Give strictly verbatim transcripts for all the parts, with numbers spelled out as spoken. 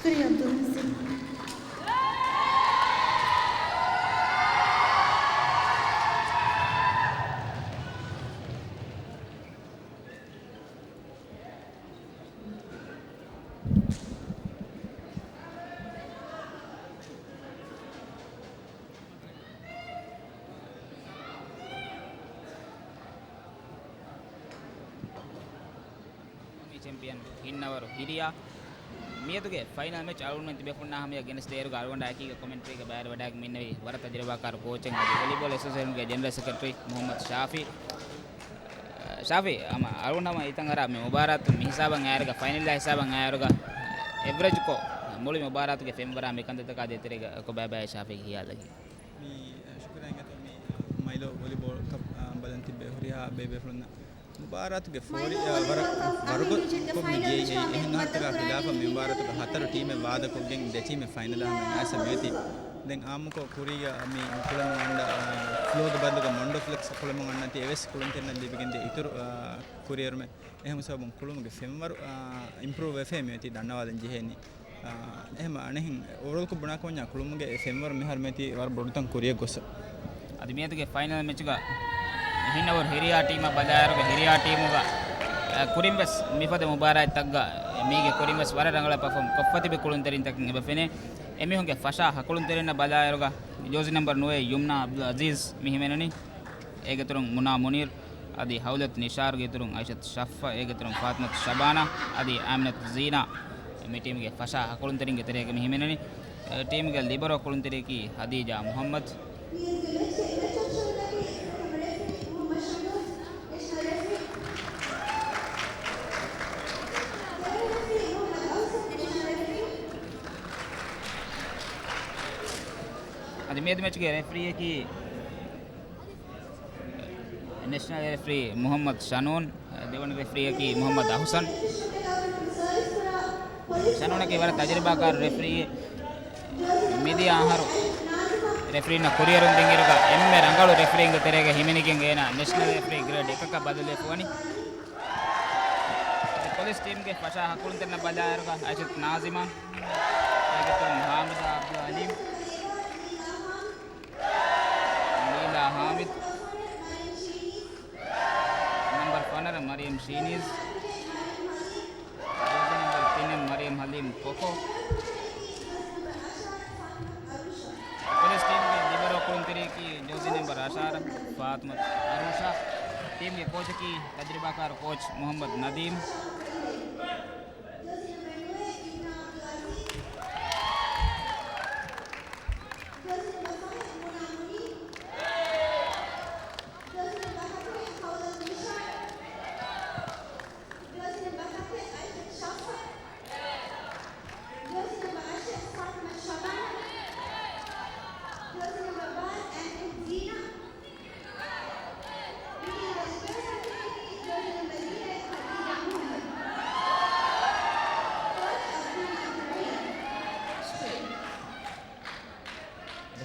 ޝުކުރިއްޔާ ޢަބްދުލް މުޙްސިން. ޗެމްޕިއަން ހިންނަވަރު ހިރިޔާ. މިއަދުގެ ފައިނަލް މެޗް އަޅުގަނޑުމެން ތިބޭފުޅުންނާ ހަމަޔަށް ގެނެސްދޭއިރުގަ އަޅުގަނޑާ އެކީގަ ކޮމެންޓްރީގަ ބައިވެރިވެވަޑައިގެން މި އިންނެވީ ވަރަށް ތަޖުރިބާކާރު ކޯޗެއް އަދި ވޮލީބޯލް އެސޯސިއޭޝަންގެ ޖެނެރަލް ސެކްރެޓަރީ މުޙައްމަދު ޝާފީ. ޝާފީ، ހަމަ އަޅުގަނޑު ހަމަ ހިތަށް އަރާ މި މުބާރާތު މި ހިސާބަށް އައިއިރުގަ ފައިނަލް ހިސާބަށް އައިއިރުގަ އެވްރެޖްކޮށް މުޅި މުބާރާތުގެ ފެންވަރާ މި ކަންތައްތަކާ ދޭތެރޭގަ ކޮބާބާ ޝާފީގެ ހިޔާލަކީ؟ މި، އަ، ޝުކުރާ އިނގޭތޯ މި، އަ، މައިލޯ ވޮލީބޯލް ކަޕް، އަ، ބަލަން ތިއްބެވި ހުރިހާ ބޭބޭފުޅުންނަށް. މުބާރާތުގެ ފޯރި، އަ، ވަރަށް ވަރުގަދަކޮށް މި ދިޔައީ. އެހެން އަހަރުތަކާ ޚިލާފަށް މި މުބާރާތުގެ ހަތަރު ޓީމެއް ވާދަކޮށްގެން ދެ ޓީމެއް ފައިނަލާ ހަމަ އައިސް މިއޮތީ. ދެން އާއްމުކޮށް ކުރީގަ މި ކުޅަމުން އަންނަ، އަ، ފްލޯގަ ބަދަލުގަ މޮންޑޯ ފްލެކްސް ކުޅަމުން އަންނަތީ އެވެސް ކުޅުންތެރިންނަށް ލިބިގެންދިޔަ އިތުރު، އަ، ކުރިއެރުމެއް. އެހެން ސަބަބުން ކުޅުމުގެ ފެންވަރު، އާ، އިމްޕްރޫވް ވެފައި މިއޮތީ ދަންނަވާލަން ޖެހޭނީ. އާ، އެހެން އަނެއްހެން އޯވަރޯލްކޮށް ބުނާކަމަންޏާ ކުޅުމުގެ އެ ފެންވަރު މިހާރު މިއޮތީ ވަރަށް ބޮޑުތަން ކުރިއަށް ގޮސް. އަދި މިއަދުގެ ފައިނަލް މެޗުގަ ހިންނަވަރު ހިރިޔާ ޓީމަށް ބަލާއިރުގަ ހިރިޔާ ޓީމުގަ، އާ، ކުރިން ވެސް މިފަދަ މުބާރާތްތައްގަ މީގެ ކުރިން ވެސް ވަރަށް ރަނގަޅަށް ޕަފޯމް ކޮށްފަ ތިބި ކުޅުންތެރިންތަކެއް އެބަ ފެނޭ. އެމީހުންގެ ފަށާ ހަކުޅުންތެރިންނަށް ބަލާއިރުގަ ޖޯޒީ ނަމްބަރު ނުވައެއް ޔުމްނާ އަބްދުލް އަޒީޒް މި ހިމެނުނީ. އޭގެ އިތުރުން މުނާ މުނީރު، އަދި ހައުލަތު ނިޝާރުގެ އިތުރުން އައިޝަތު ޝައްފާ، އޭގެ އިތުރުން ފާތިމަތު ޝަބާނާ، އަދި އާމިނަތު ޒީނާ މި ޓީމުގެ ފަށާ ހަކުޅުންތެރިންގެ ތެރޭގަ މި ހިމެނެނީ. ޓީމުގެ ލިބަރޯ ކުޅުންތެރިޔަކީ ހަދީޖާ މުޙައްމަދު. އަދި މިއަދު މެޗުގެ ރެފްރީއަކީ ނެޝަނަލް ރެފްރީ މުޙައްމަދު ޝަނޫން، ދެވަނަ ރެފްރީއަކީ މުޙައްމަދު އަޙުސަން. ޝަނޫނަކީ ވަރަށް ތަޖުރިބާކާރު ރެފްރީއެއް. މިދިޔަ އަހަރު ރެފްރީންނަށް ކުރިއެރުން ދިންއިރުގަ އެންމެ ރަނގަޅު ރެފްރީންގެ ތެރޭގަ ހިމެނިގެން އޭނާ ނެޝަނަލް ރެފްރީ ގްރޭޑް އެކަކަށް ބަދަލުވެފަ ވަނީ. އަދި ޕޮލިސް ޓީމްގެ ފަށާ ހަކުޅުންތެރިންނަށް ބަލާއިރުގަ އައިޝަތު ނާޒިމާ، އޭގެ އިތުރުން ހާމިދާ އަބްދުލް އަލީމް، ލީލާ ހާމިދު، ނަމްބަރު ފަނަރަ މަރިޔަމް ޝީނީޒް، ޖާޒީ ނަމްބަރު ތިނެއް މަރިޔަމް ހަލީމް ކޮކޯ. ޕޮލިސް ޓީމުގެ ލިބަރޯ ކުޅުންތެރިޔަކީ ޖާޒީ ނަމްބަރު އަށާރަ ފާތުމަތު އަރޫޝާ. ޓީމުގެ ކޯޗަކީ ތަޖުރިބާކާރު ކޯޗް މުޙައްމަދު ނަދީމް.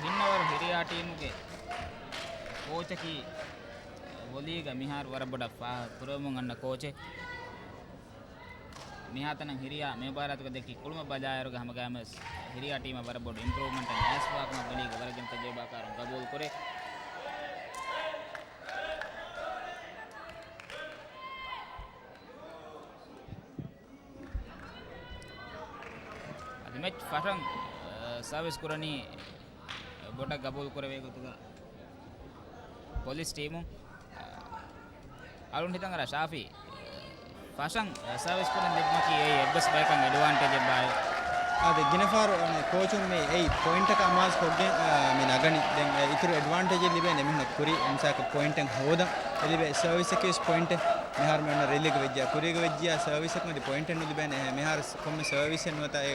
ހިންނަވަރު ހިރިޔާ ޓީމުގެ ކޯޗަކީ ވޮލީގަ މިހާރު ވަރަށް ބޮޑަށް ފާހަގަ ކުރަމުން އަންނަ ކޯޗެއް. މިހާތަނަށް ހިރިޔާ މި މުބާރާތުގަ ދެއްކި ކުޅުމަށް ބަލާއިރުގަ ހަމަގައިމުވެސް ހިރިޔާ ޓީމަށް ވަރަށް ބޮޑު އިމްޕްރޫވްމަންޓެއް އައިސްފަވާކަމަށް ވޮލީގެ ވަރަށް ގިނަ ތަޖުރިބާކާރުން ގަބޫލު ކުރޭ. އަދި މެޗް ފަށަން، އަ، ސާވިސް ކުރަނީ ބޮޑަށް ގަބޫލު ކުރެވޭ ގޮތުގަ ޕޮލިސް ޓީމު. އަޅުން ހިތަށް އަރާ ޝާފީ ފަށަން ސާވިސް ކުރަން ލިބުމަކީ އެއީ އެއްވެސް ބަޔަކަށް އެޑްވާންޓޭޖެއް ބާއޭ. އާދެ، ގިނަ ފަހަރު، އަ، މި ކޯޗުން މި އެއީ ޕޮއިންޓަކަށް އަމާޒު ކޮށްގެން، އަ، މި ނަގަނީ. ދެން، އަ، އިތުރު އެޑްވާންޓޭޖެއް ލިބޭނެ މީހުންނަށް ކުރީ އެމްސާކަށް ޕޮއިންޓެއް ހޯދަން. އެ ލިބޭ ސާވިސްއަކީ ވެސް ޕޮއިންޓެއް. މިހާރު މި އޮންނަ ރެލީގަ ވެއްޖިއްޔާ، ކުރީގަ ވެއްޖިއްޔާ ސާވިސްއަކުން އަދި ޕޮއިންޓެއް ނުލިބޭނެ. އެހެން މިހާރު ކޮންމެ ސާވިސެއް ނުވަތަ އެ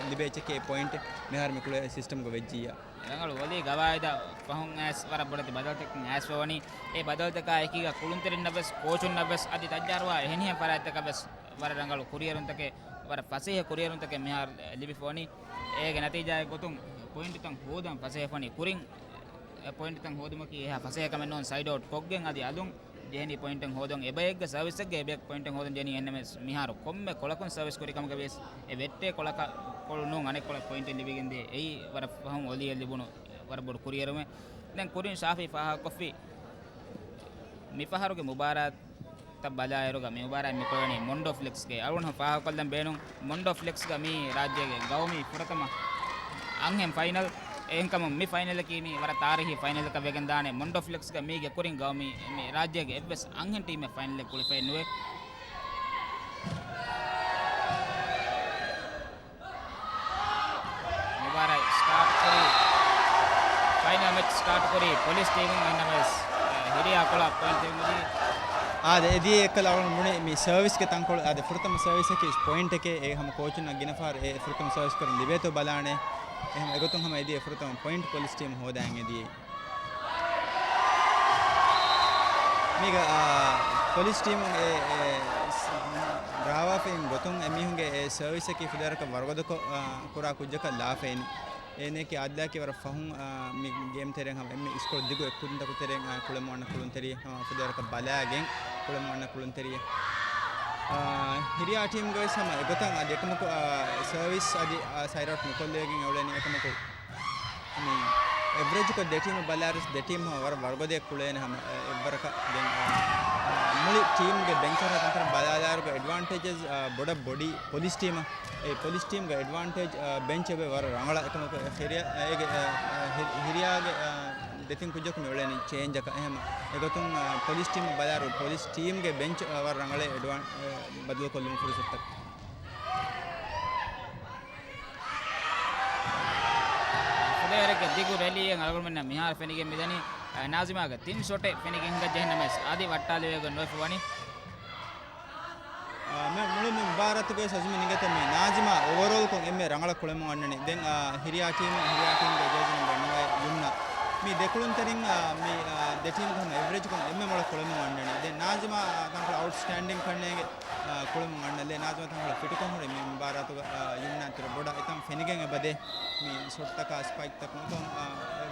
ލިބޭ އެއްޗަކީ ޕޮއިންޓެއް. މިހާރު މި ކުޅޭ ސިސްޓަމްގަ ވެއްޖިއްޔާ. ރަނގަޅު ވޮލީ ގަވާއިދާ ފަހުން އައިސް ވަރަށް ބޮޑެތި ބަދަލުތަކެއް އައިސްފަ ވަނީ. އެ ބަދަލުތަކާ އެކީގަ ކުޅުންތެރިންނަށް ވެސް، ކޯޗުންނަށް ވެސް، އަދި ތައްޔާރުވާ އެހެނިހެން ފަރާތްތަކަށް ވެސް ވަރަށް ރަނގަޅު ކުރިއެރުންތަކެއް، ވަރަށް ފަސޭހަ ކުރިއެރުންތަކެއް މިހާރު ލިބިފަ ވަނީ. އޭގެ ނަތީޖާއެއް ގޮތުން ޕޮއިންޓުތައް ހޯދަން ފަސޭހަފަ ވަނީ. ކުރިން ޕޮއިންޓުތައް ހޯދުމަކީ އެހާ ފަސޭހަ ކަމެއް ނޫން. ސައިޑް އައުޓް ކޮށްގެން އަދި އަލުން ޖެހެނީ ޕޮއިންޓެއް ހޯދަން. އެބައެއްގެ ސަރވިސްއެއްގަ އެބައެއް ޕޮއިންޓެއް ހޯދަން ޖެހެނީ. އެހެންނަމަވެސް މިހާރު ކޮންމެ ކޮޅަކުން ސަރވިސް ކުރި ކަމުގަ ވިޔަސް އެ ވެއްޓޭ ކޮޅަކަށް ކޮޅު ނޫން އަނެއް ކޮޅަށް ޕޮއިންޓެއް ލިބިގެންދޭ. އެއީ ވަރަށް ފަހުން އޮލިއަށް ލިބުނު ވަރަށް ބޮޑު ކުރިއެރުމެއް. ދެން ކުރިން ޝާފީ ފާހަގަކޮށްފި މިފަހަރުގެ މުބާރާތަށް ބަލާއިރުގަ މި މުބާރާތް މިކުޅެވެނީ މޮންޑޯ ފްލެކްސްގައި. އަޅުގަނޑު ފާހަގަކޮށްލަން ބޭނުން މޮންޑޯ ފްލެކްސްގަ މީ ރާއްޖޭގެ ގައުމީ ފުރަތަމަ އަންހެން ފައިނަލް. އެހެންކަމުން މި ފައިނަލަކީ މީ ވަރަށް ތާރީހީ ފައިނަލަކަށް ވެގެންދާނެ. މޮންޑޯ ފްލެކްސްގަ މީގެ ކުރިން ގައުމީ މި ރާއްޖޭގެ އެއްވެސް އަންހެން ޓީމެއް ފައިނަލެއް ކުޅެފައެއް ނުވޭ. މުބާރާތް ސްޓާޓް ކުރީ، ފައިނަލް މެޗް ސްޓާޓް ކުރީ ޕޮލިސް ޓީމުން. އެހެންނަމަވެސް، އެ، ހިރިހާ ކޮޅަށް ޕޮއިންޓް ދެވުމަށީ. އާދެ، އެދިޔަ އެއްކަލަ އަޅުގަނޑު ބުނި މި ސަރވިސްގެ ތަންކޮޅު، އާދެ، ފުރަތަމަ ސަރވިސަކީ ޕޮއިންޓެކޭ. އެ ހަމަ ކޯޗުންނަށް ގިނަ ފަހަރު އެ ފުރަތަމަ ސަރވިސް ކުރަން ލިބޭތޯ ބަލާނެ. އެހެން އެގޮތުން ހަމަ އެދިޔަ ފުރަތަމަ ޕޮއިންޓް ޕޮލިސް ޓީމު ހޯދައިގެން އެދިޔަ. މީގަ، އާ، ޕޮލިސް ޓީމުން އެ، އެ، ސް-، ރާވާފައިން ގޮތުން އެމީހުންގެ އެ ސަރވިސަކީ ފުދޭވަރަކަށް ވަރުގަދަކޮށް، އާ، ކުރާ ކުއްޖަކަށް ލާފައިން. އޭނައަކީ އާދިލާއަކީ ވަރަށް ފަހުން، އާ، މި ގޭމް ތެރެއިން ހަމަ އެންމެ އިސްކޮޅު ދިގު އެއްކުދިންތަކު ތެރެއިން، އާ، ކުޅެމުން އަންނަ ކުޅުންތެރި ހަމަ ފުދޭވަރަކަށް ބަލާގެން ކުޅެމުން އަންނަ ކުޅުންތެރި. އާ، ހިރިހާ ޓީމްގަވެސް ހަމަ އެގޮތަށް އަދި އެކަމަކު، އާ، ސަރވިސް އަދި، އާ، ސައިޑް އައުޓް ނުކޮށްލެވިގެން އެއުޅެނީ އެކަމަކު މި އެވްރެޖްކޮށް ދެ ޓީމު ބަލާއިރު ދެ ޓީމު ހަމަ ވަރަށް ވަރުގަދަޔަށް ކުޅޭނެ ހަމަ، އެ، އެއްވަރަކަށް. ދެން، އާ، މުޅި ޓީމްގެ ބެންޗަށް ތަންތަނަށް ބަލާލާއިރުގަ އެޑްވާންޓޭޖަސް، އާ، ބޮޑަށް ބޮޑީ ޕޮލިސް ޓީމަށް. އެ ޕޮލިސް ޓީމްގެ އެޑްވާންޓޭޖް، އާ، ބެންޗް އެބަ ވަރަށް ރަނގަޅަށް އެކަމަކު ހިރި-، އޭގެ، އާ، ހި-، ހިރިޔާގެ، އާ، ދެތިން ކުއްޖަކު މި އުޅެނީ ޗޭންޖަކަށް. އެހެމަ އެގޮތުން، އާ، ޕޮލިސް ޓީމް ބަލާއިރު ޕޮލިސް ޓީމްގެ ބެންޗް، އާ، ވަރަށް ރަނގަޅޭ އެޑްވާން-، އާ، ބަދަލުކޮށްލުމުގެ ފުރުސަތުތައް. ފުލޭވަރެއްގެ ދިގު ރެލީއެއް އަޅުގަނޑުމެންނަށް މިހާރު ފެނިގެން މިދަނީ. އަ، ނާޒިމާގެ ތިން ޝޮޓެއް ފެނިގެން ހިނގައްޖެ އެހެންނަމަވެސް، އަދި ވައްޓާލެވިގެން ނުވެފަ ވަނީ. އަ، މެ-، މުޅި މި މުބާރާތުގައި ސަޖުމި ނިނގެތެ މި ނާޒިމާ އޯވަރޯލްކޮށް އެންމެ ރަނގަޅަށް ކުޅެމުން އަންނަނީ. ދެން، އަ، ހިރިޔާ ޓީމު، ހިރިޔާ ޓީމުގެ ޖާޒި ނަމްބަރު ނައު ޔުމްނާ. މި ދެ ކުޅުންތެރިން، އަ، މި، އަ، ދެ ޓީމުގެ ހަމަ އެވްރެޖްކޮށް އެންމެ މޮޅަށް ކުޅެމުން އަންނަނީ. ދެން ނާޒިމާ، އަ، ތަންކޮޅެއް އައުޓްސްޓޭންޑިން ކަންނޭނގެ އާ، ކުޅެމުން އަންނަ ލޭ. ނާޒިމާ ތަންކޮޅެއް ފިޓުކޮށް ހުރި މި މުބާރާތުގަ، އާ، ޔުމްނާ އިތުރަށް ބޮޑަށް އެތަން ފެނިގެން އެބަދޭ. މި ޝޮޓްތަކާ ސްޕައިކްތަކުން އެކަމު، އާ،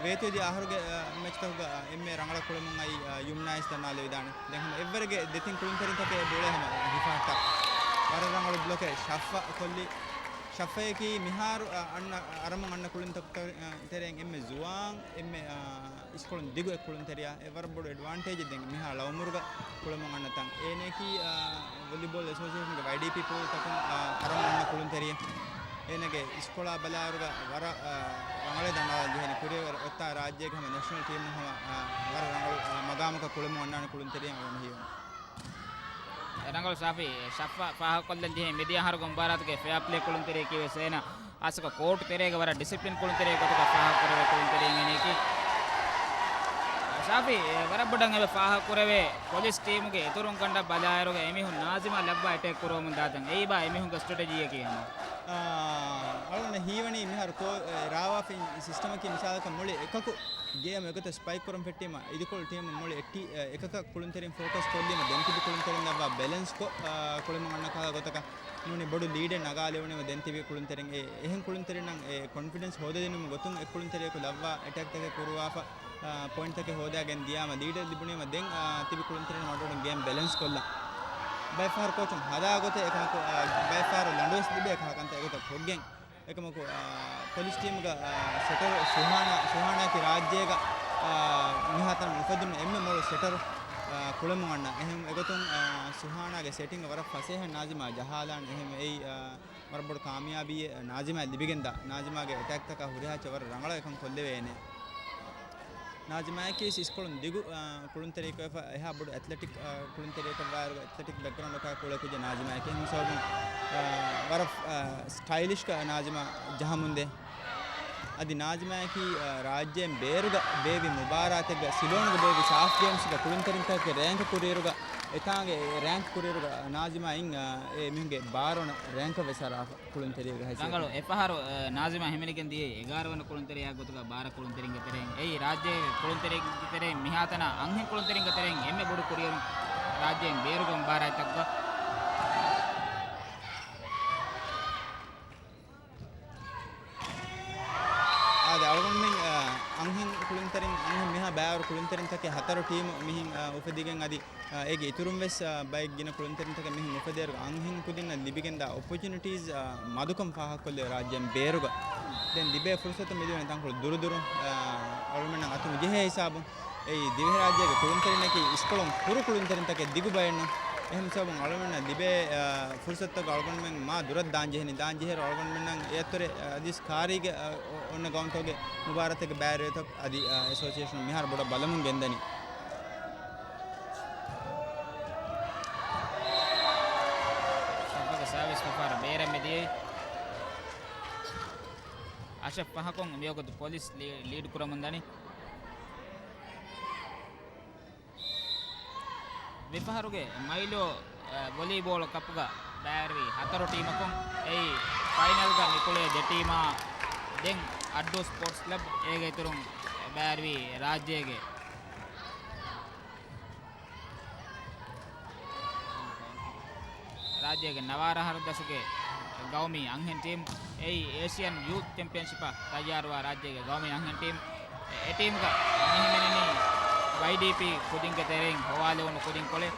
ވޭތުވެދިޔަ އަހަރުގެ، އާ، މެޗްތަކުގަ، އާ، އެންމެ ރަނގަޅަށް ކުޅެމުން އައީ، އާ، ޔުމްނާއިސް ދަންނާލެވިދާނެ. ދެން ހަމަ އެއްވަރުގެ ދެތިން ކުޅުންތެރިންތަކެއް އެބައުޅޭ ހަމަ ހިފަހައްޓާ. ވަރަށް ރަނގަޅު ބްލޮކެއް ޝައްފަ ކޮށްލީ. ޝައްފަޔަކީ މިހާރު، އާ، އަންނަ، އަރަމުން އަންނަ ކުޅުންތަކު ތެ-، އާ، ތެރެއިން އެންމެ ޒުވާން، އެންމެ، އާ، އިސްކޮޅުން ދިގު އެއް ކުޅުންތެރިޔާ. އެ ވަރަށް ބޮޑު އެޑްވާންޓޭޖެއް ދެން މިހާ ޅައުމުރުގަ ކުޅެމުން އަންނަތަން. އޭނައަކީ، އާ، ވޮލީބޯލް އެސޯސިއޭޝަންގެ ވައިޑީޕީ ޕޫލްތަކުން، އާ، އަރަމުން އަންނަ ކުޅުންތެރިޔެއް. އޭނަގެ އިސްކޮޅާ ބަލާއިރުގަ ވަރަށް، އާ، ރަނގަޅަށް ދަނޑާލަން ޖެހޭނެ. ކުރިއަށް އޮތާ ރާއްޖޭގެ ހަމަ ނޭޝަނަލް ޓީމު ހަމަ، އާ، ވަރަށް ރަނގަޅު، އާ، މަގާމަކަށް ކުޅެމުން އަންނާނެ ކުޅުންތެރިޔާ އަޅުގަނޑު ހީވަނީ. ރަނގަޅު ޝާފީ، ޝައްފަ ފާހަގަކޮށްލަން ޖެހޭ މިދިޔަ އަހަރުގެ މުބާރާތުގެ ފެއާޕްލޭ ކުޅުންތެރިޔަކީވެސް އޭނަ އަސަކަ ކޯޓު ތެރޭގަ ވަރަށް ޑިސިޕްލިން ކުޅުންތެރިއެއް ގޮތުގަ ފާހަގަކުރެވޭ ކުޅުންތެރިން އެނެއަކީ. ޝާފީ، އެ، ވަރަށް ބޮޑަށް އެބަ ފާހަގަކުރެވޭ ޕޮލިސް ޓީމުގެ އިތުރުން ކަނޑަށް ބަލާއިރުގަ އެމީހުން ނާޒިމާ ލައްވާ އެޓޭކް ކުރަމުން ދާތަން. އެއީ ބާ އެމީހުންގެ ސްޓްރެޓެޖީއަކީ ހަމަ. އާ، އަޅުގަނޑަށް ހީވަނީ މިހާރު ކޯ-، އެ، ރާވާފައިން ސިސްޓަމަކީ މިސާލަކަށް މުޅި އެކަކު ގޭމް އެގޮތަށް ސްޕައިކް ކުރަން ފެއްޓީމަ، އިދިކޮޅު ޓީމު މުޅި އެއްޓީ-، އެ، އެކަކަށް ކުޅުންތެރިން ފޯކަސް ކޮށްލީމަ، ދެން ތިބި ކުޅުންތެރިން ލައްވާ ބެލެންސްކޮށް، އާ، ކުޅެމުން އަންނަ ކަހަލަ ގޮތަކަށް ނޫނީ ބޮޑު ލީޑެއް ނަގާލެވުނީމަ ދެން ތިބި ކުޅުންތެރިން އެ، އެހެން ކުޅުންތެރިންނަށް އެ ކޮންފިޑެންސް ހޯދަދިނުމުގެ ގޮތުން އެ ކުޅުންތެރިޔަކު ލައްވާ އެޓޭކްތަކެއް ކުރުވާފަ، އާ، ޕޮއިންޓްތަކެއް ހޯދާގެން ދިޔާމަ ލީޑެއް ލިބުނީމަ ދެން، އާ، ތިބި ކުޅުންތެރިން މަޑުމަޑުން ގޭމް ބެލެންސް ކޮށްލަން. ބައެއްފަހަރު ކޯޗުން ހަދާ ގޮތެއް އެކަމަކު، އާ، ބައެއްފަހަރު ލަނޑުވެސް ލިބޭ ކަހަލަ ކަންތައް އެގޮތަށް ކޮށްގެން. އެކަމަކު، އާ، ޕޮލިސް ޓީމުގަ، އާ، ސެޓަރު ސުހާނާ، ސުހާނާއަކީ ރާއްޖޭގަ، އާ، މިހާތަނަށް އުފެދުނު އެންމެ މޮޅު ސެޓަރު، އާ، ކުޅެމުން އަންނަ. އެހެން އެގޮތުން، އާ، ސުހާނާގެ ސެޓިންގ ވަރަށް ފަސޭހަ ނާޒިމާ ޖަހާލާނެ. އެހެން އެއީ، އާ، ވަރަށް ބޮޑު ކާމިޔާބީއެއް ނާޒިމާ ލިބިގެންދާ. ނާޒިމާގެ އެޓޭކްތަކާ ހުރިހާ އެއްޗެއް ވަރަށް ރަނގަޅަށް އެކަން ކޮށްލެވޭނެ. ނާޒިމާއަކީ އިސްކޮޅުން ދިގު، އާ، ކުޅުންތެރިއެއްކޮށްފަ އެހާ ބޮޑު އެތްލެޓިކް، އާ، ކުޅުންތެރިއެއްކަށްވާއިރު އެތްލެޓިކް ބެކްގްރައުންޑަކާ ކުޅޭ ކުއްޖެއް ނާޒިމާއަކީ. އެހެން ސަބަބުން، އާ، ވަރަށް، އާ، ސްޓައިލިޝްކޮށް ނާޒިމާ ޖަހަމުންދޭ. އަދި ނާޒިމާއަކީ، އާ، ރާއްޖޭން ބޭރުގަ ބޭއްވި މުބާރާތެއްގަ ސިލޯނުގަ ބޭއްވި ސާފް ގޭމްސްގަ ކުޅުންތެރިންތަކެއް ރޭންކް ކުރިއިރުގަ، އެތާނގެ ރޭންކް ކުރިއިރުގަ ނާޒިމާ އިން، އާ، އެ މީހުންގެ ބާރަ ވަނަ ރޭންކަށް ވެސް އަރާފަ. ކުޅުންތެރިޔާގެ ހައިސިއްޔަތު. ރަނގަޅު. އެފަހަރު، އަ، ނާޒިމާ ހިމެނިގެން ދިޔައީ އެގާރަ ވަނަ ކުޅުންތެރިޔާ ގޮތުގަ ބާރަ ކުޅުންތެރިންގެ ތެރެއިން. އެއީ ރާއްޖޭގެ ކުޅުންތެރިންގެ ތެރެއިން މިހާތަނަށް އަންހެން ކުޅުންތެރިންގެ ތެރެއިން އެންމެ ބޮޑު ކުރިއެރުން ރާއްޖޭން ބޭރުގެ މުބާރާތްތަކުގަ. އާދެ، އަޅުގަނޑުމެން، އަ، މިހެން ކުޅުންތެރިން އަންހެން މިހާ ބައިވަރު ކުޅުންތެރިންތަކެއް ހަތަރު ޓީމު މިހެން، އާ، އުފެދިގެން އަދި، އާ، އޭގެ އިތުރުން ވެސް، އާ، ބައެއް ގިނަ ކުޅުންތެރިންތަކެއް މިހެން އުފެދޭއިރު އަންހެން ކުދިންނަށް ލިބިގެންދާ އޮޕޮޗުނިޓީސް، އާ، މަދުކަން ފާހަގަކޮށްލެވޭ ރާއްޖޭން ބޭރުގަ. ދެން ލިބޭ ފުރުސަތު މިލިޔަނެއް ތަންކޮޅު ދުރުދުރުން، އާ، އަޅުމެންނަށް އަތުން ޖެހޭ ހިސާބުން އެއީ ދިވެހިރާއްޖޭގެ ކުޅުންތެރިންނަކީ އިސްކޮޅުން ކުރު ކުޅުންތެރިންތަކެއް ދިގު ބައެއްނު. އެހެން ހިސާބުން އަޅުމެންނަށް ލިބޭ، އާ، ފުރުސަތުތަކުގަ އަޅުގަނޑުމެން މާ ދުރަށް ދާން ޖެހެނީ، ދާން ޖެހޭއިރު އަޅުގަނޑުމެންނަށް އެއަށްތުރެ، އަދިސް ކާރީގެ، އަ، އޮ-، އޮންނަ ގައުމުތަކުގެ މުބާރާތެއްގެ ބައިވެރިވެތައް އަދި، އަ، އެސޯސިއޭޝަނުން މިހާރު ބޮޑަށް ބަލަމުން ގެންދަނީ. ޝައްބަގެ ސާވިސް ފިފާރަ ބޭރަށް މިދިޔައީ. އަށެއް ފަހަކުން މިވަގުތު ޕޮލިސް ލީ-، ލީޑް ކުރަމުން ދަނީ. މިފަހަރުގެ މައިލޯ، އަ، ވޮލީބޯޅަ ކަޕްގަ ބައިވެރިވި ހަތަރު ޓީމަކުން އެއީ ފައިނަލްގަ މިކުޅޭ ދެ ޓީމާ ދެން އައްޑޫ ސްޕޯޓްސް ކްލަބް އޭގެ އިތުރުން ބައިވެރިވި ރާއްޖޭގެ ރާއްޖޭގެ ނަވާރަ ހަރުދަސުގެ ގައުމީ އަންހެން ޓީމް، އެއީ އޭޝިއަން ޔޫތު ޗެމްޕިއަންޝިޕަށް ތައްޔާރުވާ ރާއްޖޭގެ ގައުމީ އަންހެން ޓީމް. އެ ޓީމްގަ މިހިމެނެނީ ވައިޑީޕީ ކުދިންގެ ތެރެއިން ހޮވާލެވުނު ކުދިން ކޮޅެއް.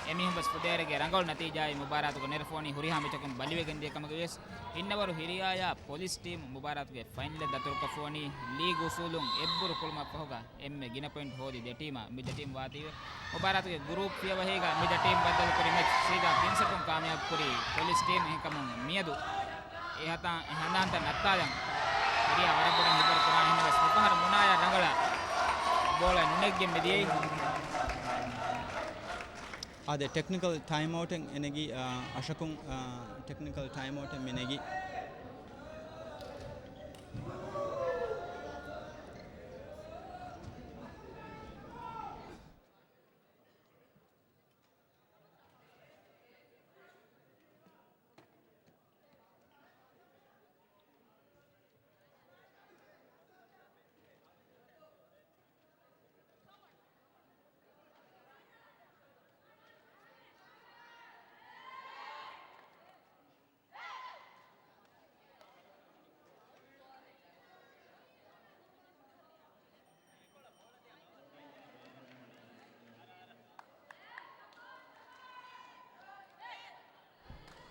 އެމީހުން ވެސް ފުދޭވަރުގެ ރަނގަޅު ނަތީޖާއެއް މުބާރާތުގަ ނެރެފަ ވަނީ ހުރިހާ މެޗަކުން ބަލިވެގެން ދިޔަ ކަމުގައި ވިޔަސް، އިންނަވަރު ހިރިއާޔާ ޕޮލިސް ޓީމް މުބާރާތުގެ ފައިނަލަށް ދަތުރުކޮށްފަ ވަނީ ލީގް އުސޫލުން އެއްބުރު ކުޅުމަށް ފަހުގަ އެންމެ ގިނަ ޕޮއިންޓް ހޯދި ދެ ޓީމާ މި ދެ ޓީމް ވާތީވެ. މުބާރާތުގެ ގުރޫޕް ފިޔަވަހީގަ މި ދެ ޓީމް ބައްދަލުކުރި މެޗް ސީދާ ތިން ސެޓުން ކާމިޔާބުކުރީ ޕޮލިސް ޓީމް. އެހެންކަމުން މިއަދު އެ ހަތާ-، އެ ހަނދާންތައް ނައްތާލަން ހިރިޔާ ވަރަށް ބޮޑަށް ހިތްވަރު ކުރާނެ. އެހެންވެސް މިފަހަރު މުނާޔާ ރަނގަޅަށް ބޯޅަ ނުނެގިގެން މިދިޔައީ. އާދެ، ޓެކްނިކަލް ޓައިމްއައުޓެއް އެނެގި، އާ، އަށަކުން، އާ، ޓެކްނިކަލް ޓައިމްއައުޓެއް މިނެގި.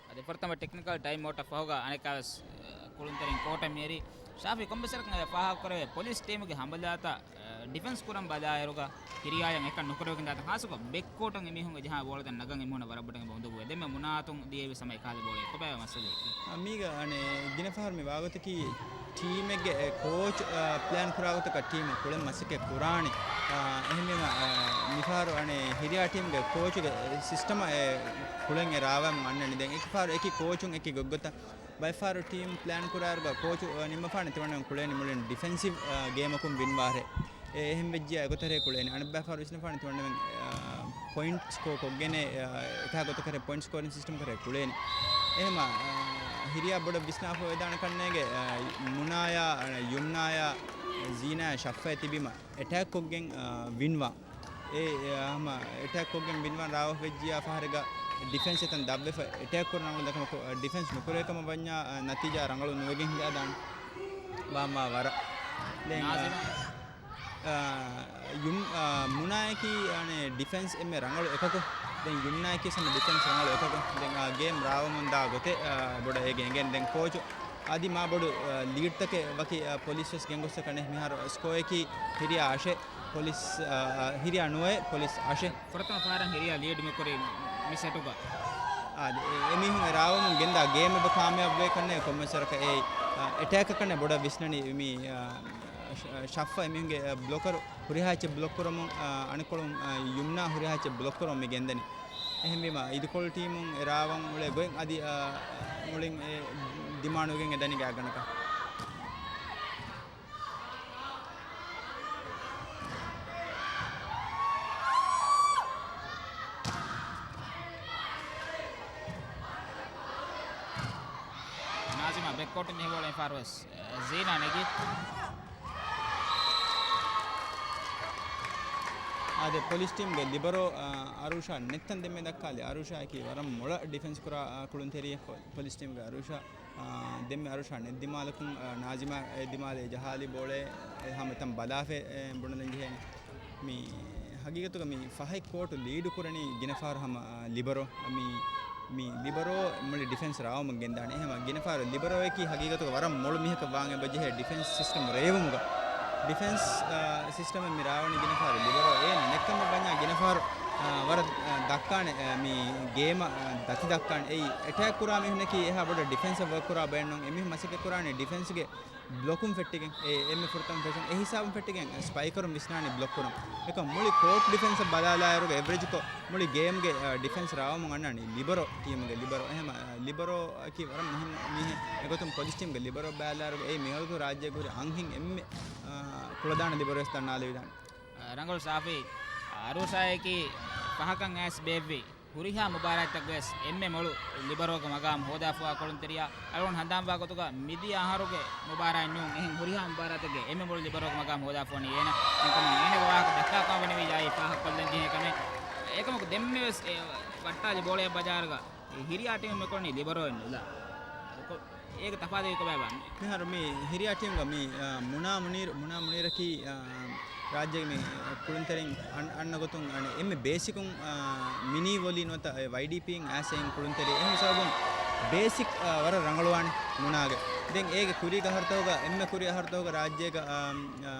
އަދި ފުރަތަމަ ޓެކްނިކަލް ޓައިމްއައުޓަށް ފަހުގަ އަނެއްކާވެސް، އަ، ކުޅުންތެރިން ކޯޓަށް މިއެރި. ޝާފީ، ކޮންމެސްވަރަކަށް އެ ފާހަގަކުރެވޭ ޕޮލިސް ޓީމުގެ ހަމަލާތައް، އަ، ޑިފެންސް ކުރަން ބަލާއިރުގަ ހިރިޔާޔަށް އެކަން ނުކުރެވިގެންދާތަން. ހާއްސަކޮށް ބެކް ކޯޓުން އެމީހުންގެ ޖަހާ ބޯޅަތައް ނަގަން އެމީހުންނަށް ވަރަށް ބޮޑަށް އެބަ އުނދަގޫވޭ. ދެންމެ މުނާތުން ދިޔައީވެސް ހަމަ އެކަހަލަ ބޯޅައެއް. ކޮބާ މައްސަލައަކީ؟ އަ، މީގަ އަނެއް ގިނަ ފަހަރު މި ވާގޮތަކީ ޓީމެއްގެ އެ ކޯޗް، އަ، ޕްލޭން ކުރާ ގޮތަކަށް ޓީމު ކުޅެން މަސައްކަތް ކުރާނެ. އާ، އެހެންވީމަ، އާ، މިފަހަރު އަނެއް ހިރިޔާ ޓީމްގެ ކޯޗުގެ ސިސްޓަމަށް އެ ކުޅެން އެ ރާވަމުން އަންނަނީ. ދެން އެކި ފަހަރު އެކި ކޯޗުން އެކި ގޮތްގޮތަށް. ބައެއްފަހަރު ޓީމް ޕްލޭން ކުރާއިރުގަ ކޯޗު، އާ، ނިންމަފާނެ ތިމަންނަމެން ކުޅޭނީ މުޅިން ޑިފެންސިވް، އާ، ގޭމަކުން ވިންވާށޭ. އެ އެހެން ވެއްޖިއްޔާ އެގޮތަށޭ ކުޅޭނީ. އަނެއްބައިފަހަރު ވިސްނަފާނެ ތިމަންނަމެން، އާ، ޕޮއިންޓް ސްކޯ ކޮށްގެން، އާ، އެކާ ގޮތަކަށޭ ޕޮއިންޓް ސްކޯރިން ސިސްޓަމް ކަށޭ ކުޅޭނީ. އެހެމަ، އާ، ހިރިޔާ ބޮޑަށް ވިސްނާފަ ވެދާނެ ކަންނޭނގެ، އާ، މުނާޔާ، އާ، ޔުމްނާޔާ، ޒީނާޔާ ޝައްފައެއް ތިބީމަ އެޓޭކް ކޮށްގެން، އާ، ވިންވާ. އެ، އެ، ހަމަ އެޓޭކް ކޮށްގެން ވިންވާން ރާވަފަ ވެއްޖިއްޔާ ފަހަރެއްގަ ޑިފެންސް އެތަން ދަށްވެފަ އެޓޭކް ކުރަން ރަނގަޅު ދެކަމަކު، އަ، ޑިފެންސް ނުކުރޭ ކަމަށް ވަންޏާ، އަ، ނަތީޖާ ރަނގަޅު ނުވެގެން ހިނގާދާނެ. ވާމާ ވަރަށް. ދެން، އަ، ނާޒިމާ. އަ، ޔުމް-، އަ، މުނާއަކީ، އަނެއް، ޑިފެންސް އެންމެ ރަނގަޅު އެކަކު. ދެން ޔުމްނާއަކީ ހަމަ ޑިފެންސް ރަނގަޅު އެކަކު. ދެން، އަ، ގޭމް ރާވަމުން ދާ ގޮތެއް، އަ، ބޮޑަށް އޭގެ އެނގޭނެ. ދެން ކޯޗު އަދި މާ ބޮޑު، އަ، ލީޑްތަކެއް ވަކި، އަ، ޕޮލިސް ވެސް ގެންގޮސްފަ ކަންނޭނގެ. މިހާރު ސްކޯއަކީ ހިރިޔާ އަށެއް، ޕޮލިސް، އަ، އަ، ހިރިޔާ ނުވައެއް، ޕޮލިސް އަށެއް. ފުރަތަމަ ފަހަރަށް ހިރިޔާ ލީޑް މި ކުރީ މި ސެޓުގަ. އާދެ، އެ، އެމީހުން އެ ރާވަމުން ގެންދާ ގޭމް އެބަ ކާމިޔާބުވޭ ކަންނޭނގެ. ކޮންމެސް ވަރަކަށް އެ، އަ، އެޓޭކަކަށް ކަންނޭނގެ ބޮޑަށް ވިސްނަނީ މި، އަ، ޝަ-، ޝައްފަ އެމީހުންގެ، އަ، ބްލޮކަރު ހުރިހާ އެއްޗެއް ބްލޮކް ކުރަމުން، އަ، އަނެއްކޮޅުން، އަ، ޔުމްނާ ހުރިހާ އެއްޗެއް ބްލޮކް ކުރަމުން މި ގެންދަނީ. އެހެންވީމަ، އިދިކޮޅު ޓީމުން އެ ރާވަން އުޅޭ ގޮތް އަދި، އަ، މުޅިން އެ ދިމާނުގެން އެ ދަނީ ގާތްގަނޑަކަށް. ނާޒިމާ ބެކްކޯޓުން ޖެހި ބޯޅަ މިފަހަރު ވެސް ޒީނާ ނެގި. އާދެ، ޕޮލިސް ޓީމްގެ ލިބަރޯ، އަ، އަރޫޝާ ނެތްތަން ދެންމެ ދައްކާލި. އަރޫޝާއަކީ ވަރަށް މޮޅަށް ޑިފެންސް ކުރާ، އަ، ކުޅުންތެރިއެއް. ޕޮ-، ޕޮލިސް ޓީމްގެ އަރޫޝާ، އަ، ދެންމެ އަރުޝާ ނެތް ދިމާލަކުން، އާ، ނާޒިމާ އެ ދިމާލަށް އެ ޖަހާލި ބޯޅަ އެ ހަމަ އެތަން ބަލާފަ، އެ، ބުނަލަން ޖެހޭނެ. މި ހަގީގަތުގަ މި ފަހެއް ކޯޓު ލީޑު ކުރަނީ ގިނަ ފަހަރު ހަމަ، އާ، ލިބަރޯ. މި، މި ލިބަރޯ މުޅި ޑިފެންސް ރާވަމުން ގެންދާނެ. އެހެމަ ގިނަ ފަހަރު ލިބަރޯއަކީ ހަގީގަތުގަ ވަރަށް މޮޅު މީހަކަށް ވާން އެބަ ޖެހޭ ޑިފެންސް ސިސްޓަމް ރޭވުމުގަ. ޑިފެންސް، އާ، ސިސްޓަމެއް މި ރާވަނީ ގިނަ ފަހަރު ލިބަރޯ އޭނަ ނެއްކަމަށް ވަންޏާ ގިނަ ފަހަރު، އާ، ވަރަށް، އާ، ދައްކާނެ، އާ، މި ގޭމަށް، އާ، ދަތި ދައްކާނެ. އެއީ އެޓޭކް ކުރާ މީހުންނަކީ އެހާ ބޮޑަށް ޑިފެންސަށް ވަރަށް ކުރާ ބައެއް ނޫން. އެމީހުން މަސައްކަތް ކުރާނީ ޑިފެންސްގެ ބްލޮކުން ފެއްޓިގެން. އެ އެންމެ ފުރަތަމަ ފެށުން. އެ ހިސާބުން ފެއްޓިގެން ސްޕައިކަރުން ވިސްނާނީ ބްލޮކް ކުރަން. އެކަމް މުޅި ކޯޓް ޑިފެންސަށް ބަލާލާއިރުގަ އެވްރެޖްކޮށް މުޅި ގޭމްގެ، އާ، ޑިފެންސް ރާވަމުން އަންނާނީ ލިބަރޯ ޓީމުގެ ލިބަރޯ. އެހެމަ، އާ، ލިބަރޯއަކީ ވަރަށް މުހިންމު މީހެއް. އެގޮތުން ޕޮލިސް ޓީމްގެ ލިބަރޯ ބަލާލާއިރުގަ އެ މިއަދު ރާއްޖޭގަ ހުރި އަންހެން އެންމެ، އާ، ކުޅަދާނަ ލިބަރޯވެސް ދަންނާލެވިދާނެ. ރަނގަޅު ސާފީ. އަރޫޝާއަކީ ފަހަކަށް އައިސް ބޭއްވި ހުރިހާ މުބާރާތްތަކުގަވެސް އެންމެ މޮޅު ލިބަރޯގެ މަގާމް ހޯދާފަވާ ކުޅުންތެރިޔާ. އަޅުގަނޑު ހަނދާންވާ ގޮތުގަ މިދިޔަ އަހަރުގެ މުބާރާތް ނޫން އެހެން ހުރިހާ މުބާރާތެއްގެ އެންމެ މޮޅު ލިބަރޯގެ މަގާމް ހޯދާފަވަނީ އޭނަ. އެކަމުން އޭނަގެ ވާހަކަ ދައްކާކަށް ވަނީ އެއީ ފާހަގަކޮށްލަން ޖެހޭ ކަމެއް. އެކަމަކު ދެންމެވެސް އެ ވައްޓާލި ބޯޅައެއް ބަޖާރުގަ ހިރިއާ ޓީމު މިކުޅަނީ ލިބަރޯއެއް ނުލާ. އެކަ-، އޭގެ ތަފާތު ކޮބާ ބާ؟ މިހާރު މި ހިރިއާ ޓީމުގަ މި، އާ، މުނާ މުނީރު، މުނާ މުނީރަކީ، އާ، ރާއްޖޭގެ މި ކުޅުންތެރިން އަން-، އަންނަ ގޮތުން އަނެއް އެންމެ ބޭސިކުން، އާ، މިނީ ވޮލީ ނުވަތަ އެ ވައިޑީޕީން އާސައިން ކުޅުންތެރި. އެހެން ސަބަބުން ބޭސިކް، އާ، ވަރަށް ރަނގަޅުވާނެ މުނާގެ. ދެން އޭގެ ކުރީގެ އަހަރުތަކުގަ، އެންމެ ކުރީ އަހަރުތަކުގަ ރާއްޖޭގަ، އާ، އާ،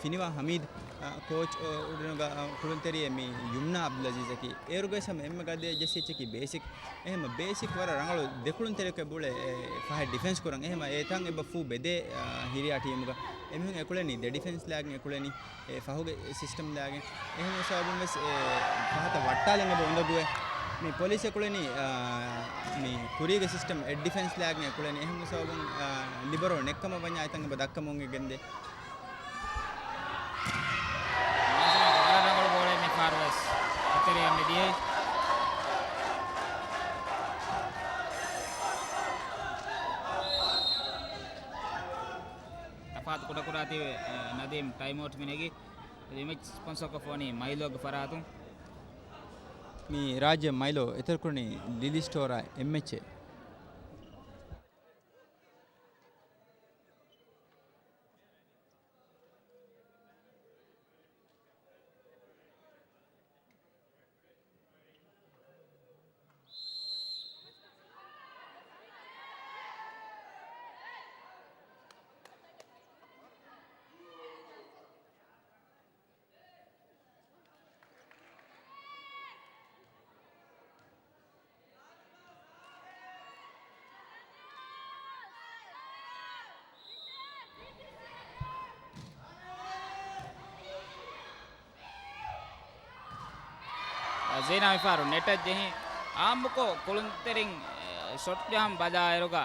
ފިނިވާ ހަމީދު، އާ، ކޯޗް، އާ، އުޑުނުގަ، އާ، ކުޅުންތެރިއެއް މި ޔުމްނާ އަބްދުލްއަޒީޒަކީ. އޭރުގަވެސް ހަމަ އެންމެ ގަދަ ޖެއްސި އެއްޗަކީ ބޭސިކް. އެހެމަ ބޭސިކް ވަރަށް ރަނގަޅު ދެ ކުޅުންތެރިޔަކު އެބައުޅޭ އެ ފަހެ ޑިފެންސް ކުރަން. އެހެމަ އެތަން އެބަ ފޫ ބެދޭ، އާ، ހިރިއާ ޓީމުގަ. އެމީހުން އެކުޅެނީ ދެ ޑިފެންސް ލާގެން އެކުޅެނީ އެ ފަހުގެ ސިސްޓަމް ލާގެން. އެހެން ސަބަބުން ވެސް އެ ފަހަތަށް ވައްޓާލަން އެބަ އުނދަގޫވޭ. މި ޕޮލިސް އެކުޅެނީ، އާ، މި ކުރީގެ ސިސްޓަމް އެއް ޑިފެންސް ލާގެން އެކުޅެނީ. އެހެން ސަބަބުން، އާ، ލިބަރޯ ނެއްކަމަށް ވަންޏާ އެތަން އެބަ ދައްކަމުން ގެންދޭ. ނާޒިމާގެ ވަރަށް ރަނގަޅު ބޯޅައެއް މި ފަހަރު ވެސް އެތެރެއަށް މި ދިޔައީ. ތަފާތު ކުޑަކުރާތީވެ، އެ، ނަދީމް ޓައިމް އައުޓް މި ނެގި. މެޗް ސްޕޮންސަރކޮށްފަ ވަނީ މައިލޯގެ ފަރާތުން. މި ރާއްޖެ މައިލޯ އެތެރެކުރަނީ ލިލީ ސްޓޯރާ އެމްއެޗްއޭ. ޒީނާ މިފަހަރު ނެޓަށް ޖެހި އާއްމުކޮށް ކުޅުންތެރިން، އެ، ޝޮޓް ޖަހަން ބަލާއިރުގަ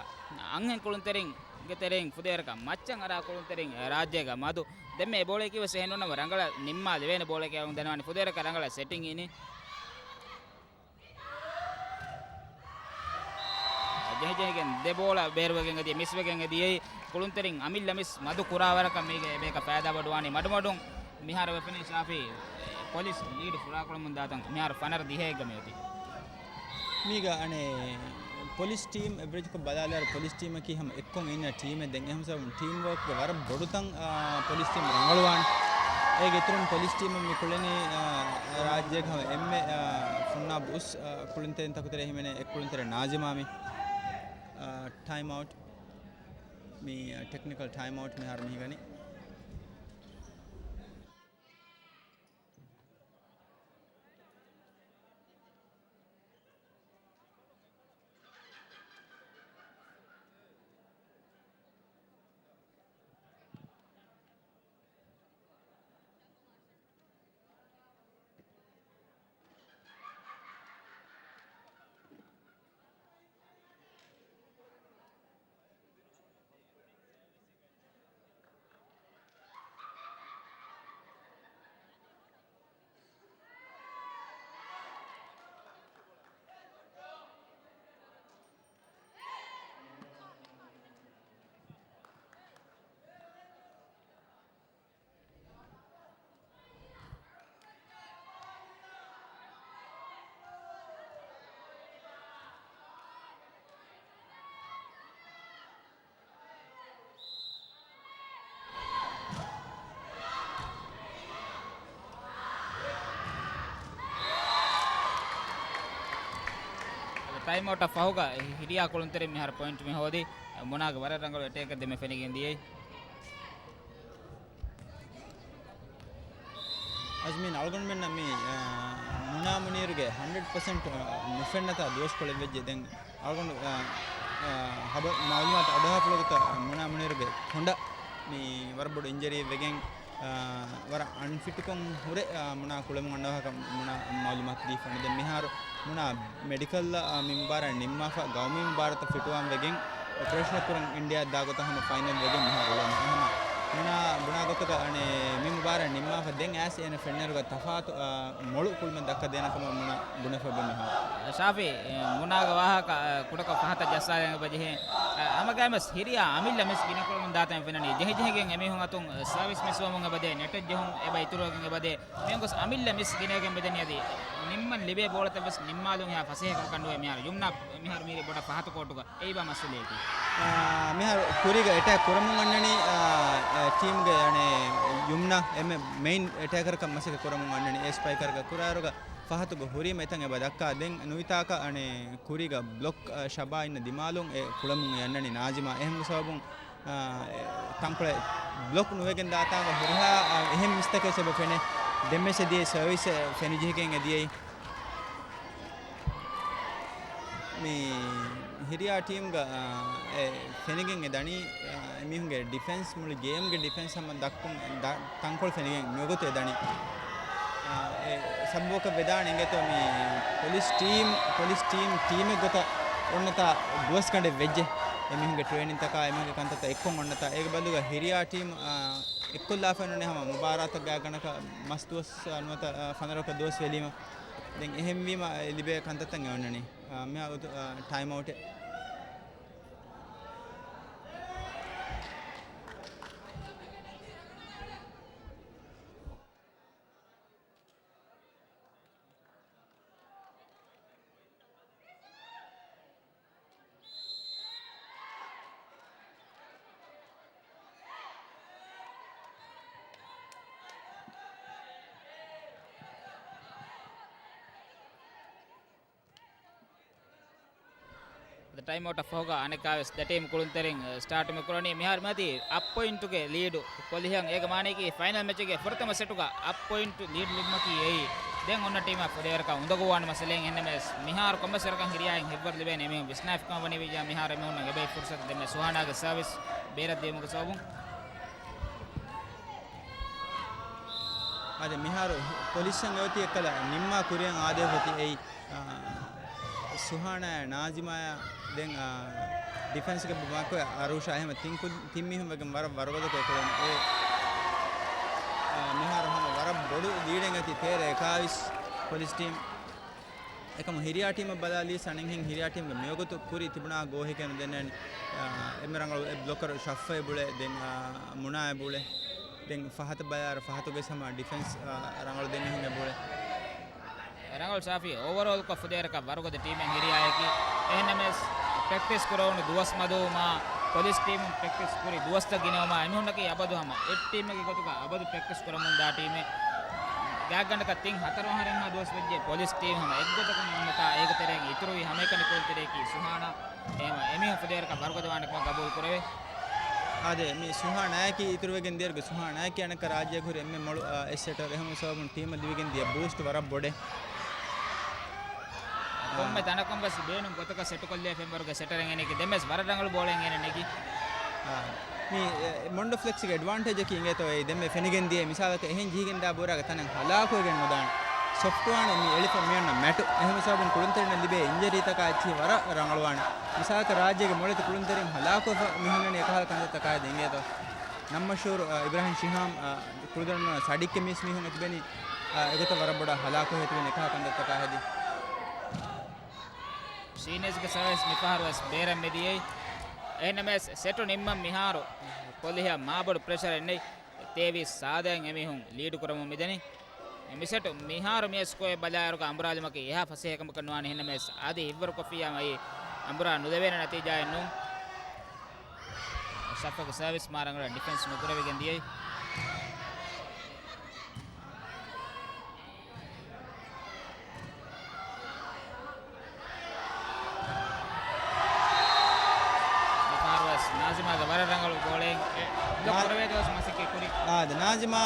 އަންހެން ކުޅުންތެރިންގެ ތެރެއިން ފުދޭވަރަކަށް މައްޗަށް އަރާ ކުޅުންތެރިން، އެ، ރާއްޖޭގަ މަދު. ދެންމެ އެ ބޯޅައަކީ ވެސް އެހެން ނޫން ނަމަ ރަނގަޅަށް ނިންމާލެވޭނެ ބޯޅައެކޭ އަޅުގަނޑު ދަންނަވާނީ. ފުދޭވަރަކަށް ރަނގަޅަށް ސެޓިން އިނީ. ޖެހިޖެހިގެން ދެ ބޯޅަ ބޭރުވެގެން އެދި މިސްވެގެން އެދި އެއީ ކުޅުންތެރިން އަމިއްލަ މިސް މަދު ކުރާވަރަކަށް މީގެ އެބޭކަށް ފައިދާ ބޮޑުވާނީ. މަޑުމަޑުން މިހާރު ވެފެނީ ޝާފީ ޕޮލިސް ލީޑް ފުރާކުޅަމުން ދާތަން މިހާރު ފަނަރަ ދިހައެއްގަ މިއޮތީ. މީގަ އަނެއް ޕޮލިސް ޓީމް އެވްރެޖްކޮށް ބަލާލާއިރު ޕޮލިސް ޓީމަކީ ހަމަ އެއްކޮށް އިންނަ ޓީމެއް. ދެން އެހެން ސަބަބުން ޓީމް ވޯކްގެ ވަރަށް ބޮޑުތަން، އާ، ޕޮލިސް ޓީމް ރަނގަޅުވާނެ. އޭގެ އިތުރުން ޕޮލިސް ޓީމަށް މި ކުޅެނީ، އާ، ރާއްޖޭގެ ހަމަ އެންމެ، އާ، ފުންނާބު އުސް، އާ، ކުޅުންތެރިން ތަކުތެރޭ ހިމެނޭ އެއް ކުޅުންތެރި ނާޒިމާ މި، އާ، ޓައިމް އައުޓް. މި، އާ، ޓެކްނިކަލް ޓައިމް އައުޓް މިހާރު މި ހިނގަނީ. ޓައިމް އައުޓަށް ފަހުގަ ހިރިޔާ ކުޅުންތެރިން މިހާރު ޕޮއިންޓް މި ހޯދީ. މުނާގެ ވަރަށް ރަނގަޅު އެޓޭކެއް ދެމެ ފެނިގެން ދިޔައީ. އަޒްމީން، އަޅުގަނޑުމެންނަށް މި، އާ، މުނާ މުނީރުގެ ހަންޑްރެޑް ޕަސެންޓް، އާ، ނުފެންނަތާ ދުވަސްކޮޅެއް ވެއްޖެ. ދެން އަޅުގަނޑު، އާ، އާ، ހަބަ-، މައުލޫމާތު އަޑުއަހާފުޅުގަތަ މުނާ މުނީރުގެ ކޮނޑަށް މި ވަރަށް ބޮޑު އިންޖަރީ ވެގެން، އާ، ވަރަށް އަންފިޓްކޮށް ހުރެ، އާ، މުނާ ކުޅެމުން އަންނަ ވާހަކަ މުނާ މައުލޫމާތު ދީފަ ވަނީ. ދެން މިހާރު މުނާ މެޑިކަލް، އާ، މި މުބާރާތް ނިންމާފަ، ގައުމީ މުބާރާތަށް ފިޓުވާން ވެގެން އޮޕަރޭޝަނެއް ކުރަން އިންޑިއާއަށް ދާ ގޮތަށް ހަމަ ފައިނަލް ވެގެން މިހާރު އުޅެނީ. އެހެން ބުނާ ގޮތަކަށް އަނެއް މި މުބާރާތް ނިންމާފަ ދެން އައިސް އޭނަ ފެންނައިރުގަ ތަފާތު، އާ، މޮޅު ކުޅުމެއް ދައްކަ ދޭނެ ކަމަށް މުނާ ބުނެފަ ބުނިހާ. ޝާފީ، އެ، މުނާގެ ވާހަކަ، އަ، ކުޑަކޮށް ފަހަތަށް ޖައްސާލަން އެބަޖެހޭ. އަ، ހަމަގައިމުވެސް ހިރިޔާ އަމިއްލަ މިސް ގިނަކުޅަމުން ދާތަން ފެންނަނީ. ޖެހިޖެހިގެން އެމީހުން އަތުން، އަ، ސާވިސް މިސްވަމުން އެބަދޭ، ނެޓެއް ޖެހުން އެބަ އިތުރުވެގެން އެބަދޭ. މިއޮންގޮސް އަމިއްލަ މިސް ގިނަވެގެން މިދަނީ އަދި ނިންމަން ލިބޭ ބޯޅަތައް ވެސް ނިންމާލުން އެހާ ފަސޭހަކަމަކަށް ނުވޭ. މިހާރު ޔުމްނާ މިހާރު މީރި ބޮޑަށް ފަހަތު ކޯޓުގަ. އެއީ ބާ މައްސަލައަކީ. އާ، މިހާރު ކުރީގަ އެޓޭކް ކުރަމުން އަންނަނީ، އާ، އެ، ޓީމްގެ އަނެއް ޔުމްނާ އެންމެ މެއިން އެޓޭކަރަކަށް މަސައްކަތް ކުރަމުން އަންނަނީ. އެ ސްޕައިކަރުގަ ކުރާއިރުގަ ފަހަތުގަ ހުރީމަ އެތަން އެބަ ދައްކާ. ދެން ނުވިތާކަށް އަނެއް ކުރީގަ ބްލޮކް، އާ، ޝަބާ އިންނަ ދިމާލުން އެ ކުޅަމުން އެ އަންނަނީ ނާޒިމާ. އެހެން ސަބަބުން، އާ، ތަންކޮޅެއް ބްލޮކް ނުވެގެން ދާތާގަ ހުރިހާ، އާ، އެހެން މިސްތަކެއް އެބަ ފެނޭ. ދެންމެސް އެ ދިޔައީ ސަރވިސް ފެނިޖެހިގެން އެ ދިޔައީ. މި ހިރިޔާ ޓީމްގަ، އާ، އެ ފެނިގެން އެ ދަނީ، އާ، އެމީހުންގެ ޑިފެންސް، މުޅި ގޭމްގެ ޑިފެންސް ހަމަ ދައްކުން ދަ-، ތަންކޮޅު ފެނިގެން މިވަގުތު އެ ދަނީ. އާ، އެ ސަބަބަކަށް ވެދާނެ އިނގޭތޯ މި ޕޮލިސް ޓީމް، ޕޮލިސް ޓީމް، ޓީމެއް ގޮތަށް އޮންނަތާ ދުވަސް ގަނޑެއް ވެއްޖެ. އެމީހުންގެ ޓްރޭނިންތަކާ، އެމީހުންގެ ކަންތައްތައް އެއްކޮށް އޮންނަތާ. އޭގެ ބަދުގަ ހިރިޔާ ޓީމް، އާ، އެއްކޮށްލާފައި ނޫނޭ ހަމަ މުބާރާތަށް ގާތްގަނޑަކަށް މަސް ދުވަސް، އާ، ނުވަތަ، އާ، ފަނަރަ ދުވަސް ވެލީމަ. ދެން އެހެންވީމަ ލިބޭ ކަންތައްތައް އެ އޮންނަނީ. އާ، މިހާ އުތު-، އާ، ޓައިމް އައުޓެއް. އަދި ޓައިމް އައުޓަށް ފަހުގަ އަނެއްކާވެސް ދެ ޓީމް ކުޅުންތެރިން ސްޓާޓު މި ކުރަނީ. މިހާރު މިއޮތީ އަށް ޕޮއިންޓުގެ ލީޑު ކޮލިހަށް. އޭގެ މާނައަކީ ފައިނަލް މެޗުގެ ފުރަތަމަ ސެޓުގަ އަށް ޕޮއިންޓު ލީޑު ލިބުމަކީ އެއީ. ދެން އޮންނަ ޓީމަށް ފުދޭވަރަކަށް އުނދަގޫވާނެ މައްސަލައެއް. އެހެންނަމަވެސް މިހާރު ކޮންމެސް ވަރަކަށް ހިރިޔާއިން ހެއްވަރު ލިބޭނެ އެމީހުން ވިސްނާފިކަމަށް ވަނީ ވިއްޔާ. މިހާރު އެމީހުންނަށް އެބައި ފުރުސަތު ދެންމެ ސުހާނާގެ ސާވިސް ބޭރަށް ދިޔުމުގެ ސަބަބުން. އާދެ، މިހާރު ޕޮލިސްއަށް އެއޮތީ އެއްކަލަ ނިންމާ ކުރިއަށް އާދެ އޮތީ އެއީ. އާ، ސުހާނާ ނާޒިމާޔާ ދެން، އާ، ޑިފެންސްގެ ބައްކޮ އަރޫޝާ އެހެމަ ތިން ކު-، ތިން މީހުން ވެގެން ވަރަށް ވަރުގަދަކޮށް ކުޅެން. އެ، އާ، މިހާރު ހަމަ ވަރަށް ބޮޑު ލީޑެއް އޮތީ ތޭރަ އެކާވީސް ޕޮލިސް ޓީމް. އެކަމު ހިރިޔާ ޓީމަށް ބަލާލީ ސަނިންހެން ހިރިޔާ ޓީމްގެ މިވަގުތު ކުރި ތިބުނާ ގޯހެއް ނުދެންނެވެން. އާ، އެންމެ ރަނގަޅު އެ ބްލޮކަރު ޝައްފަ އެބުޅޭ ދެން، އާ، މުނާ އެބުޅޭ. ދެން ފަހަތަށް ބަލާއިރު ފަހަތުގެ ހަމަ ޑިފެންސް، އާ، ރަނގަޅު ދެމީހުން އެބުޅޭ. ރަނގަޅު ސާފީ އޯވަރޯލްކޮށް ފުދޭވަރަކަށް ވަރުގަދަ ޓީމެއް ހިރިޔާއަކީ. އެހެންނަމަވެސް ޕްރެކްޓިސް ކުރެވުނު ދުވަސް މަދުވުމާ، ޕޮލިސް ޓީމުން ޕްރެކްޓިސް ކުރި ދުވަސްތައް ގިނަވުމާ، އެމީހުންނަކީ އަބަދު ހަމަ އެއް ޓީމެއްގެ ގޮތުގަ އަބަދު ޕްރެކްޓިސް ކުރަމުންދާ ޓީމެއް. ގާތްގަނޑަކަށް ތިން ހަތަރު އަހަރެއްހާ ދުވަސް ވެއްޖެ ޕޮލިސް ޓީމް ހަމަ އެއްގޮތަކަށް އޮންނަތާ، އޭގެ ތެރެއިން އިތުރުވި ހަމައެކަނި ކުޅުންތެރިޔަކީ ސުހާނާ. އެހެންވެ، އެމީހުން ފުދޭވަރަކަށް ވަރުގަދަވާނެ ކަމަށް ގަބޫލު ކުރެވޭ. އާދެ، މި ސުހާނާއަކީ އިތުރުވެގެން ދިޔައިރުގެ ސުހާނާއަކީ އަނެއްކާ ރާއްޖޭގަ ހުރި އެންމެ މޮޅު، އާ، އެއް ސެޓަރ. އެހެން ސަބަބުން ޓީމަށް ލިބިގެން ދިޔަ ބޫސްޓް ވަރަށް ބޮޑޭ. ކޮންމެ ތަނަކުން ވެސް ބޭނުން ގޮތަކަށް ސެޓުކޮށްލިޔާ ފެންވަރުގެ ސެޓަރެއް އެނގޭނެ އެކި ދެންވެސް ވަރަށް ރަނގަޅު ބޯޅައެއް އެނގޭނެ އެކި. އާ، މި، އެ، މޮންޑޯ ފްލެކްސްގެ އެޑްވާންޓޭޖަކީ އިނގޭތޯ އެއީ ދެންމެ ފެނިގެން ދިޔަ މިސާލަކަށް އެހެން ޖެހިގެން ދާ ބޯޅައިގެ ތަނެއް ހަލާކުވެގެން ނުދާނެ. ސޮފްޓްވާނެ މި އެޅިފަ މިއޮންނަ މެޓު. އެހެން ސަބަބުން ކުޅުންތެރިންނަށް ލިބޭ އިންޖަރީތަކާ އެއްޗިހި ވަރަށް ރަނގަޅުވާނެ. މިސާލަކަށް ރާއްޖޭގެ މޮޅެތި ކުޅުންތެރިން ހަލާކުވެފަ މިހުންނަނީ އެކަހަލަ ކަންތައްތަކާ ހެދި އިނގޭތޯ. ނަމް މަޝްހޫރު، އާ، އިބްރާހިމް ޝިހާމް، އާ، ކުޅުދުން ސަޑިއްކެ މީސް މީހުން އެތިބެނީ، އާ، އެގޮތަށް ވަރަށް ބޮޑަށް ހަލާކުވެ އެތިބެނީ އެކަހަލަ ކަންތައްތަކާ ހެދި. ޝީނޭޒްގެ ސަރވިސް މިފަހަރު ވެސް ބޭރަށް މިދިޔައީ. އެހެންނަމަވެސް ސެޓު ނިންމަން މިހާރު ކޮލިހަށް މާބޮޑު ޕްރެޝަރެއް ނެތް. ތޭވީސް ސާދައިން އެމީހުން ލީޑު ކުރަމުން މިދަނީ. މި ސެޓު މިހާރު މި ސްކޯއެއް ބަލާއިރުގަ އަނބުރާލުމަކީ އެހާ ފަސޭހަކަމަކަށް ނުވާނެ. އެހެންނަމަވެސް އަދި ހިއްވަރުކޮށްފިއްޔާ އައީ އަނބުރާ ނުލެވޭނެ ނަތީޖާއެއް ނޫން. ޝަފަގު ސަރވިސް މާ ރަނގަޅަށް ޑިފެންސް ނުކުރެވިގެން ދިޔައީ. ނާޒިމާ،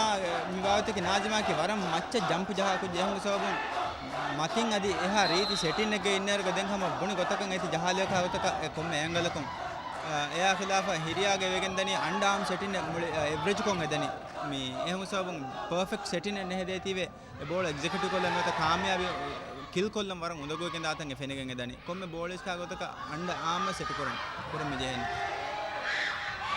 މި ބާވަތަކީ ނާޒިމާއަކީ ވަރަށް މައްޗަށް ޖަމްޕް ޖަހާ ކުއްޖެއް. އެހެން ސަބަބުން މަތިން އަދި އެހާ ރީތި ސެޓިންއެއްގަ އިންނައިރުގަ ދެން ހަމަ ބުނި ގޮތަކަށް އޭތި ޖަހާލިޔަކާ ގޮތަކަށް އެ ކޮންމެ އެންގަލަކުން، އާ، އެއާ ޚިލާފަށް ހިރިޔާގެ ވެގެން ދަނީ އަންޑަ އާމް ސެޓިން މުޅި، އާ، އެވްރެޖްކޮށް އެދަނީ. މި އެހެން ސަބަބުން ޕަރފެކްޓް ސެޓިންއެއް ނެހެދޭތީވެ އެ ބޯޅަ އެގްޒެކިއުޓް ކޮށްލަން ނުވަތަ ކާމިޔާބީ ކިލް ކޮށްލަން ވަރަށް އުނދަގޫވެގެން ދާތަން އެ ފެނިގެން އެދަނީ. ކޮންމެ ބޯޅައިސްކާ ގޮތަކަށް އަންޑަ އާމް ސެޓު ކުރަން، ކުރަން މި ޖެހެނީ.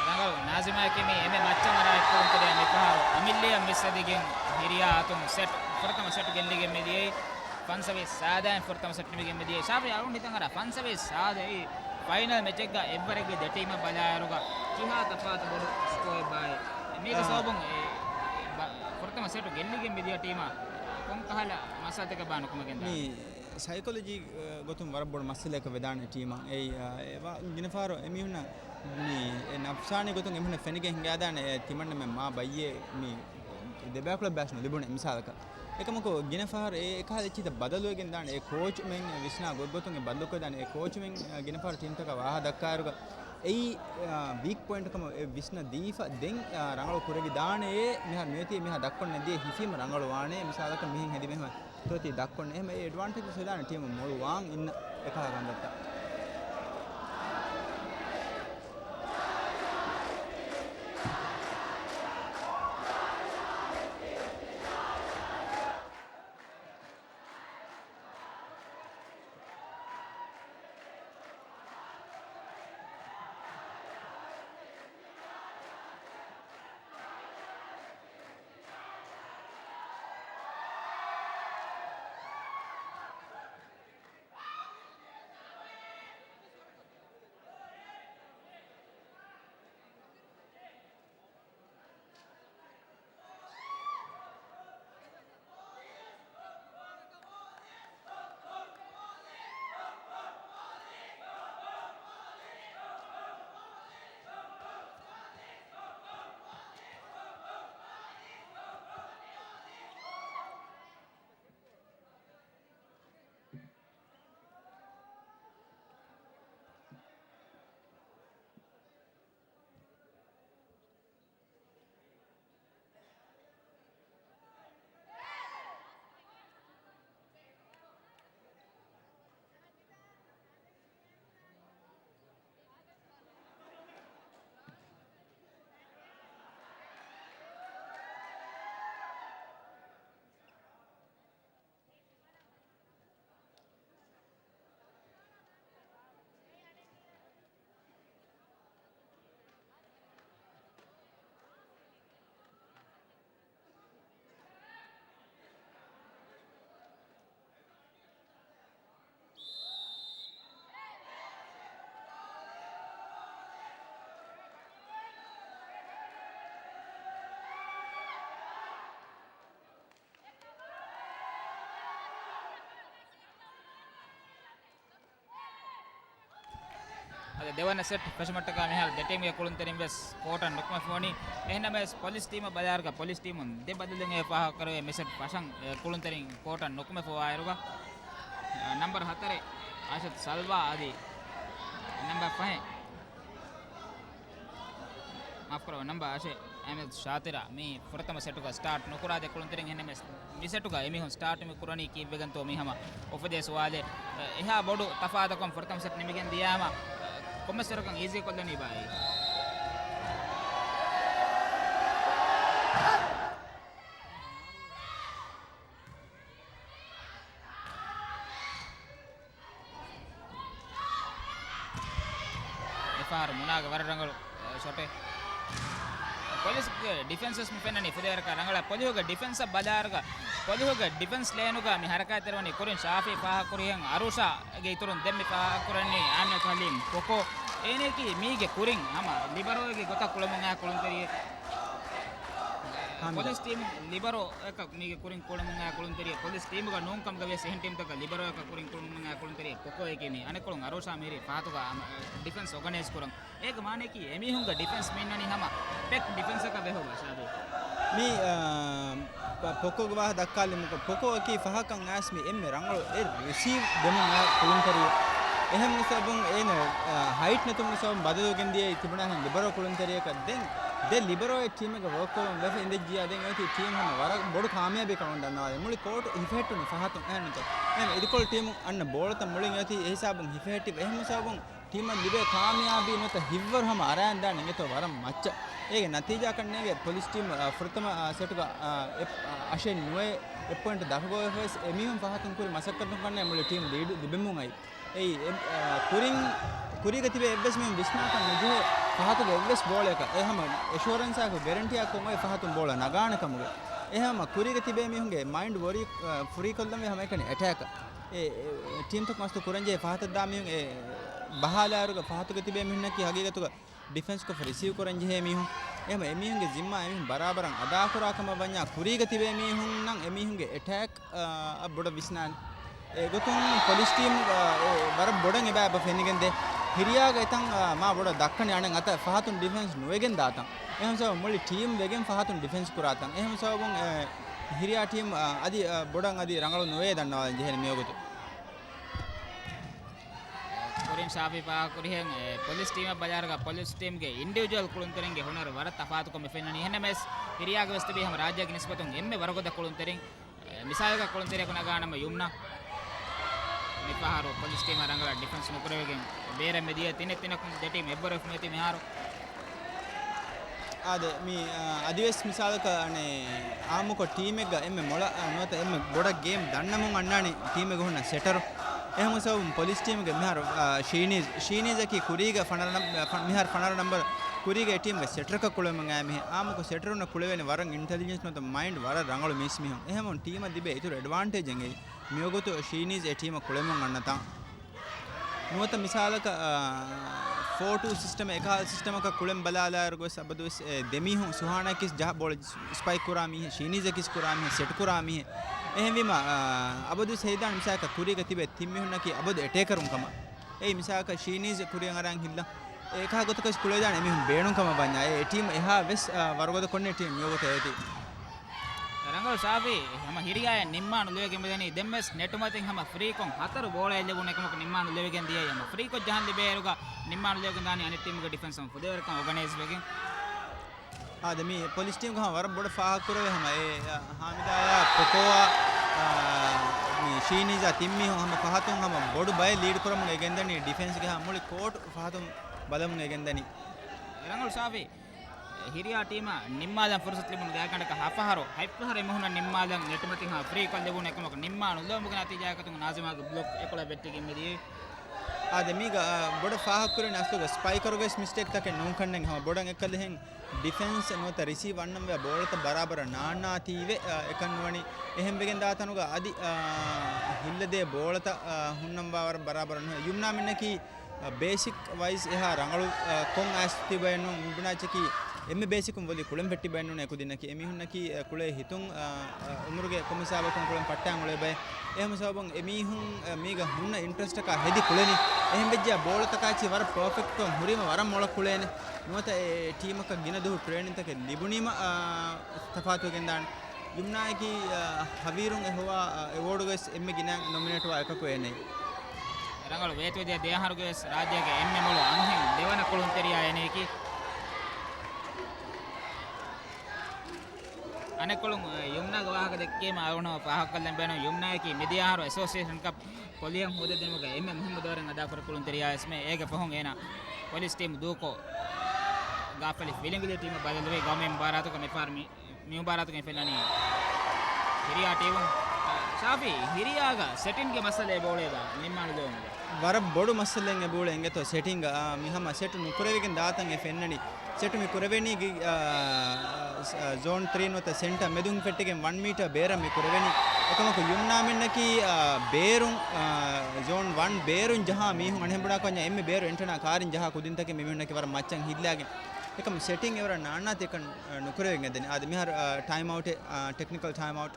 ރަނގަޅު ނާޒިމާއަކީ މި އެންމެ މައްޗަށް މަރާ އެއްކުޅުންތެރިޔާ މިފަހަރު އަމިއްލައަށް މިސްއަދިގެން ހިރިޔާ އަތުން ސެޓް ފުރަތަމަ ސެޓް ގެއްލިގެން މިދިޔައީ. ފަންސަވީސް ސާދައިން ފުރަތަމަ ސެޓް ނިމިގެން މިދިޔައީ. ޝާފި އަޅުން ހިތަށް އަރާ ފަންސަވީސް ސާދައީ ފައިނަލް މެޗެއްގަ އެއްވަރެއްގެ ދެ ޓީމަށް ބަލާއިރުގަ ކިހާ ތަފާތު ބޮޑު ސްކޯއެއް ބާއޭ؟ މީގެ އާ. ސަބަބުން އެ ބަ-، ފުރަތަމަ ސެޓު ގެއްލިގެން މިދިޔަ ޓީމާ ކޮން ކަހަލަ މައްސަލަތަކެއް ބާ ނުކުމެގެން ދާނެ؟ މީ ސައިކޮލޮޖީ، އަ، ގޮތުން ވަރަށް ބޮޑު މައްސަލައަކަށް ވެދާނެ ޓީމަށް. އެއީ، އަ، އެ ވާ-، ގިނަ ފަހަރު އެމީހުންނަށް މީ އެ ނަފްސާނީ ގޮތުން އެމީހުންނަށް ފެނިގެން ހިނގާދާނެ އެ ތިމަންނަމެން މާ ބައްޔޭ މީ ދެބައިކުޅަ ބާސް ނުލިބުނެ މިސާލަކަށް. އެކަމަކު ގިނަ ފަހަރު އެ އެކަހަލަ އެއްޗިތައް ބަދަލުވެގެން ދާނެ. އެ ކޯޗުމެން ވިސްނާ ގޮތްގޮތުން އެ ބަދަލުކޮށްދާނެ. އެ ކޯޗުމެން ގިނަ ފަހަރު ޓީމްތަކަށް ވާހަ ދައްކާއިރުގަ އެއީ، އާ، ވީކް ޕޮއިންޓް ކަމަށް އެ ވިސްނަ ދީފަ ދެން، އާ، ރަނގަޅު ކުރެވިދާނެ. މިހާރު މިއޮތީ މިހާ ދައްކޮން ނެދިޔަ ހިފީމަ ރަނގަޅު ވާނެ. މިސާލަކަށް މިހެން ހެދި މެހެމަ ތޯތީ ދައްކޮން އެހެމަ އެ އެޑްވާންޓޭޖް ހިލާނެ ޓީމު މޮޅު ވާން އިންނަ އެކަހަލަ ކަންތައްތައް. އަދި ދެވަނަ ސެޓް ފެށުމަށްޓަކާ މިހާރު ދެ ޓީމްގެ ކުޅުންތެރިން ވެސް ކޯޓަށް ނުކުމެފަ ވަނީ. އެހެންނަމަވެސް ޕޮލިސް ޓީމަށް ބަލާއިރުގަ ޕޮލިސް ޓީމުން ދެ ބަދަލެއް ފާހަގަކުރެވޭ މި ސެޓް ފަށަން، އެ، ކުޅުންތެރިން ކޯޓަށް ނުކުމެފަ ވާއިރުގަ، އަ، ނަމްބަރު ހަތަރެއް އާޝަތު ސަލްވާ އަދި ނަމްބަރު ފަހެއް މާފުކުރައްވާ، ނަމްބަރު އަށެއް އަހްމަދު ޝާތިރާ މި ފުރަތަމަ ސެޓުގަ ސްޓާޓް ނުކުރާދޭ ކުޅުންތެރިން. އެހެންނަމަވެސް މި ސެޓުގަ އެމީހުން ސްޓާޓް މި ކުރަނީ ކީއްވެގެންތޯ މީ ހަމަ އުފެދޭ ސުވާލެއް. އެހާ ބޮޑު ތަފާތަކުން ފުރަތަމަ ސެޓް ނިމިގެން ދިޔާމަ ކޮންމެސް ވަރަކަށް އީޒީ ކޮށްލަނީ ބާއީ. އެފާރު މުނާގެ ވަރަށް ރަނގަޅު، އަ، ޝޮޓެއް. ޕޮލިސްގެ ޑިފެންސް ވެސް މި ފެންނަނީ ފުދޭވަރަކަށް ރަނގަޅަށް. ޕޮލިހުގެ ޑިފެންސަށް ބަލާއިރުގަ، ޕޮލިހުގެ ޑިފެންސް ލޭނުގަ މި ހަރަކާތްތެރިވަނީ ކުރިން ޝާފީ ފާހަގަކުރިހެން އަރޫޝާގެ އިތުރުން ދެން މި ފާހަގަކުރަނީ އާމިނަތު ހަލީމް ކޮކޯ. އޭނައަކީ މީގެ ކުރިން ހަމަ ލިބަރޯއެއްގެ ގޮތަށް ކުޅެމުން އައި ކުޅުންތެރިއެއް. ހާމިދާ. ޕޮލިސް ޓީމު ލިބަރޯއަކަށް މީގެ ކުރިން ކުޅެމުން އައި ކުޅުންތެރިއެއް. ޕޮލިސް ޓީމުގަ ނޫން ކަމުގަ ވިޔަސް އެހެން ޓީމްތަކަށް ލިބަރޯއަކަށް ކުރިން ކުޅެމުން އައި ކުޅުންތެރިއެއް ކޮކޯއެކޭ މީ. އަނެއްކޮޅުން އަރޫޝާ މިހިރީ ފަހަތުގަ ޑިފެންސް އޯގަނައިޒް ކުރަން. އޭގެ މާނައަކީ އެމީހުންގެ ޑިފެންސް މި އިންނަނީ ހަމަ ޕެކް ޑިފެންސަކަށް ވެހޯބާ ޝާދީ. މި، އާ، ޕޮ-، ޕޮކޯގެ ވާހަކަ ދައްކާލިމުގަ ޕޮކޯއަކީ ފަހަކަށް އައިސް މި އެންމެ ރަނގަޅު އެއް ރިސީވް ދެމުން އައި ކުޅުންތެރިއެއް. އެހެން ސަބަބުން އޭނަ، އާ، ހައިޓް ނެތުމުގެ ސަބަބުން ބަދަލުވެގެން ދިޔައީ ތިބުނާހެން ލިބަރޯ ކުޅުންތެރިއަކަށް. ދެން ދެ ލިބަރޯއެއް ޓީމެއްގަ ވޯކް ކޮށްލަން ވެފަ އިނދެއްޖިޔާ ދެން އޮތީ ޓީމް ހަމަ ވަރަށް ބޮޑު ކާމިޔާބީ ކަމުން ދަންނަވާލެ. މުޅި ކޯޓް ހިފެހެއްޓުނީ ފަހަތުން އެހެންނުތޯ؟ އެހެން އިދިކޮޅު ޓީމު އަންނަ ބޯޅަތައް މުޅިން އޮތީ އެ ހިސާބުން ހިފެހެއްޓި. އެހެން ހިސާބުން ޓީމަށް ލިބޭ ކާމިޔާބީ ނުވަތަ ހިތްވަރު ހަމަ އަރާން ދާން އިނގޭތޯ ވަރަށް މައްޗަށް. އޭގެ ނަތީޖާކަން ނޭނގެ ޕޮލިސް ޓީމް، އާ، ފުރަތަމަ، އާ، ސެޓުގަ، އާ، އެ-، އަށެއް ނުވައެއް އެއް ޕޮއިންޓް ދަށުގަވެފަވެސް އެމީހުން ފަހަތުން ކުރި މަސައްކަތުން ކަންނޭ މުޅި ޓީމް ލީޑް ލިބެމުން އައީ. އެއީ، އެ، އާ، ކުރިން، ކުރީގަ ތިބޭ އެއްވެސް މީހުން ވިސްނާކަށް ނުޖެހޭ ފަހަތުގެ އެއްވެސް ބޯޅަޔަކަށް. އެ ހަމަ އެޝުއަރެންސާއެކު ގެރެންޓީއަކުން އޮތް ފަހަތުން ބޯޅަ ނަގާނެ ކަމުގެ. އެ ހަމަ ކުރީގަ ތިބޭ މީހުންގެ މައިންޑް ވޮރީ، އާ، ފްރީ ކޮށްލަންވީ ހަމައެކަނި އެޓޭކަށް. އެ، އެ، ޓީމްތަކުން އަސްލު ކުރަންޖެހޭ ފަހަތަށް ދާ މީހުން އެ ބަހާލާއިރުގަ ފަހަތުގަ ތިބޭ މީހުންނަކީ ހަގީގަތުގަ ޑިފެންސްކޮށްފަ ރިސީވް ކުރަން ޖެހޭ މީހުން. އެހެމަ އެމީހުންގެ ޒިންމާ އެމީހުން ބަރާބަރަށް އަދާކުރާ ކަމަށް ވަންޏާ ކުރީގަ ތިބޭ މީހުންނަށް އެމީހުންގެ އެޓޭކް، އާ، އަށް ބޮޑަށް ވިސްނާނެ. އެގޮތުން ޕޮލިސް ޓީމް، އާ، އެ ވަރަށް ބޮޑަށް އެބަ އެބަ ފެނިގެންދޭ. ހިރިޔާގަ އެތަން، އާ، މާ ބޮޑަށް ދައްކަނީ އަނެއް އަތަށް ފަހަތުން ޑިފެންސް ނުވެގެން ދާތަން. އެހެން ސަބަބުން މުޅި ޓީމް ވެގެން ފަހަތުން ޑިފެންސް ކުރާތަން. އެހެން ސަބަބުން، އެ، ހިރިޔާ ޓީމް، އާ، އަދި، އާ، ބޮޑަށް އަދި ރަނގަޅު ނުވޭ ދަންނަވާލަން ޖެހޭނެ މިވަގުތު. ކުރިން ޝާފީ ފާހަގަކުރިހެން، އެ، ޕޮލިސް ޓީމަށް ބަލާއިރުގަ ޕޮލިސް ޓީމްގެ އިންޑިވިޖުއަލް ކުޅުންތެރިންގެ ހުނަރު ވަރަށް ތަފާތުކޮށް މި ފެންނަނީ. އެހެންނަމަވެސް، ހިރިޔާގެ ވެސް ތިބީ ހަމަ ރާއްޖޭގެ ނިސްބަތުން އެންމެ ވަރުގަދަ ކުޅުންތެރިން. އެ، މިސާލަކަށް ކުޅުންތެރިޔަކު ނަގާނަމަ ޔުމްނާ. މިފަހަރު ޕޮލިސް ޓީމަށް ރަނގަޅަށް ޑިފެންސް ނުކުރެވިގެން ބޭރަށް މިދިޔަ ތިނެއް ތިނަކުން ދެ ޓީމް އެއްވަރު ވެފަ މިއޮތީ މިހާރު. އާދެ، މި، އާ، އަދިވެސް މިސާލަކަށް އަނެއް އާއްމުކޮށް ޓީމެއްގަ އެންމެ މޮޅަށް، އާ، ނުވަތަ އެންމެ ބޮޑަށް ގޭމް ދަންނަމުން އަންނާނީ ޓީމެއްގަ ހުންނަ ސެޓަރު. އެހެން ސަބަބުން ޕޮލިސް ޓީމްގެ މިހާރު، އާ، ޝީނީޒް، ޝީނީޒަކީ ކުރީގަ ފަނަރަ ނަމް-، ފަ-، މިހާރު ފަނަރަ ނަމްބަރު ކުރީގެ ޓީމްގެ ސެޓަރަކަށް ކުޅެމުން އައި މީހެއް. އާއްމުކޮށް ސެޓަރުންނަށް ކުޅެވޭނެ ވަރަށް އިންޓެލިޖެންސް ނުވަތަ މައިންޑް ވަރަށް ރަނގަޅު މީސް މީހުން. އެހެންވުން ޓީމަށް ލިބޭ އިތުރު އެޑްވާންޓޭޖެއް އެއީ. މިވަގުތު ޝީނީޒް އެ ޓީމަށް ކުޅެމުން އަންނަތާ. ނުވަތަ މިސާލަކަށް، އާ، ފޯ ޓޫ ސިސްޓަމެއް، އެކަހަލަ ސިސްޓަމަކަށް ކުޅެން ބަލާލާއިރު ގޮސް އަބަދުވެސް އެ ދެމީހުން ސުހާނާ ކިސް ޖަހާ ބޯޅަ ސްޕައިކް ކުރާ މީހެއް، ޝީނީޒަ ކިސް ކުރާ މީހެއް، ސެޓް ކުރާ މީހެއް. އެހެންވީމަ، އާ، އަބަދުވެސް ހެދިދާނެ މިސާލަކަށް ކުރީގަ ތިބޭ ތިން މީހުންނަކީ އަބަދު އެޓޭކަރުން ކަމަށް. އެއީ މިސާލަކަށް ޝީނީޒް ކުރިއަށް އަރާން ހިއްލަން. އެކަހަލަ ގޮތަކަށް ކުޅެދާނެ އެމީހުން ބޭނުން ކަމަށް ވަންޏާ. އެ ޓީމް އެހާ ވެސް، އާ، ވަރުގަދަ ކޮންނެ ޓީމް މިވަގުތަށް އެދި. ރަނގަޅު ޝާފީ، ހަމަ ހިރިޔާއަށް ނިންމާނުލެވިގެން މިދަނީ. ދެންވެސް ނެޓުމަތިން ހަމަ ފްރީކޮށް ހަތަރު ބޯޅައެއް ލިބުނު އެކަމަކު ނިންމާނުލެވިގެން ދިޔައީ. ހަމަ ފްރީކޮށް ޖަހަން ލިބޭއިރުގަ ނިންމާނުލެވިގެން ދާނީ އަނެއް ޓީމުގެ ޑިފެންސަށް ފުދޭވަރަކަށް އޯގަނައިޒް ވެގެން. އާދެ، މި ޕޮލިސް ޓީމްގެ ހަމަ ވަރަށް ބޮޑަށް ފާހަގަކުރެވޭ ހަމަ އެ، އަ، ހާމިދާއާ ޕޮކޯއާ، އާ، މި ޝީނީޒާ ތިން މީހުން ހަމަ ފަހަތުން ހަމަ ބޮޑު ބައެއް ލީޑް ކުރަމުން އެ ގެންދަނީ ޑިފެންސްގެ ހަމަ މުޅި ކޯޓް ފަހަތުން ބަލަމުން އެ ގެންދަނީ. ރަނގަޅު ޝާފީ، ހިރިޔާ ޓީމަށް ނިންމާލަން ފުރުސަތު ލިބުނު ގާތްގަނޑަކަށް ހަފަހަރު ހަތްފަހަރު އެމީހުންނަށް ނިންމާލަން ނެޓުމަތިން ހަމަ ފްރީކޮށް ލިބުނު އެކަމަކު ނިންމާ ނުލެވުމުގެ ނަތީޖާއަކަށް ނާޒިމާގެ ބްލޮކް އެކޮޅަށް ވެއްޓިގެން މިދިޔައީ. އާދެ، މީގަ، އާ، ބޮޑަށް ފާހަގަކުރެވެނީ އަސްލުގަ ސްޕައިކަރުގެ ވެސް މިސްޓޭކްތަކެއް ނޫން ކަންނޭނގެ ހަމަ ބޮޑަށް އެއްކަލަ ހެން ޑިފެންސް ނުވަތަ ރިސީވް އަންނަންވާ ބޯޅަތައް ބަރާބަރަށް ނާންނާތީވެ، އާ، އެކަން ނުވަނީ. އެހެން ވެގެން ދާ ތަނުގަ އަދި، އާ، ހިއްލަދޭ ބޯޅަތައް، އާ، ހުންނަންވާވަރަށް ބަރާބަރަށް ނުވޭ. ޔުމްނާ މިންނަކީ އަ، ބޭސިކް ވައިޒް އެހާ ރަނގަޅު، އަ، ކޮން އައިސް ތިބައެއްނު މިބުނާއްޗަކީ އެންމެ ބޭސިކުން ވޮލީ ކުޅެން ފެއްޓި ބައެއްނޫން އެކުދިންނަކީ. އެމީހުންނަކީ، އަ، ކުޅޭ ހިތުން، އަ، އަ، އުމުރުގެ ކޮންމެ ހިސާބަކުން ކުޅެން ފައްޓާން އުޅޭ ބައެއް. އެހެން ހިސާބުން އެމީހުން، އަ، މީގަ ހުންނަ އިންޓްރެސްޓަކާ ހެދި ކުޅެނީ. އެހެން ވެއްޖެއްޔާ ބޯޅަތަކާއެކީ ވަރަށް ޕާފެކްޓްކޮށް ހުރީމަ ވަރަށް މޮޅަށް ކުޅޭނެ. ނުވަތަ އެ ޓީމަކަށް ގިނަ ދުވަހު ޓްރޭނިންތަކެއް ލިބުނީމަ، އާ، ތަފާތުވެގެންދާނެ. ޔުމްނާއަކީ، އާ، ހަވީރުން އެ ހޮވާ، އާ، އެވޯޑުގައި އެންމެ ގިނަ ނޮމިނޭޓްވާ އެކަކު އޭނައީ. ރަނގަޅު ވޭތުވެދިޔަ ދެ އަހަރުގަވެސް ރާއްޖޭގެ އެންމެ މޮޅު އަންހެން ދެވަނަ ކުޅުންތެރިޔާ އޭނައަކީ. އަނެއްކޮޅުން، އާ، ޔުމްނާގެ ވާހަކަ ދެއްކީމަ އަޅުގަނޑު ފާހަގަކޮށްލަން ބޭނުން. ޔުމްނާއަކީ މިދިޔަ އަހަރު އެސޯސިއޭޝަން ކަޕް ކޮލިއަށް ހޯދައިދިނުމުގަ އެންމެ މުހިއްމު ދައުރެއް އަދާކުރި ކުޅުންތެރިޔާ އެސްމެ. އޭގެ ފަހުން އޭނަ ޕޮލިސް ޓީމު ދޫކޮށް، ގާފަލި ފިލިނގިލި ޓީމަށް ބަދަލުވެ ގައުމީ މުބާރާތުގަ މިފަހަރު މި މި މުބާރާތުގައި ފެންނަނީ ހިރިޔާ ޓީމު. އާ، ޝާފީ، ހިރިޔާގަ ސެޓިންގެ މައްސަލައެއް ބޯޅައެއް ނިންމާނުލެވުމުގެ. ވަރަށް ބޮޑު މައްސަލައެއް އެބޯޅަ އިނގޭތޯ ސެޓިންގ، އާ، މި ހަމަ ސެޓު ނުކުރެވިގެން ދާތަން އެ ފެންނަނީ. ސެޓު މި ކުރެވެނީ ގި-، އާ، ޒޯން ތްރީ ނުވަތަ ސެންޓަރ މެދުން ފެއްޓިގެން ވަން މީޓަރ ބޭރަށް މި ކުރެވެނީ. އެކަމަކު ޔުމްނާމެންނަކީ، އާ، ބޭރުން، އާ، ޒޯން ވަން ބޭރުން ޖަހާ މީހުން އަނެއް ބުނާކަންޏާ އެންމެ ބޭރު އެންޓަނާ ކާރިން ޖަހާ ކުދިންތަކެއް މި މީހުންނަކީ ވަރަށް މައްޗަށް ހިއްލާގެން. އެކަމަ ސެޓިން އެވަރަށް ނާންނާތީ އެކަން، އަ، ނުކުރެވިގެން ދެނީ. އާދެ، މިހާރު، އަ، ޓައިމް އައުޓެއް، އަ، ޓެކްނިކަލް ޓައިމް އައުޓް.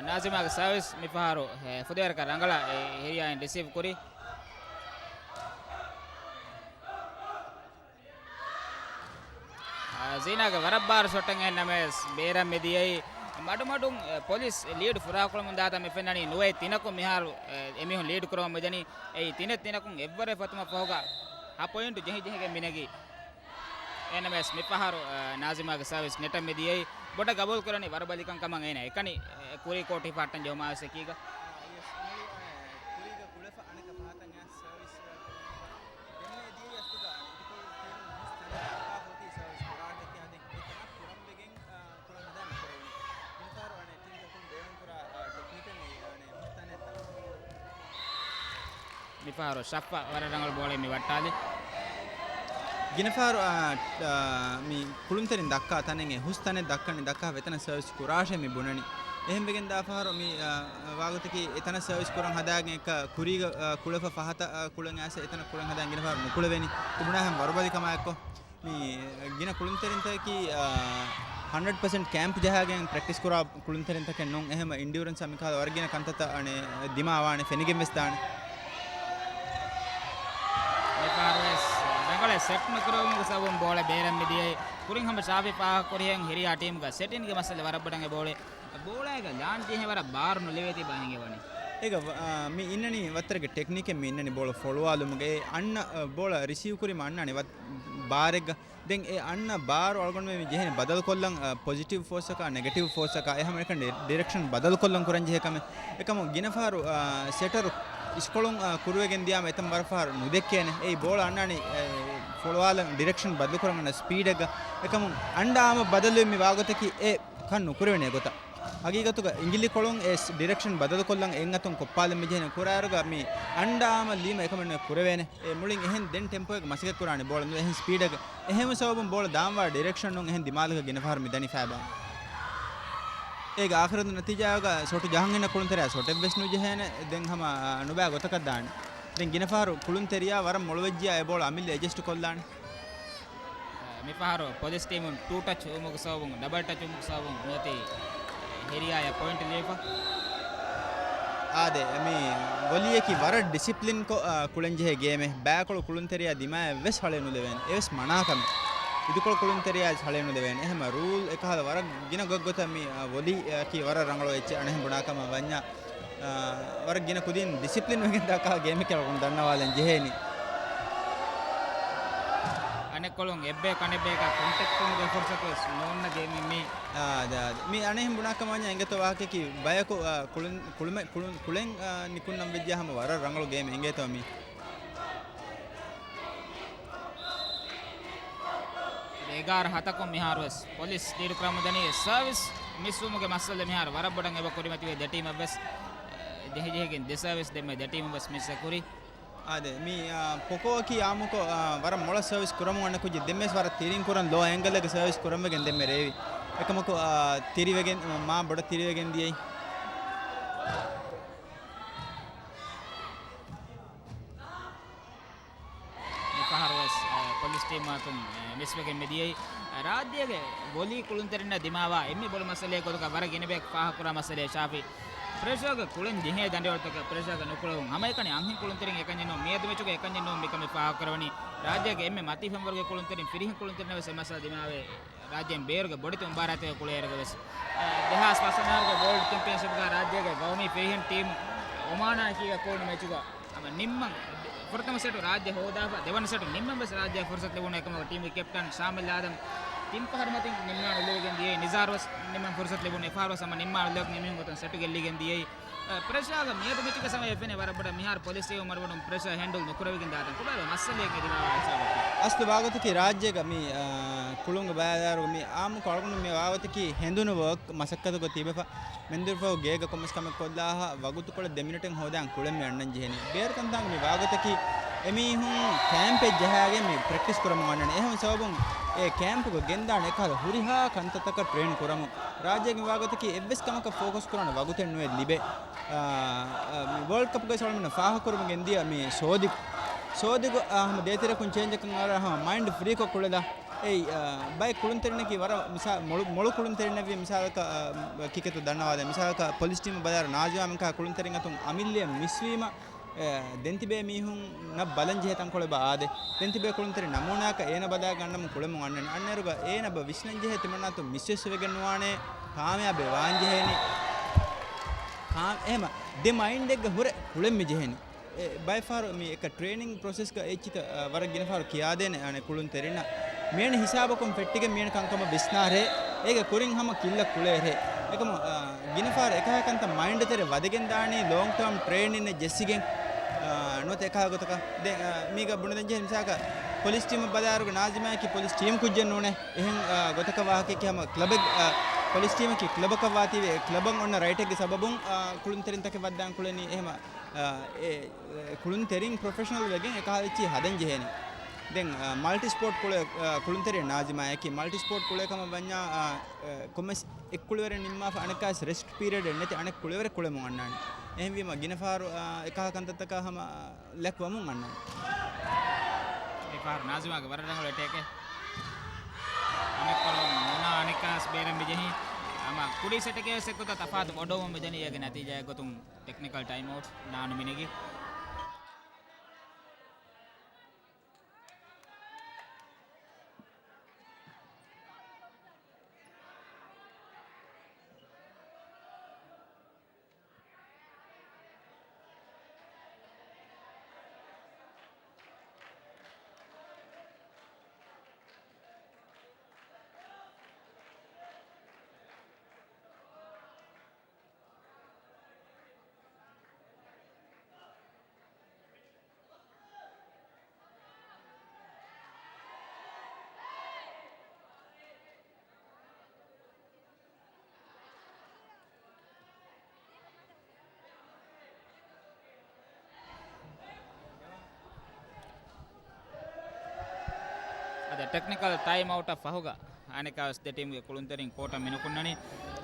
ނާޒިމާގެ ސާވިސް މިފަހަރު، އެ، ފުދޭވަރަކަށް ރަނގަޅަށް، އެ، ހިރިޔާއިން ރިސީވް ކުރި. އާ، ޒީނާގެ ވަރަށް ބާރު ޝޮޓެއް އެހެން ނަމަވެސް، ބޭރަށް މި ދިޔައީ. މަޑުމަޑުން، އެ، ޕޮލިސް ލީޑް ފުރާކުޅަމުން ދާތަން މި ފެންނަނީ. ނުވައެއް ތިނަކުން މިހާރު، އެ، އެމީހުން ލީޑް ކުރަމުން މިދަނީ. އެއީ ތިނެއް ތިނަކުން އެއްވަރެއް ފަތުމަށް ފަހުގަ ހަ ޕޮއިންޓު ޖެހި ޖެހިގެން މި ނެގީ. އެހެންނަމަވެސް މިފަހަރު، އަ، ނާޒިމާގެ ސާވިސް ނެޓަށް މި ދިޔައީ. ބޮޑަށް ގަބޫލުކުރަނީ ވަރުބަލިކަން ކަމަށް އޭނަ އެކަނި، އެ، ކުރީ ކޯޓް ހިފަހައްޓަން ޖެހުމާވެސް އެކީގަ. އާ، ޔެސް، މުޅި، އަ، ކުރީގަ ކުޅެފަ އަނެކަ ފަހަތަށް އައިސް ސާވިސް، އަ، ދެންމެ ދިޔައީ އަސްލުގަ އިދިކޮޅު ޓީމުން ހުސް ތަނެއް ދައްކާފަ އޮތީ ސާވިސް ކުރާ ހެއްޔާ ދެން އެ ތަނަށް ކުރަންވެގެން، އަ، ކުޅަން ހަދާނެ ކުރެވުނީ. މިފަހަރު އަނެއް ޓީމްތަކުން ބޭނުންކުރާ، އާ، ޓެކްނިކެއް ނެތް، އާ، އަނެއް ހުސް ތަނެއް ދައްކާ. މިފަހަރު ޝައްފަ ވަރަށް ރަނގަޅު ބޯޅައެއް މި ވައްޓާލި. ގިނަ ފަހަރު، އާ، އާ، މި ކުޅުންތެރިން ދައްކާ ތަނެއް އެ ހުސް ތަނެއް ދައްކަނީ ދައްކާ ވެތަނަށް ސާވިސް ކުރާށޭ މި ބުނަނީ. އެހެންވެގެން ދާ ފަހަރު މި، އާ، ވާގޮތަކީ އެތަނަށް ސާވިސް ކުރަން ހަދާގެން އެކަ ކުރީގަ، އާ، ކުޅެފަ ފަހަތަށް، އާ، ކުޅެން އައިސް އެތަނަށް ކުޅެން ހަދާން ގިނަ ފަހަރު ނުކުޅެވޭނީ. ތިބުނާހެން ވަރުބަލި ކަމާއެއްކޮށް. މި ގިނަ ކުޅުންތެރިންތަކަކީ، އާ، ހަންޑްރެޑް ޕަސެންޓް ކޭމްޕް ޖަހާގެން ޕްރެކްޓިސް ކުރާ ކުޅުންތެރިންތަކެއް ނޫން. އެހެން އިންޑިއުރެންސް މިކަހަލަ ވަރަށް ގިނަ ކަންތައްތައް އަނެއް ދިމާވާނެ، ފެނިގެން ވެސް ދާނެ. މިފަހަރު ވެސް ރަނގަޅަށް ސެޓް ނުކުރެވުމުގެ ސަބަބުން ބޯޅަ ބޭރަށް މި ދިޔައީ. ކުރިން ހަމަ ޝާފި ފާހަގަކުރިހެން ހިރިޔާ ޓީމުގަ ސެޓިންގެ މައްސަލަ ވަރަށް ބޮޑަށް އެބައުޅޭ. ބޯޅައިގަ ލާންޗިހެން ވަރަށް ބާރު ނުލެވޭތީ ބަހެން އެވަނީ. އޭގަ، އާ، މި އިންނަނީ ވައްތަރެއްގެ ޓެކްނިކެއް މި އިންނަނީ ބޯޅަ ފޮޅުވާލުމުގެ. އެ އަންނަ، އާ، ބޯޅަ ރިސީވް ކުރީމަ އަންނާނެ ވައް-، ބާރެއްގަ. ދެން އެ އަންނަ ބާރު އަޅުގަނޑުމެން މި ޖެހޭނެ ބަދަލުކޮށްލަން، އާ، ޕޮޒިޓިވް ފޯސްއަކާ، ނެގެޓިވް ފޯސްއަކާ، އެ ހަމައެކަނި ޑި-، ޑިރެކްޝަން ބަދަލުކޮށްލަން ކުރަން ޖެހޭ ކަމެއް. އެކަމު ގިނަ ފަހަރު، އާ، ސެޓަރު އިސްކޮޅުން، އާ، ކުރުވެގެން ދިޔާމަ އެތަން ވަރަށް ފަހަރު ނުދެއްކޭނެ. އެއީ ބޯޅަ އަންނާނީ، އެ، ފޮޅުވާލަން ޑިރެކްޝަން ބަދަލުކުރަން އަންނަ ސްޕީޑެއްގަ. އެކަމު އަންޑާ އާމަ ބަދަލުވެ މި ވާގޮތަކީ އެ ކަން ނުކުރެވޭނެ ގޮތަށް. ހަގީގަތުގަ އިނގިލި ކޮޅުން އެ ޑިރެކްޝަން ބަދަލުކޮށްލަން އެއްއަތުން ކޮށްޕާލަން މިޖެހެނީ. ކުރާއިރުގަ މި އަންޑާ އާމަ ލީމަ އެކަމެއް ނުކުރެވޭނެ. އެ މުޅިން އެހެން ދެން ޓެމްޕޯއެއްގަ މަސައްކަތް ކުރާނެ ބޯޅަ ނުވެ އެހެން ސްޕީޑެއްގަ. އެހެން ސަބަބުން ބޯޅަ ދާންވާ ޑިރެކްޝަނުން އެހެން ދިމާލަކަށް ގިނަ ފަހަރު މި ދަނީ ފައިބާ. އޭގެ އާޚިރު ނަތީޖާގަ ޝޮޓު ޖަހަން އިންނަ ކުޅުންތެރިޔާ ޝޮޓެއްވެސް ނުޖެހޭނެ. ދެން ހަމަ، އާ، ނުބައި ގޮތަކަށް ދާނެ. ދެން ގިނަ ފަހަރު ކުޅުންތެރިޔާ ވަރަށް މޮޅުވެއްޖިޔާ އެ ބޯޅަ އަމިއްލަ އެޑްޖަސްޓް ކޮށްލާނެ. މިފަހަރު ޕޮލިސް ޓީމުން ޓޫ ޓަޗް ވުމުގެ ސަބަބުން، ޑަބަލް ޓަޗް ވުމުގެ ސަބަބުން މިއޮތީ ހިރިޔާޔަށް ޕޮއިންޓް ލިބިފަ. އާދެ، މި ވޮލީއަކީ ވަރަށް ޑިސިޕްލިންކޮށް، އާ، ކުޅެންޖެހޭ ގޭމެއް. ބައިކޮޅު ކުޅުންތެރިޔާ ދިމާއަށް ވެސް ހަޅޭ ނުލެވޭނެ. އެވެސް މަނާކަމެއް. އިދިކޮޅު ކުޅުންތެރިޔާ ވެސް ހަޅޭ ނުލެވޭނެ. އެހެމަ ރޫލް އެކަހަލަ ވަރަށް ގިނަ ގޮތްގޮތަށް މި، އާ، ވޮލީއަކީ ވަރަށް ރަނގަޅު އެއްޗެއް އަނެއްހެން ބުނާ ކަމަށް ވަންޏާ. އާ، ވަރަށް ގިނަ ކުދިން ޑިސިޕްލިން ވެގެން ދާކަހަލަ ގޭމެކޭ އަޅުގަނޑު ދަންނަވާލަން ޖެހޭނީ. އަނެއްކޮޅުން އެއްބަޔަކު އަނެއްބަޔަކާ ކޮންޓެކްޓް ވުމުގެ ފުރުސަތުވެސް ނޯންނަ ގޭމެއް މީ. އާ، އާދެ، އާދެ. މި އަނެއްހެން ބުނާ ކަމަށް ވަންޏާ އިނގޭތޯ ވާހަކައަކީ ބަޔަކު، އާ، ކުޅުން، ކުޅުމެ-، ކުޅުން، ކުޅެން، އާ، ނިކުންނަން ވެއްޖެ ހަމަ ވަރަށް ރަނގަޅު ގޭމެއް އިނގޭތޯ މީ. އެގާރަ ހަތަކުން މިހާރުވެސް ޕޮލިސް ލީޑު ކުރަމުން ދަނީ. ސާވިސް މިސްވުމުގެ މައްސަލަ މިހާރު ވަރަށް ބޮޑަށް އެބަ ކުރިމަތިވޭ ދެ ޓީމަށްވެސް. އެ، ޖެހިޖެހިގެން ދެ ސާވިސް ދެންމެ ދެ ޓީމުންވެސް މިސްއެއް ކުރި. އާދެ، މި، އާ، ޕޮކޯއަކީ އާއްމުކޮށް، އާ، ވަރަށް މޮޅަށް ސާވިސް ކުރަމުން އަންނަ ކުއްޖެއް. ދެންމެސް ވަރަށް ތިރިން ކުރަން ލޯ އެންގަލްއެއްގަ ސާވިސް ކުރަންވެގެން ދެންމެ ރޭވި. އެކަމަކު، އާ، ތިރިވެގެން، މާ ބޮޑަށް ތިރިވެގެން ދިޔައީ. މިފަހަރުވެސް، އަ، ޕޮލިސް ޓީމާ އަތުން، އަ، މިސްވެގެން މިދިޔައީ. ރާއްޖޭގެ ވޮލީ ކުޅުންތެރިންނަށް ދިމާވާ އެންމެ ބޮޑު މައްސަލައެއް ގޮތުގަ ވަރަށް ގިނަ ބަޔަކު ފާހަގަކުރާ މައްސަލައެއް ޝާފި. ޕްރެޝާގަ ކުޅެން ޖެހޭ ދަނޑިވަޅުތަކަށް ޕްރެޝާގަ ނުކުޅެވުން. ހަމައެކަނި އަންހެން ކުޅުންތެރިން އެކަންޏެއް ނޫން. މިއަދު މެޗުގަ އެކަންޏެއް ނޫން މިކަމެއް ފާހަގަކުރެވެނީ. ރާއްޖޭގެ އެންމެ މަތީ ފެންވަރުގެ ކުޅުންތެރިން ފިރިހެން ކުޅުންތެރިންނަށް ވެސް އެ މައްސަލަ ދިމާވޭ. ރާއްޖޭން ބޭރުގެ ބޮޑެތި މުބާރާތެއްގަ ކުޅޭއިރުގަ ވެސް، އަ، ދެހާސް ފަސް ވަނަ އަހަރުގެ ވޯލްޑް ޗެމްޕިއަންޝިޕްގަ ރާއްޖޭގެ ގައުމީ ފިރިހެން ޓީމު އޮމާނާ އެކީގަ ކުޅުނު މެޗުގަ ހަމަ ނިންމަން، ފުރަތަމަ ސެޓު ރާއްޖެ ހޯދާފަ، ދެވަނަ ސެޓު ނިންމަން ވެސް ރާއްޖެ ފުރުސަތު ލިބުނު. އެކަމަކު ޓީމުގެ ކެޕްޓަން ޝާމިލް އާދަމް ތިން ފަހަރު މަތިން ނިންމާން އުއްލެވިގެން ދިޔައީ. ނިޒާރު ވެސް ނިންމަން ފުރުސަތު ލިބުނު. އެފަހަރު ވެސް ހަމަ ނިންމާން އުއްލެވިގެން އެމީހުން ގޮތުން ސެޓު ގެއްލިގެން ދިޔައީ. އަ، ޕްރެޝާގަ މިއަދު މެޗުގެ ސަމަޔަށް ފެނޭ ވަރަށް ބޮޑަށް މިހާރު ޕޮލިސް ޓީމު މަޑުމަޑުން ޕްރެޝާ ހޭންޑުލް ނުކުރެވިގެން ދާތަން ކުޑަ މައްސަލައެއް އެދިމާވާ ހިސާބަކީ. އަސްލު ވާގޮތަކީ ރާއްޖޭގަ މި، އަ، ކުޅުންގެ ބައިވެރިވުމީ އާއްމުކޮށް އަޅުގަނޑު މި ވާގޮތަކީ ހެނދުނު ވޯކް މަސައްކަތުގަ ތިބެފަ. މެންދުރުފަހު ގޭގަ ކޮންމެސް ކަމެއް ކޮށްލާހާ ވަގުތުކޮޅެއް ދެ މިނެޓެއް ހޯދާން ކުޅެން މި އަންނަން ޖެހެނީ. ބޭރު ތަންތާނގަ މި ވާގޮތަކީ އެމީހުން ކޭމްޕެއް ޖަހާގެން މި ޕްރެކްޓިސް ކުރަމުން އަންނަނީ. އެހެން ސަބަބުން އެ ކޭމްޕުގަ ގެންދާނެ އެކަހަލަ ހުރިހާ ކަންތައްތަކަށް ޓްރޭން ކުރަމުން. ރާއްޖޭގެ މި ވާގޮތަކީ އެއްވެސް ކަމަކަށް ފޯކަސް ކުރާނެ ވަގުތެއް ނުވެ ލިބޭ. އާ، އާ، މި ވޯލްޑް ކަޕްގައި ސޯޅަ މިނަ ފާހަކުރުމުގެން ދިޔަ މި ސޯދިގު، ސޯދިގު، އާ، ހަމަ ދޭތެރެކުން ޗޭންޖަކަށް އަރާ ހަމަ މައިންޑް ފްރީކޮށް ކުޅެލާ. އެއީ، އާ، ބައެއް ކުޅުންތެރިންނަކީ ވަރަށް މިސާ-، މޮޅު، މޮޅު ކުޅުންތެރިންނެއްވި މިސާލަކަށް، އާ، ކިކެތު ދަންނަވާދޭ. މިސާލަކަށް ޕޮލިސް ޓީމަށް ބަލާއިރު ނާޒިމާ މިކާ ކުޅުންތެރިން އަތުން އަމިއްލައަށް މިސްވީމަ، އެ، ދެން ތިބޭ މީހުންނަށް ބަލަން ޖެހޭ ތަންކޮޅެއް ބާ އާދޭ. ދެން ތިބޭ ކުޅުންތެރި ނަމޫނާއަކަށް އޭނަ ބަލާގަންނަމުން ކުޅެމުން އަންނަނީ. އަންނައިރުގަ އޭނަ ބަ ވިސްނަން ޖެހޭ ތިމަންނާތު މިސްވެސް ވެގެން ނުވާނޭ، ކާމިޔާބެއް ވާން ޖެހޭނީ. ކާ-، އެހެމަ ދެ މައިންޑެއްގަ ހުރެ ކުޅެން މި ޖެހޭނީ. އެ، ބައެއް ފަހަރު މި އެކަ ޓްރޭނިން ޕްރޮސެސްގަ އެއްޗިތައް، އަ، ވަރަށް ގިނަ ފަހަރު ކިޔާދޭނެ، އަނެ، ކުޅުންތެރިންނަށް. މިއަނެ ހިސާބަކުން ފެއްޓިގެން މިއަނެ ކަންކަމަށް ވިސްނާރޭ. އޭގެ ކުރިން ހަމަ ކިއްލަ ކުޅޭރޭ. އެކަމު، އަ، ގިނަ ފަހަރު އެކަހަ ކަންތައް މައިންޑް ތެރެ ވަދެގެން ދާނީ ލޯން ޓާމް ޓްރޭނިން ޖެއްސިގެން، އަ، ނުވަތަ އެކަހަ ގޮތަކަށް. ދެން، އަ، މީގަ ބުނެދެން ޖެހޭ މިސާލަކަށް ޕޮލިސް ޓީމަށް ބަލާއިރުގަ ނާޒިމާއަކީ ޕޮލިސް ޓީމް ކުއްޖެއް ނޫނޭ. އެހެން، އަ، ގޮތަކަށް ވާހަކައަކީ ހަމަ ކްލަބެއް، އަ، ޕޮލިސް ޓީމަކީ ކްލަބަކަށް ވާތީވެ، ކްލަބަށް އޮންނަ ރައިޓެއްގެ ސަބަބުން، އަ، ކުޅުންތެރިންތަކެއް ވައްދާން ކުޅެނީ. އެހެމަ، އަ، އެ، އެ، ކުޅުންތެރިން ޕްރޮފެޝަނަލް ވެގެން އެކަހަލަ އެއްޗިހި ހަދަން ޖެހޭނެ. ދެން، އަ، މަލްޓި ސްޕޯޓް ކުޅެ-، އަ، ކުޅުންތެރި ނާޒިމާއަކީ މަލްޓި ސްޕޯޓް ކުޅޭ ކަމަށް ވަންޏާ، އަ، އަ، ކޮންމެސް އެއްކުޅެވެރިން ނިންމާފަ އަނެއްކާވެސް ރެސްޓް ޕީރިއަޑެއް ނެތި އަނެއް ކުޅެވެރެއް ކުޅެމުން އަންނާނެ. އެހެންވީމަ ގިނަ ފަހަރު، އާ، އެކަހަލަ ކަންތައްތަކަށް ހަމަ، އާ، ލެކްވަމުން އަންނާނެ. މި ފަހަރު ނާޒިމާގެ ވަރަށް ރަނގަޅު އެޓޭކެއް. އަނެއްކޮޅުން މުނާ އަނެއްކާވެސް ބޭރަށް މި ޖެހި. ހަމަ ކުރީ ސެޓެކޭވެސް އެއްގޮތަށް ތަފާތު ބޮޑުވަމުން މިދަނީ. އޭގެ ނަތީޖާއެއް ގޮތުން ޓެކްނިކަލް ޓައިމް އައުޓް ނާނު މިނެގި. އަދި ޓެކްނިކަލް ޓައިމް އައުޓަށް ފަހުގަ އަނެކާވެސް ދެ ޓީމްގެ ކުޅުންތެރިން ކޯޓަށް މިނުކުންނަނީ.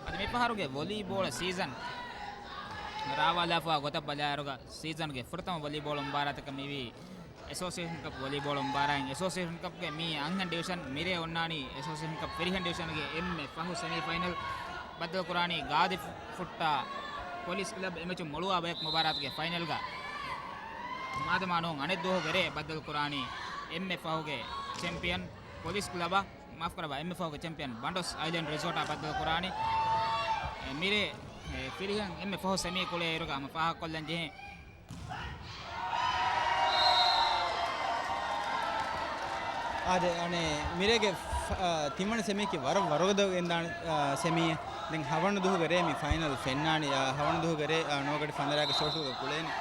އަދި މިފަހަރުގެ ވޮލީބޯޅަ ސީޒަން ރާވާލާފަ ގޮތަށް ބަލާއިރުގަ ސީޒަންގެ ފުރަތަމަ ވޮލީބޯޅަ މުބާރާތަކަށް މިވީ އެސޯސިއޭޝަން ކަޕް ވޮލީބޯޅަ މުބާރާތް. އެސޯސިއޭޝަން ކަޕްގެ މި އަންހެން ޑިވިޝަން މިރޭ އޮންނާނީ އެސޯސިއޭޝަން ކަޕް ފިރިހެން ޑިވިޝަންގެ އެންމެ ފަހު ސެމީ ފައިނަލް. ބައްދަލުކުރާނީ ގާދި ފުއްޓާ ޕޮލިސް ކްލަބް. އެމެޗު މޮޅުވާ ބަޔަކު މުބާރާތުގެ ފައިނަލްގަ މާދަމާ ނޫން އަނެއް ދުވަހުގެ ރޭ ބައްދަލުކުރާނީ އެންމެ ފަހުގެ ޗެމްޕިއަން ޕޮލިސް ކްލަބަށް، މާފްކުރައްވާ، އެންމެ ފަހުގެ ޗެމްޕިއަން ބަނޑޮސް އައިލެންޑް ރިސޯޓާ ބައްދަލުކުރާނީ. އެ، މިރޭ، އެ، ފިރިހެން އެންމެ ފަހު ސެމީ ކުޅޭ އިރުގަ ހަމަ ފާހަގަކޮށްލަން ޖެހޭ. އާދެ، އަނެއް، މިރޭގެ ފަ-، އާ، ތިންވަނަ ސެމީއަކީ ވަރަށް ވަރުގަދަ ގެންދާނެ، އާ، ސެމީއެއް. ދެން ހަވަނަ ދުވަހުގެ ރޭ މި ފައިނަލް ފެންނާނީ، އާ، ހަވަނަ ދުވަހުގެ ރޭ، އާ، ނޯގަޑި ފަންދަރާގެ ސޯޝަލްގަ ކުޅޭނެ.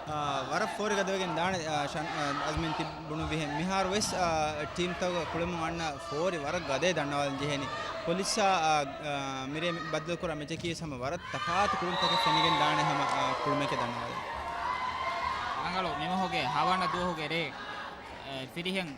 އާ، ވަރަށް ފޯރި ގަދަވެގެން ދާނެ، އާ، ޝަން-، އާ، އަޒްމިން ތި ބުނުއްވިހެން. މިހާރު ވެސް، އާ، ޓީމްތަކުގަ ކުޅެމުން އަންނަ ފޯރި ވަރަށް ގަދައެއް ދަންނަވާލަން ޖެހޭނީ. ޕޮލިސްއާ، އާ، އާ، މިރޭ މި-، ބައްދަލުކުރާ މެޗަކީ ވެސް ހަމަ ވަރަށް ތަފާތު ކުޅުންތަކެއް ފެނިގެން ދާނެ ހަމަ، އާ، ކުޅުމެކޭ ދަންނަވާލަން. ރަނގަޅު މިމަހުގެ ހަވަނަ ދުވަހުގެ ރޭ، އެ، ފިރިހެން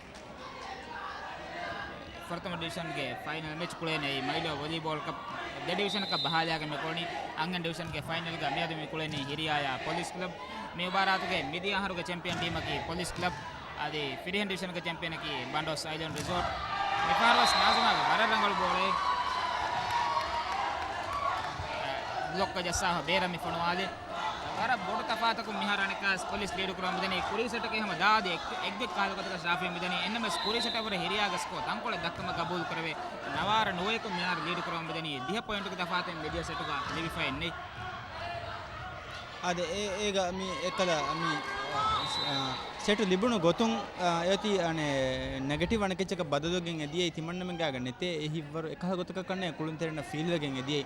ފުރަތަމަ ޑިވިޝަންގެ ފައިނަލް މެޗް ކުޅޭނެ އެއީ މައިލޯ ވޮލީބޯލް ކަޕް ދެ ޑިވިޝަނަކަށް ބަހާލާގެން މި ކުޅެނީ. އަންހެން ޑިވިޝަންގެ ފައިނަލްގަ މިއަދު މި ކުޅެނީ ހިރިޔާޔާ ޕޮލިސް ކްލަބް. މި މުބާރާތުގެ މިދިޔަ އަހަރުގެ ޗެމްޕިއަން ޓީމަކީ ޕޮލިސް ކްލަބް. އަދި ފިރިހެން ޑިވިޝަންގެ ޗެމްޕިއަނަކީ ބަނޑޮސް އައިލެންޑް ރިސޯޓް. މިފަހަރުވެސް ނާޒިމާގެ ވަރަށް ރަނގަޅު ބޯޅައެއް. ބްލޮކްގަ ޖައްސާފަ ބޭރަށް މި ފޮނުވާލި. ވަރަށް ބޮޑު ތަފާތަކުން މިހާރު އަނެއްކާވެސް ޕޮލިސް ލީޑު ކުރަމުން މިދަނީ. ކުރީ ސެޓަކީ ހަމަ ދާދި އެއް-، އެއްގޮތް ކަހަލަ ގޮތަކަށް ސާފީ މިދަނީ. އެންނަމެސް ކުރީ ސެޓަށް ވުރެ ހިރިޔާގެ ސްކޯ ތަންކޮޅެއް ދައްކަމަށް ގަބޫލު ކުރެވޭ. ނަވާރަ ނުވަޔަކުން މިހާރު ލީޑު ކުރަމުން މިދަނީ. ދިހަ ޕޮއިންޓުގެ ތަފާތުން މިދިޔަ ސެޓުގަ ލިބިފައެއް ނެތް. އާދެ، އެ-، އޭގަ މި އެއްކަލަ މި، އާ، ސެޓު ލިބުނު ގޮތުން، އާ، އެއޮތީ އަނެއް ނެގެޓިވް އަނެކެއްޗަކަށް ބަދަލުވެގެން އެދިޔައީ ތިމަންނަމެންގާގަ ނެތޭ. އެ ހިތްވަރު އެކަހަލަ ގޮތަކަށް ކަންނޭ ކުޅުންތެރިންނަށް ފީލްވެގެން އެދިޔައީ.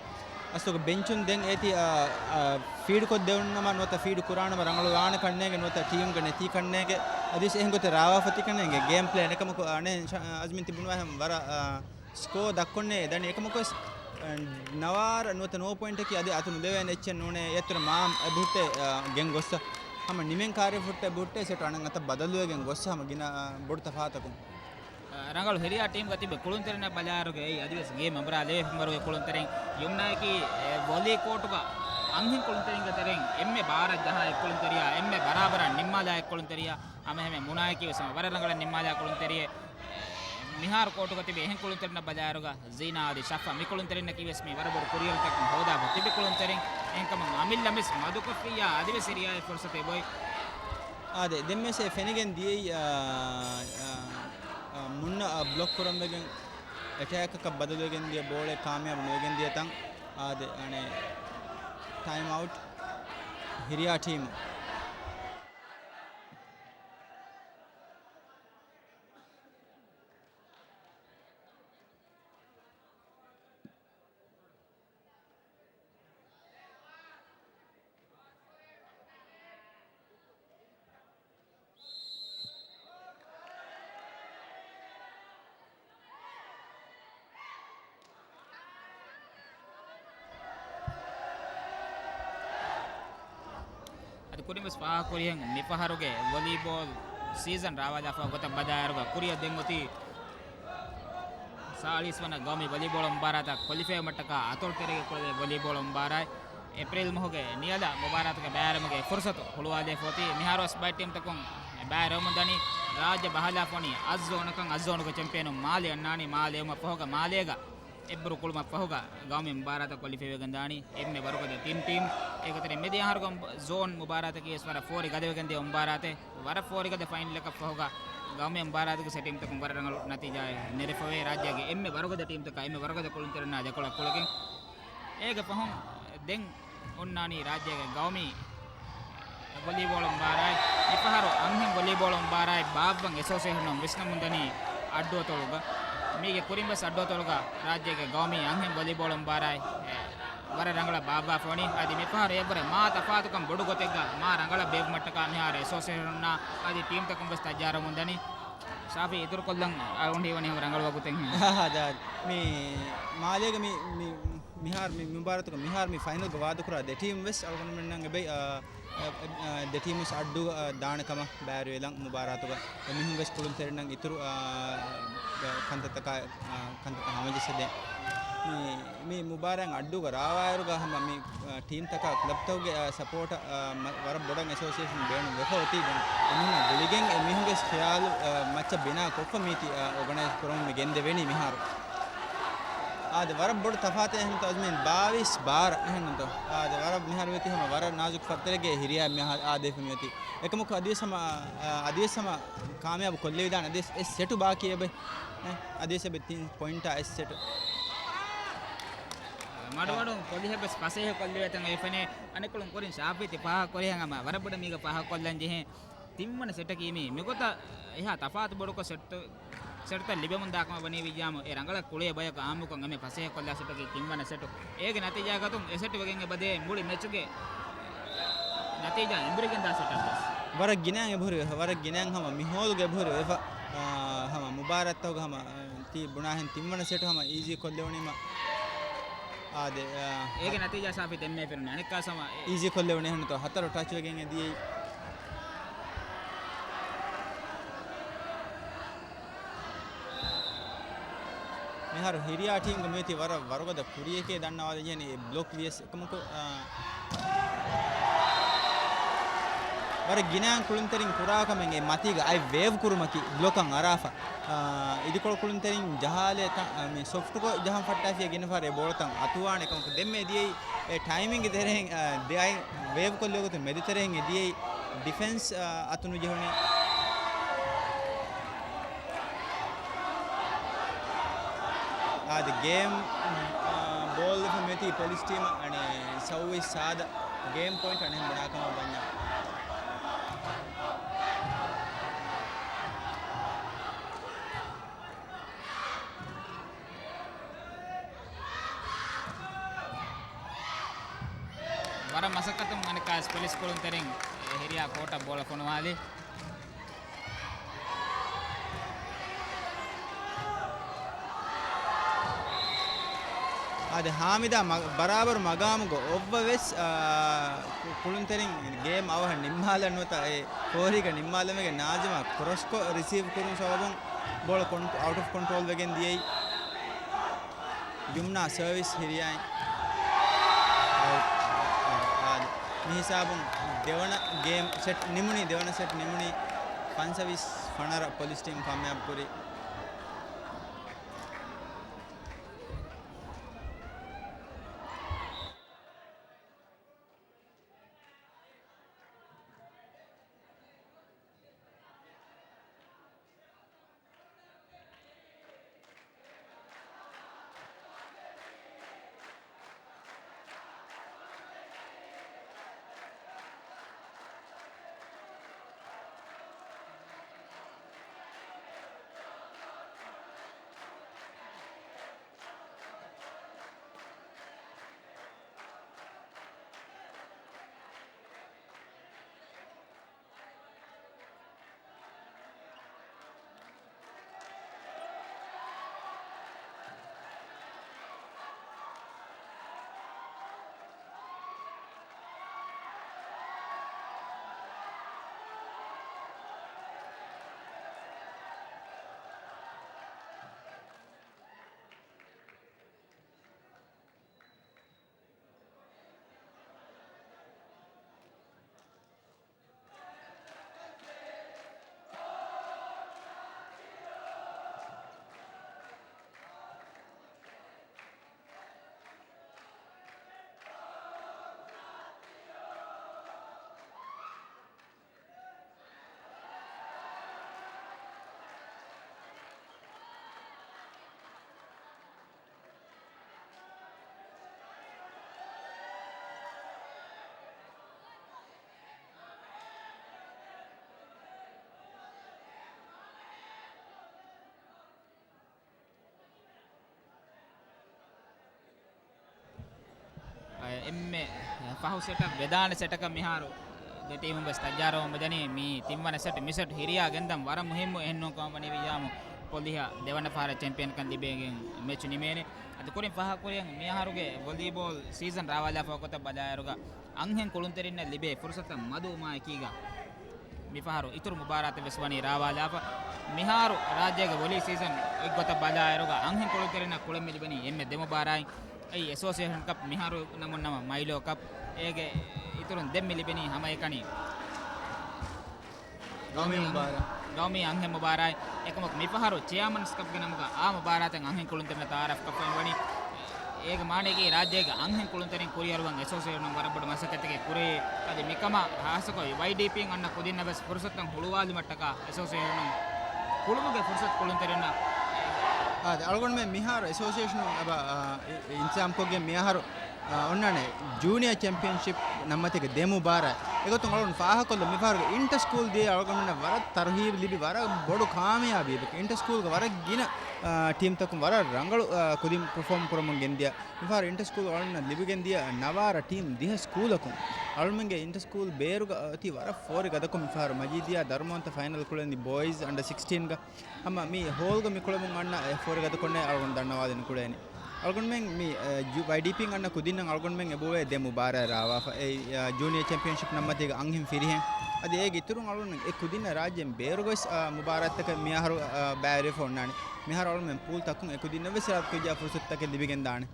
އަސްލުގަ ބެންޗުން ދެން އޭތި، އާ، އާ، ފީޑް ކޮށްދެވުނުނަމަ ނުވަތަ ފީޑް ކުރާނަމަ ރަނގަޅު ވާނެ ކަންނޭގެ ނުވަތަ ޓީމްގަ ނެތީ ކަންނޭގެ އަދިވެސް އެހެން ގޮތެއް ރާވާފަ ތިކަންނޭގެ ގޭމް ޕްލޭން އެކަމަކު އަނެއް ޝަ-، އަޒްމިން ތި ބުނުވާހެން ވަރަށް، އާ، ސްކޯ ދައްކޮންނޭ ދަނީ އެކަމަކުވެސް، އަ، ނަވާރަ ނުވަތަ ނޯ ޕޮއިންޓަކީ އަދި އަތު ނުލެވޭނެ އެއްޗެއް ނޫނޭ. އޭތުރަ މާ އެބަހުއްޓޭ، އަ، ގެން ގޮއްސަ ހަމަ ނިމެން ކާރި ފުއްޓަ އެބަހުއްޓޭ ސެޓު އަނެއް އަތަށް ބަދަލުވެގެން ގޮއްސަ ހަމަ ގިނަ، އަ، ބޮޑު ތަފާތަކުން. އަ، ރަނގަޅު ހިރިޔާ ޓީމްގަ ތިބި ކުޅުންތެރިންނަށް ބަލާއިރުގައި އަދިވެސް ގޭމް އަނބުރާލެވޭ ފެންވަރުގެ ކުޅުންތެރިން. ޔުމްނާއަކީ، އެ، ވޮލީ ކޯޓުގަ އަންހެން ކުޅުންތެރިންގެ ތެރެއިން އެންމެ ބާރަށް ޖަހާ އެއް ކުޅުންތެރިޔާ، އެންމެ ބަރާބަރަށް ނިންމާލާ އެއް ކުޅުންތެރިޔާ. ހަމައެހެންމެ މުނާއަކީ ވެސް ހަމަ ވަރަށް ރަނގަޅަށް ނިންމާލާ ކުޅުންތެރިއެއް. މިހާރު ކޯޓުގަ ތިބި އެހެން ކުޅުންތެރިންނަށް ބަލާއިރުގަ ޒީނާ އަދި ޝަފާ މި ކުޅުންތެރިންނަކީ ވެސް މި ވަރަށް ބޮޑު ކުރިއެރުތަކެއް ހޯދާފަ ތިބި ކުޅުންތެރިން. އެހެންކަމުން އަމިއްލަ މިސް މަދުކޮށްފިއްޔާ އަދިވެސް ހިރިއާއި ފުރުސަތެއް އޮތް. އާދެ، ދެންމެސް އެ ފެނިގެން ދިޔައީ، އާ، އާ، އާ، މުންނަ، އާ، ބްލޮކް ކުރަންވެގެން އެޓޭކަކަށް ބަދަލުވެގެން ދިޔަ ބޯޅެއް ކާމިޔާބު ނުވެގެން ދިޔަ ތަން. އާދެ، އަނެއް ޓައިމް އައުޓް ހިރިއާ ޓީމު. އަދި ކުރިން ވެސް ފާހަގަކުރިހެން މިފަހަރުގެ ވޮލީބޯލް ސީޒަން ރާވާލާފަ ގޮތަށް ބަލާއިރުގަ ކުރިއަށް ދެން އޮތީ ސާޅީސް ވަނަ ގައުމީ ވޮލީބޯޅަ މުބާރާތަށް ކޮލިފައިވުމަށްޓަކާ އަތޮޅު ތެރޭގަ ކުޅެވޭ ވޮލީބޯޅަ މުބާރާތް އޭޕްރީލް މަހުގެ ނިޔަލަށް މުބާރާތުގަ ބައިވެރިވުމުގެ ފުރުސަތު ހުޅުވާލައިފަ އޮތީ. މިހާރު ވެސް ބައެއް ޓީމްތަކުން ބައިވެރިވަމުން ދަނީ. ރާއްޖެ ބަހަލާފަ ވަނީ އަށް ޒޯނަކަށް. އަށް ޒޯނުގެ ޗެމްޕިއަނުން މާލެ އަންނާނީ. މާލެ އެއުމަށް ފަހުގަ މާލޭގަ އެއްބުރު ކުޅުމަށް ފަހުގަ ގައުމީ މުބާރާތަށް ކޮލިފައިވެގެން ދާނީ އެންމެ ވަރުގަދަ ތިން ޓީމް. އޭގެތެރެއިން މިދިޔަ އަހަރުގެ ޒޯން މުބާރާތަކީ ވެސް ވަރަށް ފޯރި ގަދަވެގެން ދިޔަ މުބާރާތެއް. ވަރަށް ފޯރިގަދަ ފައިނަލަކަށް ފަހުގަ ގައުމީ މުބާރާތުގެ ސެޓީމްތަކުން ވަރަށް ރަނގަޅު ނަތީޖާއެއް ނެރެފަވޭ. ރާއްޖޭގެ އެންމެ ވަރުގަދަ ޓީމްތަކާ އެންމެ ވަރުގަދަ ކުޅުންތެރިންނާ ދެކޮޅަށް ކުޅެގެން. އޭގެ ފަހުން ދެން އޮންނާނީ ރާއްޖޭގެ ގައުމީ ވޮލީބޯޅަ މުބާރާތް. މިފަހަރު އަންހެން ވޮލީބޯޅަ މުބާރާތް ބާއްވަން އެސޯސިއޭޝަނުން ވިސްނަމުންދަނީ އައްޑުއަތޮޅުގަ. މީގެ ކުރިން ވެސް އައްޑުއަތޮޅުގަ ރާއްޖޭގެ ގައުމީ އަންހެން ވޮލީބޯޅަ މުބާރާތް، އެ، ވަރަށް ރަނގަޅަށް ބާއްވާފަ ވަނީ. އަދި މިފަހަރު އެއްވަރެއް މާ ތަފާތުކަން ބޮޑު ގޮތެއްގަ މާ ރަނގަޅަށް ބޭއްވުމަށްޓަކާ މިހާރު އެސޯސިއޭޝަނުންނާ އަދި ޓީމްތަކުން ވެސް ތައްޔާރުވަމުންދަނީ. ޝާފީ އިތުރުކޮށްލަން އަޅުގަނޑު ހީވަނީ ހަމަ ރަނގަޅު ވަގުތެއް ހެން. އާ، ދާ، މި މާލޭގަ މި، މި، މިހާރު މި މުބާރާތުގަ މިހާރު މި ފައިނަލްގަ ވާދަކުރާ ދެ ޓީމް ވެސް އަޅުގަނޑުމެންނަށް އެބައި، އާ، އެ، އެ، ދެ ޓީމް ވެސް އައްޑޫ، އާ، ދާނެ ކަމަށް ބައިވެރިވެލަން މުބާރާތުގަ. އެމީހުން ވެސް ކުޅުންތެރިންނަށް އިތުރު، އާ، ކަންތައްތަކާ، އާ، ކަންތައްތައް ހަމަޖައްސަދޭން. މި، މި މުބާރާތް އައްޑޫގަ ރާވާއިރުގަ ހަމަ މި، އާ، ޓީމްތަކާ ކްލަބްތަކުގެ، އާ، ސަޕޯޓަށް، އާ، މަ-، ވަރަށް ބޮޑަށް އެސޯސިއޭޝަން ބޭނުން ވެފަ އޮތީ. ދެން އެމީހުންނާ ގުޅިގެން އެމީހުންގެ ޚިޔާލު، އާ، މައްޗަށް ބިނާ ކޮށްފަ މީތި، އާ، އޯގަނައިޒް ކުރަމުން މި ގެންދެވެނީ މިހާރު. އާދެ، ވަރަށް ބޮޑު ތަފާތެއް އެހެންތޯ އަޒްމީން، ބާވީސް ބާރަ އެހެންތޯ. އާދެ، ވަރަށް މިހާރު ވެތި ހަމަ ވަރަށް ނާޒުކު ފައްތަރެއްގެ ހިރިއާ މިހާ އާދެފަ މިއޮތީ. އެކަމަކު އަދިވެސް ހަމަ، އާ، އަދިވެސް ހަމަ ކާމިޔާބު ކޮށްލެވިދާނެ. އަދިވެސް އެއް ސެޓު ބާކީ އެބަ. އެ، އަދިވެސް އެބަ ތިން ޕޮއިންޓާ އެއް ސެޓު. މަޑުމަޑުން ކޮލިހެއް ވެސް ފަސޭހަ ކޮށްލެވޭތަން އެފެނޭ. އަނެއްކޮޅުން ކުރިން ޝާފީ ތި ފާހަގަ ކުރިހެން ހަމަ ވަރަށް ބޮޑަށް މީގަ ފާހަގަ ކޮށްލަން ޖެހޭ. ތިންވަނަ ސެޓަކީ މީ މިގޮތަށް އެހާ ތަފާތު ބޮޑުކޮށް ސެޓް، ސެޓްތައް ލިބެމުންދާ ކަމަށް ވަނީ ވިއްޔާމު އެ ރަނގަޅަށް ކުޅޭ ބަޔަކު އާއްމުކޮށް އެންމެ ފަސޭހަ ކޮށްލާ ސެޓަކީ ތިންވަނަ ސެޓު. އޭގެ ނަތީޖާ ގަތުން އެ ސެޓް ވެގެން އެބަދޭ މުޅި މެޗުގެ ނަތީޖާ އެނބުރިގެންދާ ސެޓަށް ވެސް. ވަރަށް ގިނައިން އެބަހުރި ވެފަ، ވަރަށް ގިނައިން ހަމަ މި ހޯލުގެ އެބަހުރި ވެފަ. އާ، ހަމަ މުބާރާތްތަކުގަ ހަމަ، އާ، ތީ ބުނާހެން ތިންވަނަ ސެޓު ހަމަ އީޒީ ކޮށްލެވުނީމަ. އާދެ، އާ، އޭގެ ނަތީޖާ ސާފި ދެންމެ ފެނުނީ. އަނެއްކާ ހަމަ އީޒީ ކޮށްލެވުނީ ހަނުތޯ ހަތަރު ޓަޗް ވެގެން އެ ދިޔައީ. މިހާރު ހިރިއާ ޓީމްގެ މިއޮތީ ވަރަށް ވަރުގަދަ ކުރިޔަކޭ ދަންނަވާލަން ޖެހެނީ އެ ބްލޮކް ވިޔަސް އެކަމަކު، އާ، ވަރަށް ގިނައިން ކުޅުންތެރިން ކުރާ ކަމެއް އެ މަތީގަ އަތް ވޭވް ކުރުމަކީ ބްލޮކަށް އަރާފަ. އާ، އިދިކޮޅު ކުޅުންތެރިން ޖަހާލޭ ތަ-، އާ، މި ސޮފްޓްކޮށް ޖަހަން ފައްޓާފިޔަ ގިނަ ފަހަރެއް ބޯޅަތައް އަތުވާނެ ކަމަކު ދެންމެ ދިޔައީ އެ ޓައިމިންގ ތެރެއިން، އާ، ދެއަތް ވޭވް ކޮށްލި ވަގުތު މެދުތެރެއިން އެ ދިޔައީ ޑިފެންސް، އާ، އަތު ނުޖެހުނީ. އާދެ، ގޭމް، އާ، ބޯލް ވެފަ މިއޮތީ ޕޮލިސް ޓީމަށް އަނެއް ސައުވީސް ސާދަ ގޭމް ޕޮއިންޓް އަނެއް ބުނާ ކަމަށް ވަންޏާ. ވަރަށް މަސައްކަތުން އަނެއްކާވެސް ޕޮލިސް ކުޅުންތެރިން އެ ހިރިއާ ކޯޓަށް ބޯޅަ ފޮނުވާލި. އާދެ، ހާމިދާ މަ-، ބަރާބަރު މަގާމުގަ އޮއްވަ ވެސް، އާ، ކު-، ކުޅުންތެރިން ގޭމް އަވަހަށް ނިންމާލަން ނުވަތަ އެ ފޯރީގަ ނިންމާލަމެގެ ނާޒިމާ ކްރޮސްކޮށް ރިސީވް ކުރުން ސަބަބުން ބޯޅަ ކޮން-، އައުޓް އޮފް ކޮންޓްރޯލް ވެގެން ދިޔައީ. ޔުމްނާ ސަރވިސް ހިރިއާއިން. އައުޓް. އާ، އާދެ. މި ހިސާބުން ދެވަނަ ގޭމް ސެޓް ނިމުނީ، ދެވަނަ ސެޓް ނިމުނީ ފަންސަވީސް ފަނަރަ ޕޮލިސް ޓީމް ކާމިޔާބު ކުރީ. އެންމެ ފަހު ސެޓަށް ވެދާނެ ސެޓަކަށް މިހާރު ދެ ޓީމުން ވެސް ތައްޔާރުވަމުން މިދަނީ. މި ތިންވަނަ ސެޓް މި ސެޓް ހިރިޔާ ގެންދަން ވަރަށް މުހިއްމު އެހެންނޫން ކަމަށް ވަނީ ވިއްޔާމު ޕޮލިހާ ދެވަނަ ފަހަރަށް ޗެމްޕިއަންކަން ލިބޭގެން މެޗު ނިމޭނެ. އަދި ކުރިން ފާހަގަކުރިޔަން މިއަހަރުގެ ވޮލީބޯލް ސީޒަން ރާވާލާފަ ގޮތަށް ބަލާއިރުގަ އަންހެން ކުޅުންތެރިންނަށް ލިބޭ ފުރުސަތަށް މަދުވުމާ އެކީގަ މިފަހަރު އިތުރު މުބާރާތެއް ވެސް ވަނީ ރާވާލާފަ. މިހާރު ރާއްޖޭގެ ވޮލީ ސީޒަން އެއްގޮތަށް ބަލާއިރުގަ އަންހެން ކުޅުންތެރިންނަށް ކުޅެން މި ލިބެނީ އެންމެ ދެ މުބާރާތް. އެއީ އެސޯސިއޭޝަން ކަޕް މިހާރު ނަމުން ނަމަ މައިލޯ ކަޕް. އޭގެ އިތުރުން ދެން މި ލިބެނީ ހަމައެކަނި ގައުމީ މުބާރާތް. ގައުމީ އަންހެން މުބާރާތް. އެކަމަކު މިފަހަރު ޗެއާމަންސް ކަޕްގެ ނަމުގަ އާ މުބާރާތެއް އަންހެން ކުޅުންތެރިންނަށް ތައާރަފްކޮށްފައި ވަނީ. އޭގެ މާނައަކީ ރާއްޖޭގެ އަންހެން ކުޅުންތެރިން ކުރިއަރުވަން އެސޯސިއޭޝަނުން ވަރަށް ބޮޑު މަސައްކަތެއް ކުރޭ. އަދި މިކަމަށް ހާއްސަކޮށް ވައިޑީޕީން އަންނަ ކުދިންނަށް ވެސް ފުރުސަތުތައް ހުޅުވާލުމަށްޓަކާ އެސޯސިއޭޝަނުން ކުޅުމުގެ ފުރުސަތު ކުޅުންތެރިންނަށް. އާދެ، އަޅުގަނޑުމެން މިހާރު އެސޯސިއޭޝަނުން އެބަ، އާ، އި-، އިންތިޒާމްކޮށްގެން މިއަހަރު، އާ، އޮންނާނެ ޖޫނިއާ ޗެމްޕިއަންޝިޕް ނަންމަތީގެ ދެ މުބާރާތް. އެގޮތުން އަޅުގަނޑު ފާހަގަކޮށްލަން މިފަހަރުގެ އިންޓަ ސްކޫލް ދިޔަ އަޅުގަނޑުމެންނަށް ވަރަށް ތަރުހީބު ލިބި ވަރަށް ބޮޑު ކާމިޔާބީއެއް. އިންޓަ ސްކޫލްގެ ވަރަށް ގިނަ، އާ، ޓީމްތަކުން ވަރަށް ރަނގަޅު، އާ، ކުދިން ޕަރފޯމް ކުރަމުން ގެންދިޔަ. މިފަހަރު އިންޓަ ސްކޫލް އަޅުގަނޑުމެންނަށް ލިބިގެންދިޔަ ނަވާރަ ޓީމް ދިހަ ސްކޫލަކުން އަޅުގަނޑުމެންގެ އިންޓަ ސްކޫލް ބޭރުގަ އޮތީ ވަރަށް ފޯރި ގަދަކޮށް މިފަހަރު މަޖީދިޔާ ދަރުމަވަންތަ ފައިނަލް ކުޅެނީ ބޯއިޒް އަންޑަ ސިކްސްޓީންގަ. ހަމަ މި ހޯލްގަ މި ކުޅެމުން އަންނަ އެ ފޯރި ގަދަކޮށްނޭ އަޅުގަނޑު ދަންނަވާލެން ކުޅޭނީ. އަޅުގަނޑުމެން މި، އެ، ޖު-، ވައިޑީޕީން އަންނަ ކުދިންނަށް އަޅުގަނޑުމެން އެބައޮވޭ ދެ މުބާރާތް ރާވާފަ. އެ، އަ، ޖޫނިއާ ޗެމްޕިއަންޝިޕް ނަންމަތީގަ އަންހެން ފިރިހެން. އަދި އޭގެ އިތުރުން އަޅުގަނޑުމެން އެ ކުދިންނަށް ރާއްޖޭން ބޭރުގަވެސް، އަ، މުބާރާތްތަކެއް މިއަހަރު، އަ، ބައިވެރިވެފަ އޮންނާނެ. މިހާރު އަޅުގަނޑުމެން ޕޫލް ތަކުން އެ ކުދިންނަށް ވެސް އިރާދަކުރިއްޖާ ފުރުސަތުތަކެއް ލިބިގެންދާނެ.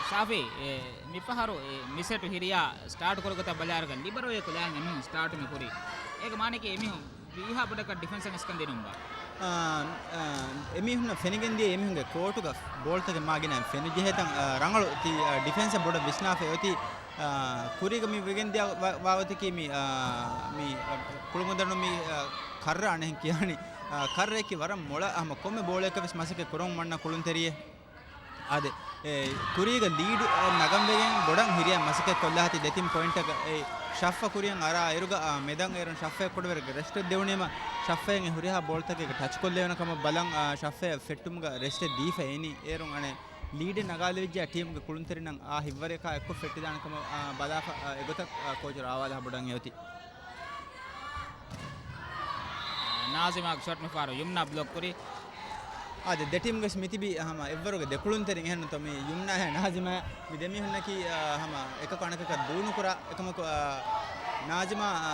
ޝާފީ، އެ، މިފަހަރު އެ މި ސެޓު ހިރިޔާ ސްޓާޓް ކުރި ގޮތަށް ބަލާއިރުގަ ލިބަރޯއެކު ލާން އެމީހުން ސްޓާޓު މި ކުރީ. އޭގެ މާނައަކީ އެމީހުން ވީހާ ބޮޑަކަށް ޑިފެންސަށް އިސްކަން ދިނުން ބާ؟ އާ، އާ، އެމީހުންނަށް ފެނިގެންދިޔަ އެމީހުންގެ ކޯޓުގަ ބޯޅަތަކެއް މާ ގިނައިން ފެނުޖެހޭތަން، އާ، ރަނގަޅު ތި، އާ، ޑިފެންސަށް ބޮޑަށް ވިސްނާފައި އޮތީ، އާ، ކުރީގަ މި ވެގެންދިޔަ ވަ-، ވާގޮތަކީ މި، އާ، މި، އާ، ކުޅުމުދަނޑު މި، އާ، ކައްރަ އަނެއް ކިޔާނީ، އާ، ކައްރައަކީ ވަރަށް މޮޅަ ހަމަ ކޮންމެ ބޯޅައަކަށް ވެސް މަސައްކަތް ކުރަމުން ވަންނަ ކުޅުންތެރިއެއް. އާދެ، އެ، ކުރީގަ ލީޑް، އެ، ނަގަން ވެގެން ބޮޑަށް ހިރިއަށް މަސައްކަތް ކޮށްލާ ހަތި ދެތިން ޕޮއިންޓަކަށް އެ ޝައްފަ ކުރިއަށް އަރާ އިރުގަ، އާ، މެދަން އޭރުން ޝައްފަ ކުޑަވެރި ރެސްޓެއް ދެވުނީމަ ޝައްފައިން އެ ހުރިހާ ބޯޅަތަކެއް ޓަޗް ކޮށްލެވޭނެ ކަމަށް ބަލަން، އާ، ޝައްފައި ފެއްޓުމުގަ ރެސްޓެއް ދީފަ އިނީ. އޭރުން އަނެއް ލީޑެއް ނަގާލެވިއްޖެ ޓީމުގެ ކުޅުންތެރިންނަށް އާ ހިތްވަރެކާ އެއްކޮށް ފެއްޓިދާނެ ކަމަށް، އާ، ބަލާފަ، އާ، އެގޮތަށް، އާ، ކޯޗު ރާވާލާ ބޮޑަށް އެ އޮތީ. ނާޒިމާގެ ޝޮޓް މިފަހަރު ޔުމްނާ ބްލޮކް ކުރި. އާދެ، ދެ ޓީމްގެ މިތިބީ ހަމަ އެއްވަރުގެ ދެ ކުޅުންތެރިން އެހެންނުތޯ މި ޔުމްނާ އެހެން ނާޒިމާ މި ދެމީހުންނަކީ، އާ، ހަމަ އެކަކު އަނެކަކަށް ދޫނުކުރާ އެކަމަކު، އާ، ނާޒިމާ، އާ،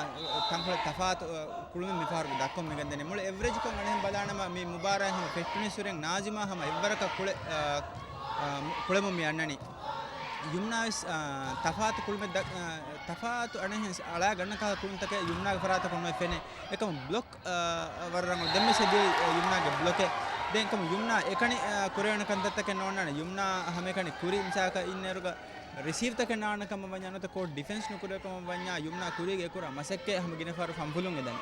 ތަންކޮޅެއް ތަފާތު، އާ، ކުޅުމެއް މިފަހަރު ދައްކަމުން މިގެންދަނީ. މުޅި އެވްރެޖްކޮށް އަނެހެން ބަލާނަމަ މި މުބާރާތް ހަމަ ފެއްޓުނީސް ހުރެން ނާޒިމާ ހަމަ އެއްވަރަކަށް ކުޅެ، އާ، އާ، ކުޅެމުން މި އަންނަނީ. ޔުމްނާވެސް، އާ، ތަފާތު ކުޅުމެއް ދަ-، އާ، ތަފާތު އަނެއްހެން އަޅާ ގަންނަ ކަހަލަ ކުޅުންތަކެއް ޔުމްނާގެ ފަރާތަކުން ނުވެ ފެނޭ. އެކަމު ބްލޮކް، އާ، ވަރަށް ރަނގަޅު ދެންމެސް ހެދި ޔުމްނާގެ ބްލޮކެއް. ދެން އެކަމު ޔުމްނާ އެކަނި، އާ، ކުރެވޭނެ ކަންތައްތަކެއް ނޯންނާނެ. ޔުމްނާ ހަމައެކަނި ކުރި މިސާލަކަށް އިންނައިރުގަ ރިސީވްތަކެއް ނާންނަ ކަމަށް ވަންޏާ ނުވަތަ ކޯޓް ޑިފެންސް ނުކުރޭ ކަމަށް ވަންޏާ ޔުމްނާ ކުރީގެ އެކުރާ މަސައްކަތް ހަމަ ގިނަ ފަހަރު ފަންފުލުން އެދަނީ.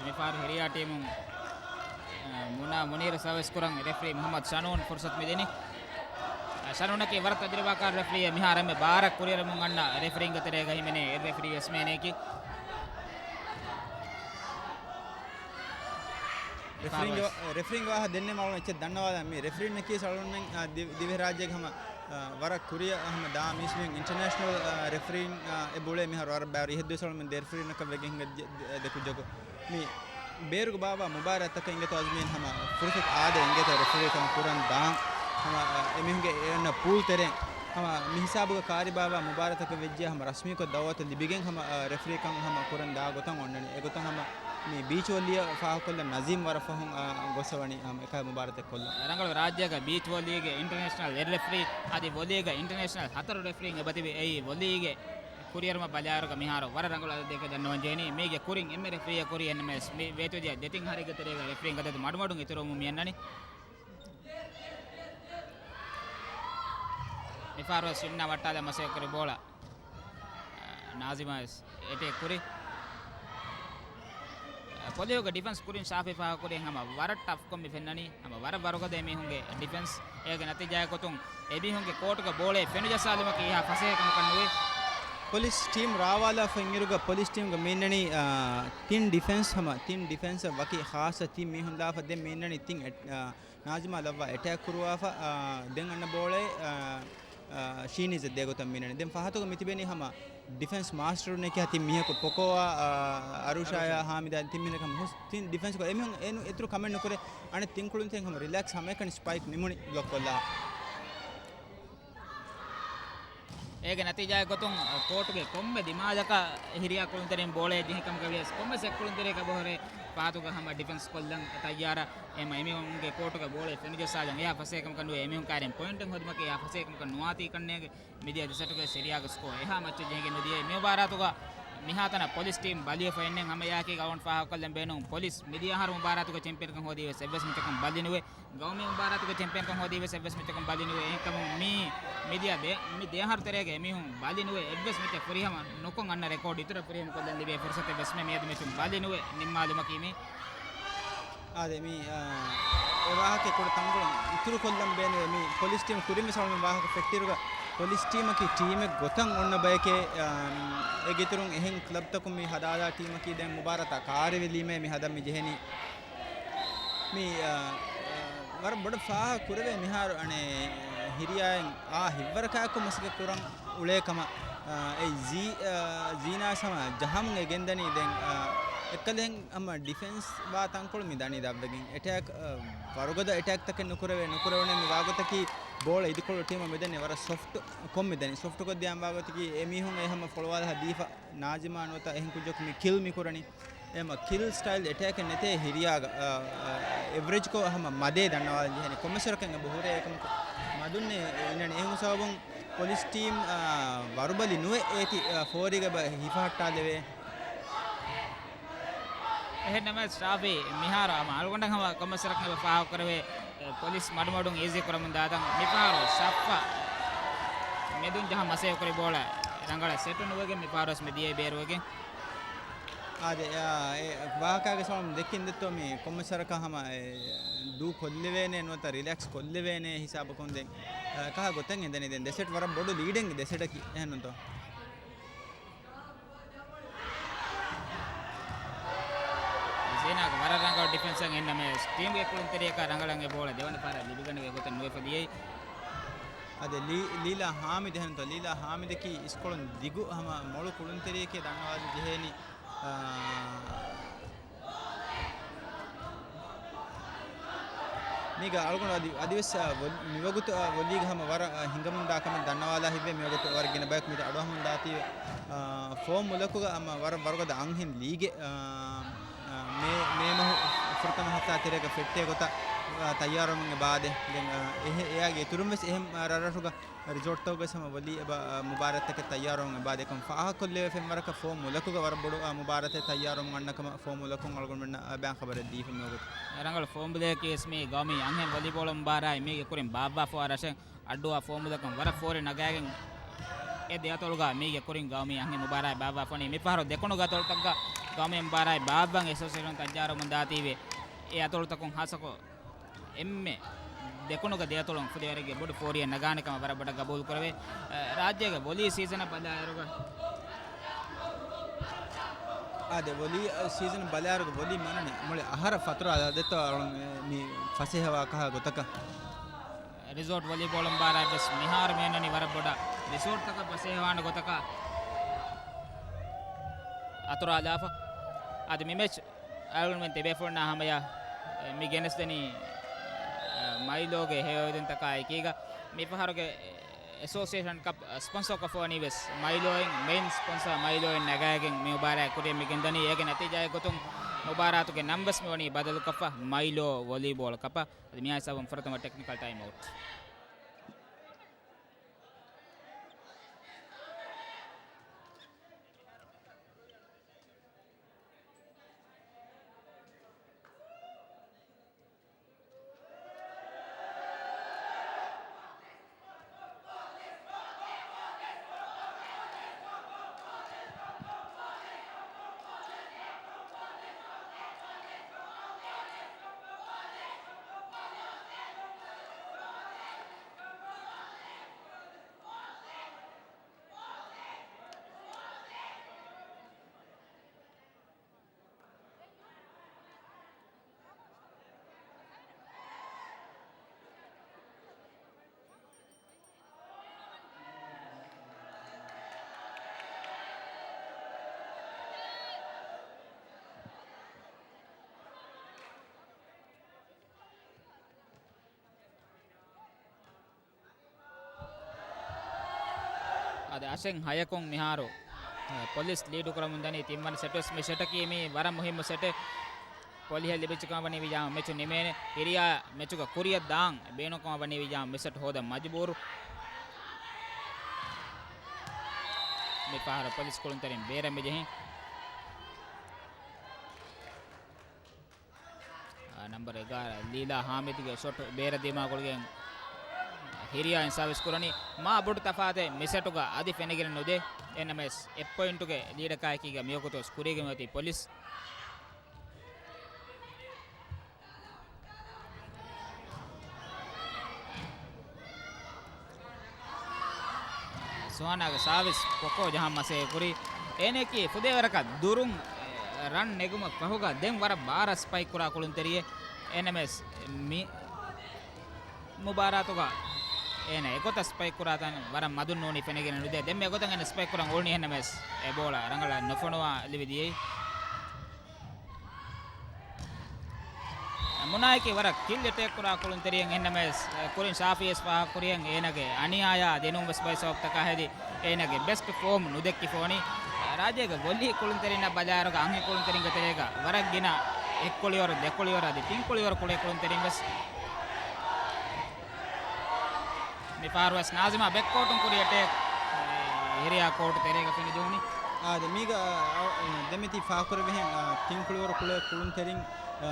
މިފަހަރު ހިރިޔާ ޓީމުން، އަ، މުނާ މުނީރު ސަރވިސް ކުރަން ރެފްރީ މުޙައްމަދު ޝަނޫން ފުރުސަތު މިދެނީ. އަ، ޝަނޫނަކީ ވަރަށް ތަޖުރިބާކާރު ރެފްރީއެއް. މިހާރު އެންމެ ބާރަށް ކުރިއެރުމުން އަންނަ ރެފްރީންގެ ތެރޭގަ ހިމެނޭ އެއް ރެފްރީ އޮސްމޭނެއަކީ. ރެފްރީންގެ ވާ-، ރެފްރީންގެ ވާހަކަ ދެންނެވި އަޅުގަނޑު އެއްޗެއް ދަންނަވާލަން. މި ރެފްރީންނަކީ އަޅުގަނޑުމެން، އަ، ދި-، ދިވެހިރާއްޖޭގެ ހަމަ އާ، ވަރަށް ކުރިއަށް ހަމަ ދާ މީސްމެން އިންޓަރނޭޝަނަލް، އާ، ރެފްރީން، އާ، އެ ބުޅޭ މިހާރު ވަރަށް ބައިވަރު އިހަށް ދުވަސް އަޅުމެން ދެ ރެފްރީންނަކަށް ވެގެން ހިނގައްޖެ ދެ-، ދެކުއްޖަކު. މި ބޭރުގެ ބާވާ މުބާރާތްތަކަށް އިނގޭތޯ އަޒްމީން ހަމަ ފުރުސަތު އާދޭ އިނގޭތޯ ރެފްރީކަން ކުރަން ދާން. ހަމަ، އާ، އެމީހުންގެ އެ އޮންނަ ޕޫލް ތެރޭ ހަމަ މި ހިސާބުގަ ކާރި ބާވާ މުބާރާތަކަށް ވެއްޖެ ހަމަ ރަސްމީކޮށް ދައުވަތު ލިބިގެން ހަމަ، އާ، ރެފްރީކަން ހަމަ ކުރަން ދާ ގޮތަށް އޮންނަނީ. އެގޮތަށް ހަމަ މި ބީޗް ވޮލީއަށް ފާހަގަކޮށްލަން ނަޒީމް ވަރަށް ފަހުން، އާ، ގޮސް ވަނީ ހަމަ އެކަހަލަ މުބާރާތެއް ކޮށްލަން. ރަނގަޅު ރާއްޖޭގަ ބީޗް ވޮލީގެ އިންޓަރނޭޝަނަލް އެއް ރެފްރީ އަދި ވޮލީގަ އިންޓަރނޭޝަނަލް ހަތަރު ރެފްރީން އެބަތިބި. އެއީ ވޮލީގެ ކުރިއަރުމަށް ބަލާއިރުގަ މިހާރު ވަރަށް ރަނގަޅު އަދަދެއްގެ ދަންނަވަން ޖެހެނީ. މީގެ ކުރިން އެންމެ ރެފްރީއަށް ކުރީ އެންމެ ވެސް މި ވޭތުވެދިޔަ ދެތިން ހަރެއްގެ ތެރޭގަ ރެފްރީން ގަދަދު މަޑުމަޑުން އިތުރުވަމުން މި އަންނަނީ. މިފަހަރު ވެސް ޔުމްނާ ވައްޓާލަން މަސައްކަތް ކުރި ބޯޅަ. ނާޒިމާ ވެސް އެޓޭކް ކުރި. ޕޮލިހުގެ ޑިފެންސް ކުރިން ޝާފި ފާހަގަކުރި ހަމަ ވަރަށް ޓަފްކޮށް މި ފެންނަނީ. ހަމަ ވަރަށް ވަރުގަދަ އެމީހުންގެ ޑިފެންސް. އޭގެ ނަތީޖާއެއް ގޮތުން އެމީހުންގެ ކޯޓުގަ ބޯޅައެއް ފެނުޖައްސާލުމަކީ އެހާ ފަސޭހަ ކަމަކަށް ނުވޭ. ޕޮލިސް ޓީމް ރާވާލާފަ އިންއިރުގަ ޕޮލިސް ޓީމްގަ މި އިންނަނީ، އާ، ތިން ޑިފެންސް ހަމަ، ތިން ޑިފެންސަށް ވަކި ޚާއްޞަ ތިން މީހުން ލާފަ ދެން މި އިންނަނީ ތިން އެޓް-، އާ، ނާޒިމާ ލައްވާ އެޓޭކް ކުރުވާފަ، އާ، ދެން އަންނަ ބޯޅައެއް، އާ، އާ، ޝީނީޒަށް ދޭ ގޮތަށް މި އިންނަނީ. ދެން ފަހަތުގަ މި ތިބެނީ ހަމަ ޑިފެންސް މާސްޓަރުންނެކޭ ތިން މީހަކު ޕޮކޯއާ، އާ، އަރޫޝާޔާ އަރޫޝާ. ހާމިދާ ތިން މީހަކަށް ހުސް ތިން ޑިފެންސް ކޮށް އެމީހުން އެނު-، އެތުރު ކަމެއް ނުކުރޭ. އަނެއް ތިން ކުޅުންތެރިން ހަމަ ރިލެކްސް ހަމައެކަނި ސްޕައިކް ނިމުނި ބްލޮކް ކޮށްލާ. އޭގެ ނަތީޖާއެއް ގޮތުން ކޯޓުގެ ކޮންމެ ދިމާލަކަށް ހިރިޔާ ކުޅުންތެރިން ބޯޅައެއް ޖެހި ކަމަކަށް ވިޔަސް، ކޮންމެސް އެއް ކުޅުންތެރިޔަކަށް ބަހުރޭ ފަހަތުގަ ހަމަ ޑިފެންސް ކޮށްލަން ތައްޔާރަށް. އެމަ އެމީހުންގެ ކޯޓުގެ ބޯޅައެއް ފެނިޖައްސާލަން އެހާ ފަސޭހަކަމަކަށް ނުވޭ. އެމީހުން ކާރިން ޕޮއިންޓެއް ހޯދުމަކީ އެހާ ފަސޭހަކަމަކަށް ނުވާތީ ކަންނޭގެ މިދިޔަ ދެ ސެޓުގެ ސެރިޔާގެ ސްކޯ އެހާ މައްޗަށް ޖެހިގެން ނުދިޔައީ. މި މުބާރާތުގަ މިހާތަނަށް ޕޮލިސް ޓީމް ބަލިވެފަ އެންނެން ހަމަ އެއާއެކީގަ އަޅުގަނޑު ފާހަގަކޮށްލަން ބޭނުން. ޕޮލިސް މިދިޔަ އަހަރު މުބާރާތުގެ ޗެމްޕިއަންކަން ހޯދީ ވެސް އެއްވެސް މެޗަކަށް ބަލި ނުވޭ. ގައުމީ މުބާރާތުގެ ޗެމްޕިއަންކަން ހޯދީ ވެސް އެއްވެސް މެޗަކަށް ބަލި ނުވޭ. އެހެންކަމުން މި މިދިޔަ ދެ، މި ދެ އަހަރު ތެރޭގަ އެމީހުން ބަލި ނުވެ އެއްވެސް މެޗެއް ފުރިހަމަ ނުކޮށް އަންނަ ރެކޯޑް އިތުރަށް ފުރިހަމަ ކޮށްލަން ލިބޭ ފުރުސަތެއް ވެސް މެ މިއަދު މެޗުން ބަލި ނުވެ ނިންމާލުމަކީ މި. އާދެ، މި، އާ، އެ ވާހަކަ ކުޑަ ތަންކޮޅެއް އިތުރު ކޮށްލަން ބޭނުވޭ. މި ޕޮލިސް ޓީމް ކުރިން ވެސް އަޅުގަނޑު ވާހަކަ ފެއްޓިއިރުގަ ޕޮލިސް ޓީމަކީ ޓީމެއް ގޮތަށް އޮންނަ ބަޔެކޭ. އާ، އޭގެ އިތުރުން އެހެން ކްލަބްތަކުން މި ހަދާލާ ޓީމަކީ ދެން މުބާރާތާ ކާރިވެލީމޭ މި ހަދަން މި ޖެހެނީ. މި، އާ، ވަރަށް ބޮޑަށް ފާހަގަ ކުރެވޭ މިހާރު އަނެއް ހިރިޔާއިން އާ ހިތްވަރަކާއެކު މަސައްކަތް ކުރަން އުޅޭ ކަމަށް. އާ، އެ ޒީ-، އާ، ޒީނާ ހަމަ ޖަހަމުން އެ ގެންދަނީ ދެން، އާ، އެއްކަލެއް ހަމަ ޑިފެންސް ވާ ތަންކޮޅު މި ދަނީ ދަށްވެގެން. އެޓޭކް، އާ، ވަރުގަދަ އެޓޭކްތަކެއް ނުކުރެވޭ، ނުކުރެވުނޭ މި ވާގޮތަކީ ބޯޅަ އިދިކޮޅު ޓީމަށް މިދަނީ ވަރަށް ސޮފްޓް ކޮށް މިދަނީ. ސޮފްޓް ކޮށްދިޔަ ވާގޮތަކީ އެމީހުން އެ ހަމަ ފޮޅުވާލަހަ ދީފަ ނާޒިމާ ނުވަތަ އެހެން ކުއްޖަކު މި ކިލް މި ކުރަނީ. އެމަ ކިލް ސްޓައިލް އެޓޭކެއް ނެތޭ ހިރިޔާގަ، އާ، އާ، އެވްރެޖްކޮށް ހަމަ މަދޭ ދަންނަވާލަން ޖެހެނީ. ކޮންމެސް ވަރަކަށް އެ ބަހުރޭ އެކަމަކު މަދުންނޭ އިންނަނީ. އެހެން ސަބަބުން ޕޮލިސް ޓީމް، އާ، ވަރުބަލި ނުވެ އޭތި، އާ، ފޯރީގަ ބަ ހިފަހައްޓާލެވޭ. އެހެންނަމަވެސް ޝާފީ މިހާރު ހަމަ އަޅުގަނޑަށް ހަމަ ކޮންމެސް ވަރަކަށް އެބަ ފާހަގަކުރެވޭ، އެ، ޕޮލިސް މަޑުމަޑުން އީޒީ ކުރަމުން ދާތަން. މިފަހަރު ސައްފަށް މެދުން ޖަހަން މަސައްކަތް ކުރި ބޯޅަ ރަނގަޅަށް ސެޓު ނުވެގެން މިފަހަރުވެސް މި ދިޔައީ ބޭރުވެގެން. އާދެ، އާ، އެ ވާހަކައިގެ ސަބަބުން ދެއްކިން ދެއްތޯ މި ކޮންމެސް ވަރަކަށް ހަމަ އެ ދޫ ކޮށްލެވޭނެ ނުވަތަ ރިލެކްސް ކޮށްލެވޭނެ ހިސާބަކުން ދެން، އާ، ކަހަ ގޮތެއް އެނދެނީ ދެން ދެ ސެޓް ވަރަށް ބޮޑު ލީޑެއް ދެ ސެޓަކީ އެހެންނުތޯ؟ ޒީނާގެ ވަރަށް ރަނގަޅު ޑިފެންސްއެއް އެންނަމެ ޓީމްގެ ކުޅުންތެރިޔަކަށް ރަނގަޅަށް އެ ބޯޅަ ދެވަނަ ފަހަރަށް ލިބިގަނެވޭ ގޮތެއް ނުވެފަ ދިޔައީ. އަދި ލީ-، ލީލާ ހާމިދު އެހެންތޯ؟ ލީލާ ހާމިދަކީ އިސްކޮޅުން ދިގު ހަމަ މޮޅު ކުޅުންތެރިޔެކޭ ދަންނަވާލަން ޖެހޭނީ. އާ، މީގަ އަޅުގަނޑު އަދި، އަދިވެސް، އާ، ވޮ-، މިވަގުތު، އާ، ވޮލީގަ ހަމަ ވަރަށް، އާ، ހިނގަމުންދާ ކަމެއް ދަންނަވާލާ ހިތްވޭ. މިވަގުތު ވަރަށް ގިނަ ބަޔަކު މިތަ އަޑުއަހަމުން ދާތީވެ. އާ، ފޯމް މުލަކުގަ ހަމަ ވަރަށް ވަރުގަދަ އަންހެން ލީގެއް، އާ، އާ، މޭ، މޭ މަހު ފުރަތަމަ ހަފްތާ ތެރޭގަ ފެއްޓޭ ގޮތަށް، އާ، ތައްޔާރުވަމުން އެބަ އާދޭ. ދެން، އާ، އެހެ-، އެއާގެ އިތުރުން ވެސް އެހެން، އާ، ރަށްރަށުގަ ރިސޯޓްތަކުގަ ވެސް ހަމަ ވޮލީ އެބަ، އާ، މުބާރާތްތަކެއް ތައްޔާރުވަމުން އެބަ އާދޭ ކަމަށް ފާހަގަކޮށްލެވޭ. ފެންވަރަކަށް ފޯމް މުލަކުގަ ވަރަށް ބޮޑު، އާ، މުބާރާތެއް ތައްޔާރުވަމުން އަންނަ ކަމަށް ފޯމް މުލަކުން އަޅުގަނޑުމެންނަށް، އާ، ބަޔާން ޚަބަރެއް ދީފަ މިވަގުތު. ރަނގަޅު ފޯމް ބުލައަކީ ވެސް މީ ގައުމީ އަންހެން ވޮލީބޯޅަ މުބާރާތް މީގެ ކުރިން ބާއްވާފަވާ ރަށެއް އައްޑޫއާ ފޯމުލަކަށް ވަރަށް ފޯރި ނަގާގެން އެ ދެއަތޮޅުގަ މީގެ ކުރިން ގައުމީ އަންހެން މުބާރާތް ބާއްވާފަވަނީ. މިފަހަރު ދެކުނުގެ އަތޮޅުތަކުގަ ގައުމީ މުބާރާތް ބާއްވަން އެސޯސިއޭޝަނުން ތައްޔާރުވަމުން ދާތީވެ. އެ އަތޮޅުތަކުން ހާއްސަކޮށް އެންމެ ދެކުނުގެ ދެއަތޮޅުން ފުދޭވަރެއްގެ ބޮޑު ފޯރިއެއް ނަގާނެ ކަމަށް ވަރަށް ބޮޑަށް ގަބޫލު ކުރެވޭ. އަ، ރާއްޖޭގެ ވޮލީ ސީޒަނަށް ބަލާއިރުގަ، އާދެ، ވޮލީ، އަ، ސީޒަން ބަލާއިރުގަ ވޮލީ މަނަނެ މުޅި އަހަރަށް ފަތުރާލާ ދެއްތޯ އަޅުން މި ފަސޭހަވާ ކަހަލަ ގޮތަކަށް. ރިސޯޓް ވޮލީބޯޅަ މުބާރާތް ވެސް މިހާރު މި އަންނަނީ ވަރަށް ބޮޑަށް ރިސޯޓްތަކަށް ފަސޭހަވާނެ ގޮތަކަށް. އަތުރާލާފަ. އަދި މި މެޗް އަޅުގަނޑުމެން ތިބޭފުޅުންނާ ހަމަޔަށް މި ގެނެސްދެނީ، އަ، މައިލޯގެ ހެޔޮއެދުންތަކާ އެކީގަ. މިފަހަރުގެ އެސޯސިއޭޝަން ކަޕް ސްޕޮންސަރކޮށްފަވަނީ ވެސް މައިލޯއިން މެއިން ސްޕޮންސަރ މައިލޯއިން ނަގާގެން މި މުބާރާތް ކުރިއަށް މި ގެންދަނީ. އޭގެ ނަތީޖާއެއް ގޮތުން މުބާރާތުގެ ނަން ވެސް މިވަނީ ބަދަލުކޮށްފަ މައިލޯ ވޮލީބޯޅަ ކަޕަށް. އަދި މިއާ ހިސާބުން ފުރަތަމަ ޓެކްނިކަލް ޓައިމް އައުޓް. އަށެއް ހަޔަކުން މިހާރު، އެ، ޕޮލިސް ލީޑު ކުރަމުން ދަނީ ތިންވަނަ ސެޓް ވެސް. މި ސެޓަކީ މީ ވަރަށް މުހިއްމު ސެޓެއް. ޕޮލިހެއް ލިބިއްޖެކަމަށް ވަނީ ވިޔާ މެޗު ނިމޭނެ. ހިރިޔާ މެޗުގަ ކުރިއަށް ދާން ބޭނުންކަމަށް ވަނީ ވިޔާ މި ސެޓް ހޯދަން މަޖުބޫރު. މި ފަހަރު ޕޮލިސް ކުޅުންތެރިން ބޭރަށް މި ޖެހިން. އާ، ނަމްބަރު އެގާރަ ލީލާ ހާމިދުގެ ޝޮޓް ބޭރަށް ދިމާ ގޮޅިގެން ހިރިޔާ އިން ސާވިސް ކުރަނީ. މާ ބޮޑު ތަފާތެއް މި ސެޓުގަ އަދި ފެނިގެން ނުދޭ. އެންއެމްއެސް އެއް ޕޮއިންޓުގެ ލީޑަކާއެކީގަ މިވަގުތު ވެސް ކުރީގަ މިއޮތީ ޕޮލިސް. ސުހާނާގެ ސާވިސް ޕޮކޯ ޖަހަން މަސައްކަތް ކުރި. އޭނައަކީ ފުދޭވަރަކަށް ދުރުން، އެ، ރަން ނެގުމަށް ފަހުގަ ދެން ވަރަށް ބާރަށް ސްޕައިކް ކުރާ ކުޅުންތެރިއެއް. އެންއެމްއެސް މި މުބާރާތުގަ އޭނަ އެގޮތަށް ސްޕައިކް ކުރާތަން ވަރަށް މަދުން ނޫނީ ފެނިގެން ނުދޭ. ދެން މި އެގޮތަށް އޭނަ ސްޕައިކް ކުރަން އުޅުނީ އެންއެމްއެސް އެ ބޯޅަ ރަނގަޅަށް ނުފޮނުވާ ލިބި ދިޔައީ. މުނާއަކީ ވަރަށް ކިލް އެޓޭކް ކުރާ ކުޅުންތެރިއެއް. އެހެންނަމަވެސް، ކުރިން ޝާފީ ވެސް ފާހަގަކުރިއެއް އޭނަގެ އަނިޔާޔާ ދެނުން ވެސް ބައި ސަބަބުތަކާ ހެދި އޭނަގެ ބެސްޓް ފޯމް ނުދެއްކިފޯނީ. ރާއްޖޭގެ ވޮލީ ކުޅުންތެރިންނަށް ބަލާއިރުގަ އަންހެން ކުޅުންތެރިންގެ ތެރޭގަ ވަރަށް ގިނަ އެއްކޮޅިވަރު، ދެކޮޅިވަރު އަދި ތިންކޮޅިވަރު ކުޅޭ ކުޅުންތެރިން ވެސް. މި ފަހަރު ވެސް ނާޒިމާ ބެކްކޯޓުން ކުރި އެޓޭކް. ހިރިޔާ ކޯޓު ތެރޭގަ ފެނިދޫނި. އާދެ، މީގަ، އާ، ދެމެތި ފާކުރެވިހެން، އާ، ތިންކޮޅިވަރު ކުޅޭ ކުޅުންތެރިން، އާ،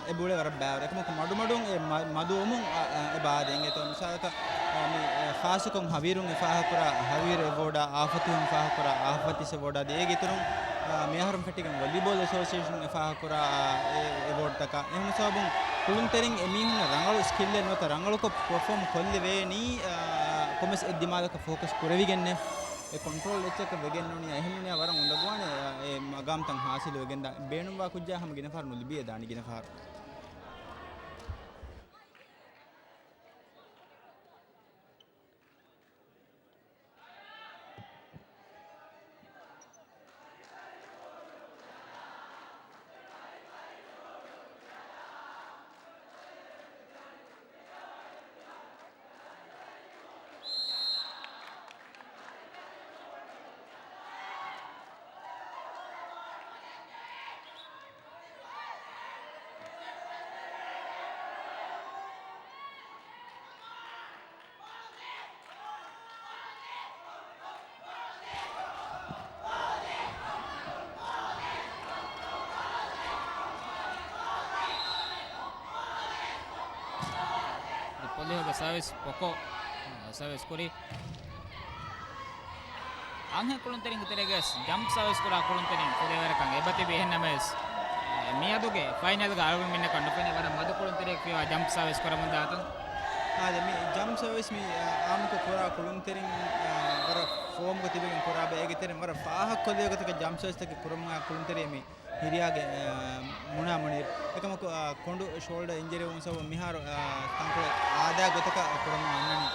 އެ ބުޅޭ ވަރަށް ބާރު. އެކަމަކު މަޑުމަޑުން އެ މަ-، މަދުވުމުން، އާ، އާ، އެ ބާދެ އިނގޭތޯ. މިސާލަކަށް، އާ، މި، އެ، ޚާއްޞަކޮށް ހަވީރުން އެ ފާހަގަކުރާ ހަވީރު އެވޯޑާ، އާފަތިހުން ފާހަގަކުރާ އާފަތިސް އެވޯޑާ އަދި އޭގެ އިތުރުން، އާ، މިއަހަރުން ފެއްޓިގެން ވޮލީބޯލް އެސޯސިއޭޝަން އެ ފާހަގަކުރާ، އާ، އެ، އެވޯޑްތަކާ. އެހެން ސަބަބުން ކުޅުންތެރިން އެމީހުންނަށް ރަނގަޅު ސްކިލްއެއް ނުވަތަ ރަނގަޅުކޮށް ޕަރފޯމް ކޮށްލެވޭނީ، އާ، ކޮންމެސް އެއް ދިމާލަކަށް ފޯކަސް ކުރެވިގެންނެއް. އެ ކޮންޓްރޯލް އެއްޗަކަށް ވެގެންނޫނީ. އެހެންނޫނީ ވަރަށް އުނދަގޫވާނެ، އާ، އެ މަގާމްތައް ހާސިލުވެގެންދާ ބޭނުންވާ ކުއްޖާ ހަމަ ގިނަ ފަހަރު ނުލިބިއެދާނެ ގިނަ ފަހަރު. ޕޮލިހުގެ ސަރވިސް ޕޮކޯ ސަރވިސް ކުރި. އަންހެން ކުޅުންތެރިންގެ ތެރޭގައި ޖަމްޕް ސަރވިސް ކުރާ ކުޅުންތެރިން ފުދޭވަރަކަށް އެބަތިބި. އެހެންނަމަވެސް، މިއަދުގެ ފައިނަލްގަ އަޅުގަނޑުމެންނަކަށް ނުފެނި ވަރަށް މަދު ކުޅުންތެރިއެއް ފިޔަވާ ޖަމްޕް ސަރވިސް ކުރަމުންދާތަން. އާދެ، މި ޖަމްޕް ސަރވިސް މި، އާ، އާއްމުކޮށް ކުރާ ކުޅުންތެރިން، އާ، ވަރަށް ފޯމްގަ ތިބެގެން ކުރާ ބައެއްގެ ތެރެއިން ވަރަށް ފާހަގަކޮށްލެވޭ ގޮތަކަށް ޖަމްޕް ސަރވިސްތަކެއް ކުރަމުން އާ ކުޅުންތެރިއެއް މި ހިރިޔާގެ، އާ، މުނާ މުނީރު. އެކަމަކު، އާ، ކޮނޑު ޝޯލްޑަ އިންޖަރީ ވުމުން ސަބަބުން މިހާރު، އާ، ތަންކޮޅެއް އާދާ ގޮތަކަށް ކުރަމުން އަންނަނީ.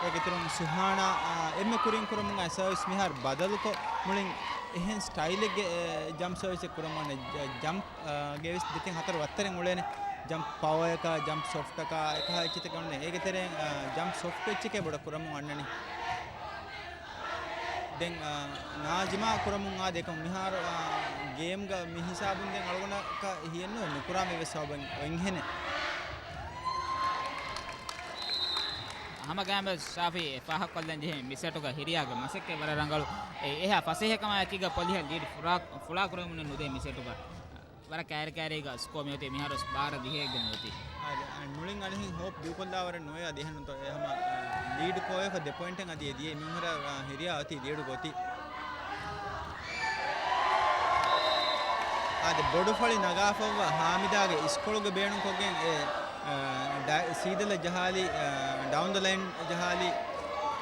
އޭގެ އިތުރުން ސުހާނާ، އާ، އެންމެ ކުރިން ކުރަމުން އައި ސަރވިސް މިހާރު ބަދަލުކޮށް، މުޅިން އެހެން ސްޓައިލެއްގެ، އެ، ޖަމްޕް ސަރވިސްއެއް ކުރަމުން އަންނަ. ޖަ-، ޖަމްޕް، އާ، ގެ ވެސް ދެތިން ހަތަރު ވައްތަރެއް އުޅޭނެ. ޖަމްޕް ޕަވަރއަކާ، ޖަމްޕް ސޮފްޓަކާ، އެކަހަ އެއްޗިތަކެއް އުޅޭނެ. އޭގެ ތެރެއިން، އާ، ޖަމްޕް ސޮފްޓް އެއްޗެކޭ ބޮޑަށް ކުރަމުން އަންނަނީ. ދެން، އާ، ނާޒިމާ ކުރަމުން އާދެ އެކަމު މިހާރު، އާ، ގޭމްގަ މި ހިސާބުން ދެން އަޅުގަނޑަކަށް ހިޔެއްނުވެ ނުކުރާމެ ވެސް ސަބަބެއް އޮތްހެނެއް. ހަމަގައިމެ ޝާފީ ފާހަގަކޮށްލަން ޖެހޭ މި ސެޓުގަ ހިރިޔާގެ މަސައްކަތް ވަރަށް ރަނގަޅު. އެ، އެހާ ފަސޭހަކަމާއެކީގަ ޕޮލިހަށް ލީޑް ފުރާ-، ފުޅާކުރެވެމުން ނުދޭ މި ސެޓުގަ. ވަރަށް ކައިރި ކައިރީގަ ސްކޯ މިއޮތީ މިހާރު ވެސް ބާރަ ދިހައެއްގަ މިއޮތީ. އާދެ، އަ، މުޅިން އަނެއްހެން ހޯޕް ދޫކޮށްލާވަރެއް ނުވޭ އަދި އެހެން އެ ހަމަ، އަ، ލީޑް ކޯވެފަ ދެ ޕޮއިންޓެއް އަދި އެ ދިޔައީ މިހުރަ، އަ، ހިރިޔާ އޮތީ ލީޑުގަ އޮތީ. އާދެ، ބޮޑުފަޅި ނަގާފައިވާ ހާމިދާގެ އިސްކޮޅުގެ ބޭނުންކޮށްގެން އެ، އަ، ޑަ-، ސީދަލަށް ޖަހާލީ، އަ، ޑައުން ދަ ލައިން ޖަހާލީ.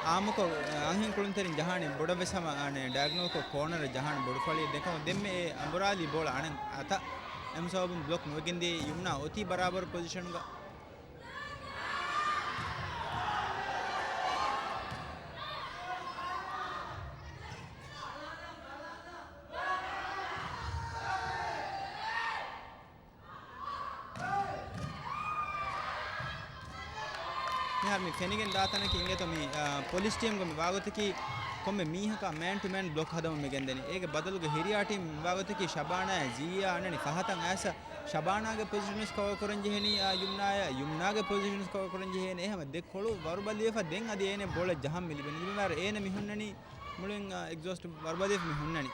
އާއްމުކޮށް، އަ، އަންހެން ކުޅުންތެރިން ޖަހާނީ ބޮޑަށް ވެސް ހަމަ، އަނެއް، ޑަޔަގްނަލްކޮށް ކޯނަރަށް ޖަހާނީ ބޮޑުފަޅި. ދެން ކަމަށް ދެންމެ އެ އަނބުރާލި ބޯޅަ އަނެއް އަތަށް. އެމް ސަބަބުން ބްލޮކް ނުވެގެންދިޔަ ޔުމްނާ އޮތީ ބަރާބަރު ޕޮޒިޝަނުގަ. މި މި ފެނިގެން ދާ ތަނަކީ އިނގޭތޯ މި، އާ، ޕޮލިސް ޓީމްގެ މި ވާގޮތަކީ ކޮންމެ މީހަކާ މޭން ޓު މޭން ބްލޮކް ހަދަމުން މި ގެންދަނީ. އޭގެ ބަދަލުގަ ހިރިޔާ ޓީމް މި ވާގޮތަކީ ޝަބާނާއާ ޒީއާ އަންނަނީ ފަހަތަށް އައިސް ޝަބާނާގެ ޕޮޒިޝަން ވެސް ކަވަރ ކުރަން ޖެހެނީ، އާ، ޔުމްނާއާ، ޔުމްނާގެ ޕޮޒިޝަން ވެސް ކަވަރ ކުރަން ޖެހޭނެ. އެހެމަ ދެ ކޮޅު ވަރުބަލިވެފަ ދެން އަދި އޭނަ ބޯޅަ ޖަހަން މި ލިބެނީ. ލިބެމާއިރު އޭނަ މި ހުންނަނީ މުޅިން، އާ، އެގްޒޯސްޓް ވަރުބަލިވެފަ މި ހުންނަނީ.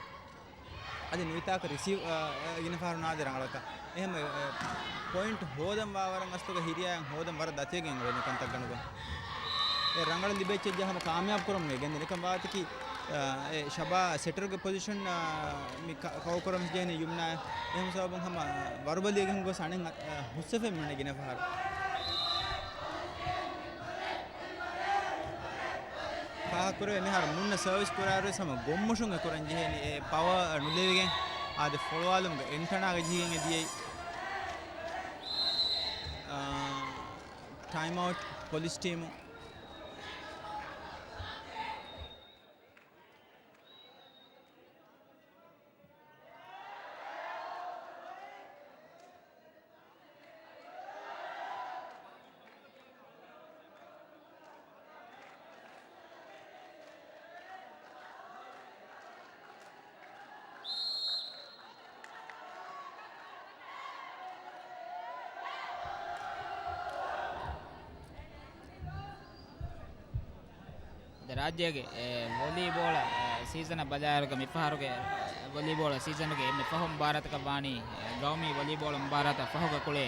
އަދި ނުވިތާކަށް ރިސީވް، އާ، ގިނަ ފަހަރު ނާދޭ ރަނގަޅަކަށް. އެހެމަ، އާ، ޕޮއިންޓް ހޯދަން ވާ ވަރަށް އަސްލުގަ ހިރިޔާއަށް ހޯދަން ވަރަށް ދަތިވެގެން އުޅެނީ ކަންތައް ގަނޑުގަ. އެ ރަނގަޅު ލިބޭ އެއްޗެއް ޖަހަމަ ކާމިޔާބު ކުރަމުން ގެންދެނީ. އެކަން ވާތަކީ، އާ، އެ ޝަބާ ސެޓަރގެ ޕޮޒިޝަން، އާ، މި ކަ-، ކަވަރ ކުރަމުން ޖެހެނީ ޔުމްނާ. އެހެން ސަބަބުން ހަމަ ވަރުބަލިވެގެން ގޮސް އަނެއް، އާ، ހުސްވެފައި މި ގިނަ ފަހަރު. ފާހަގަކުރެވޭ މިހާރު މުންނަ ސަރވިސް ކުރާއިރުވެސް ހަމަ ގޮށްމުށުން އެ ކުރަން ޖެހޭނީ އެ ޕަވަރ ނުލެވިގެން އާދެ ފޮޅުވާލުމުގެ އެންޓަނާގަ ޖެހިގެން އެ ދިޔައީ. އާ، ޓައިމް އައުޓް ޕޮލިސް ޓީމު. އަދި ރާއްޖޭގެ، އެ، ވޮލީބޯޅަ، އެ، ސީޒަނަށް ބަލާއިރުގަ މިފަހަރުގެ، އެ، ވޮލީބޯޅަ ސީޒަނުގެ އެންމެ ފަހު މުބާރާތަކަށް ވާނީ، އެ، ގައުމީ ވޮލީބޯޅަ މުބާރާތަށް ފަހުގަ ކުޅޭ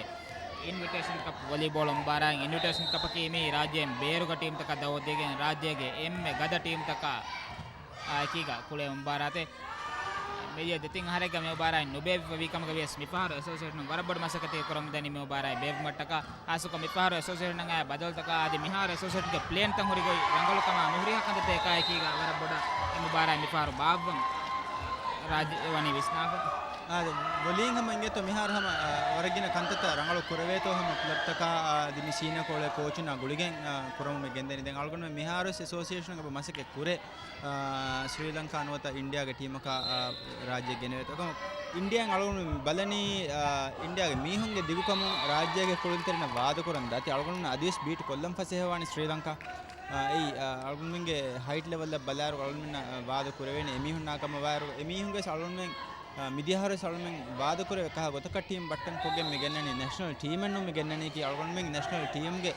އިންވިޓޭޝަން ކަޕް ވޮލީބޯޅަ މުބާރާތް. އިންވިޓޭޝަން ކަޕަކީ މީ ރާއްޖޭން ބޭރުގަ ޓީމްތަކަށް ދައުވަތު ދީގެން ރާއްޖޭގެ އެންމެ ގަދަ ޓީމްތަކާ، އާ، އެކީގަ ކުޅޭ މުބާރާތެއް. މިދިޔަ ދެތިން އަހަރެއްގަ މި މުބާރާތް ނުބޭއްވިފަ ވީ ކަމުގަ ވިޔަސް މިފަހަރު އެސޯސިއޭޝަނުން ވަރަށް ބޮޑު މަސައްކަތެއް ކުރަމުން ދަނީ މި މުބާރާތް ބޭއްވުމަށްޓަކާ. ހާއްސަކޮށް މިފަހަރު އެސޯސިއޭޝަނަށް އައި ބަދަލުތަކާ އަދި މިހާރު އެސޯސިއޭޝަންގެ ޕްލޭންތައް ހުރި ގޮތް ރަނގަޅުކަމާ ނުހުރިހާ ކަންތައްތަކާ އެކީގަ ވަރަށް ބޮޑަށް މި މުބާރާތް މިފަހަރު ބާއްވަން ރާއްޖެ ވަނީ ވިސްނާފަ. އާދެ، ވޮލީން ހަމަ އިނގޭތޯ މިހާރު ހަމަ، އާ، ވަރަށް ގިނަ ކަންތައްތައް ރަނގަޅު ކުރެވޭތޯ ހަމަ ކްލަބްތަކާ، އާ، އަދި މި ސީނިއާ ކޯޅޭ ކޯޗުންނާ ގުޅިގެން، އާ، ކުރަމުން މި ގެންދަނީ. ދެން އަޅުގަނޑުމެން މިހާރުވެސް އެސޯސިއޭޝަނުގެ މަސައްކަތް ކުރޭ. އާ، ސްރީލަންކާ ނުވަތަ އިންޑިއާގެ ޓީމަކާ، އާ، ރާއްޖެ ގެނެވޭތޯ. އެކަމަކު އިންޑިއާއިން އަޅުގަނޑު ބަލަނީ، އާ، އިންޑިއާގެ މީހުންގެ ދިގުކަމުން ރާއްޖޭގެ ކުޅުންތެރިންނަށް ވާދަކުރަން ދަތި. އަޅުގަނޑު އަދިވެސް ބީޓް ކޮށްލަން ފަސޭހަވާނެ ސްރީލަންކާ. އާ، އެއީ، އާ، އަޅުގަނޑުމެންގެ ހައިޓް ލެވަލްއަށް ބަލާއިރު އަޅުގަނޑުމެންނަށް، އާ، ވާދަ ކުރެވޭނެ އެމީހުންނާ ކަމަށް ވާއިރު، އެމީހުންގެ ވެސް އަޅުގަނޑުމެން އާ، މިދިޔަ އަހަރުވެސް އަޅުމެން ވާދަކުރެވޭ ކަހަލަ ގޮތަކަށް ޓީމް ބައްޓަން ކޮށްގެން މި ގެންނަނީ. ނޭޝަނަލް ޓީމެއް ނޫން މި ގެންނަނީކީ އަޅުގަނޑުމެން ނޭޝަނަލް ޓީމްގެ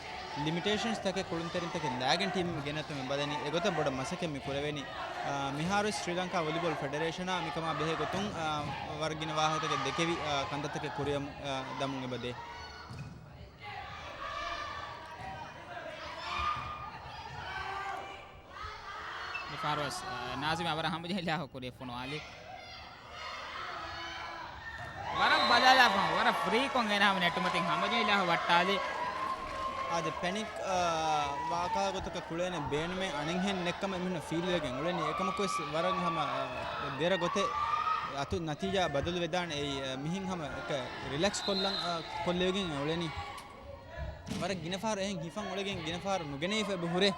ލިމިޓޭޝަންސް ތަކެއް ކުޅުންތެރިންތަކެއް ލާގެން ޓީމް މި ގެންނަތު މި ބަލަނީ. އެގޮތަށް ބޮޑަށް މަސައްކަތް މި ކުރެވޭނީ. އާ، މިހާރުވެސް ސްރީލަންކާ ވޮލީބޯލް ފެޑެރޭޝަނާ މިކަމާ ބެހޭ ގޮތުން، އާ، ވަރަށް ގިނަ ވާހަކަތަކެއް ދެކެވި، އާ، ކަންތައްތަކެއް ކުރިއަށް، އާ، ދަމުން އެބަދޭ. މިފަހަރުވެސް، އާ، ނާޒިމް އަވަރަށް ހަމަޖެހިލާ ކުރިއަށް ފޮނުވާލި. ވަރަށް ބަލާލާފަ، ވަރަށް ފްރީކޮށް އޭނާ ހަމަ ނެއްޓުމަތިން ހަމަޖެހިލާ ވައްޓާލި. އާދެ، ޕެނިކް، އާ، ވާކާ ގޮތަކަށް ކުޅޭނެ ބޭނުމެއް އަނެއްހެން ނެއްކަމަށް އެމީހުންނަށް ފީލްވެގެން އުޅެނީ. އެކަމަކުވެސް ވަރަށް ހަމަ، އާ، ދެރަ ގޮތެއް އަތު ނަތީޖާ ބަދަލު ވެދާނެ. އެއީ، އާ، މިހެން ހަމަ އެކަ ރިލެކްސް ކޮށްލަން، އާ، ކޮށްލެވިގެން އުޅެނީ. ވަރަށް ގިނަފަހަރު އެހެން ހިފަން އުޅެގެން ގިނަފަހަރު ނުގެނެވިފަ އެބަ ހުރޭ.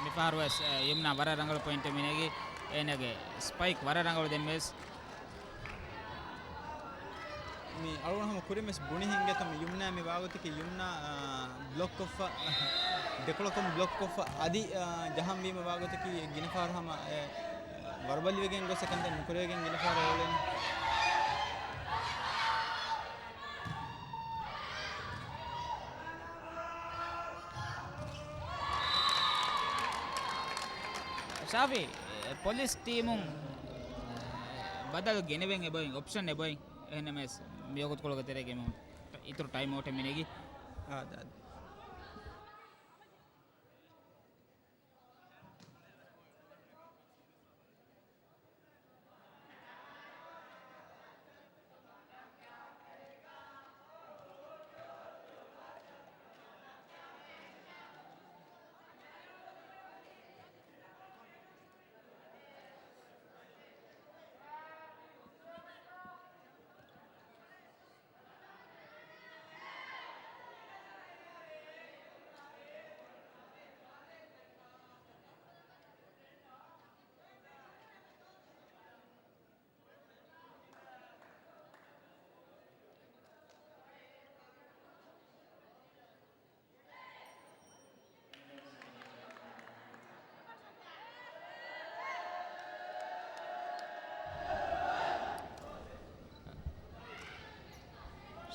މިފަހަރުވެސް، އެ، ޔުމްނާ ވަރަށް ރަނގަޅު ޕޮއިންޓެއް މިނެގި، އޭނަގެ ސްޕައިކް ވަރަށް ރަނގަޅު ދެންވެސް. މި އަޅުގަނޑު ހަމަ ކުރިން ވެސް ބުނި ހިނގޭތޯ މި ޔުމްނާ މި ވާގޮތަކީ ޔުމްނާ، އާ، ބްލޮކް ކޮށްފަ، ދެކޮޅަކުން ބްލޮކް ކޮށްފަ އަދި، އާ، ޖަހަން ވީމަ ވާގޮތަކީ ގިނަފަހަރު ހަމަ، އެ، ވަރުބަލިވެގެން ގޮސް އެކަންތައް ނުކުރެވިގެން ގިނަފަހަރު އެއުޅެނީ. ޝާފީ، ޕޮލިސް ޓީމުން ބަދަލު ގެނެވެން އެބައޮތް، އޮޕްޝަން އެބައޮތް. އެހެންނަމަވެސް މިވަގުތުކޮޅުގެ ތެރޭގަ އެމީހުން އިތުރު ޓައިމް އައުޓެއް މިނެގީ. އާ، ދާ، ދާ.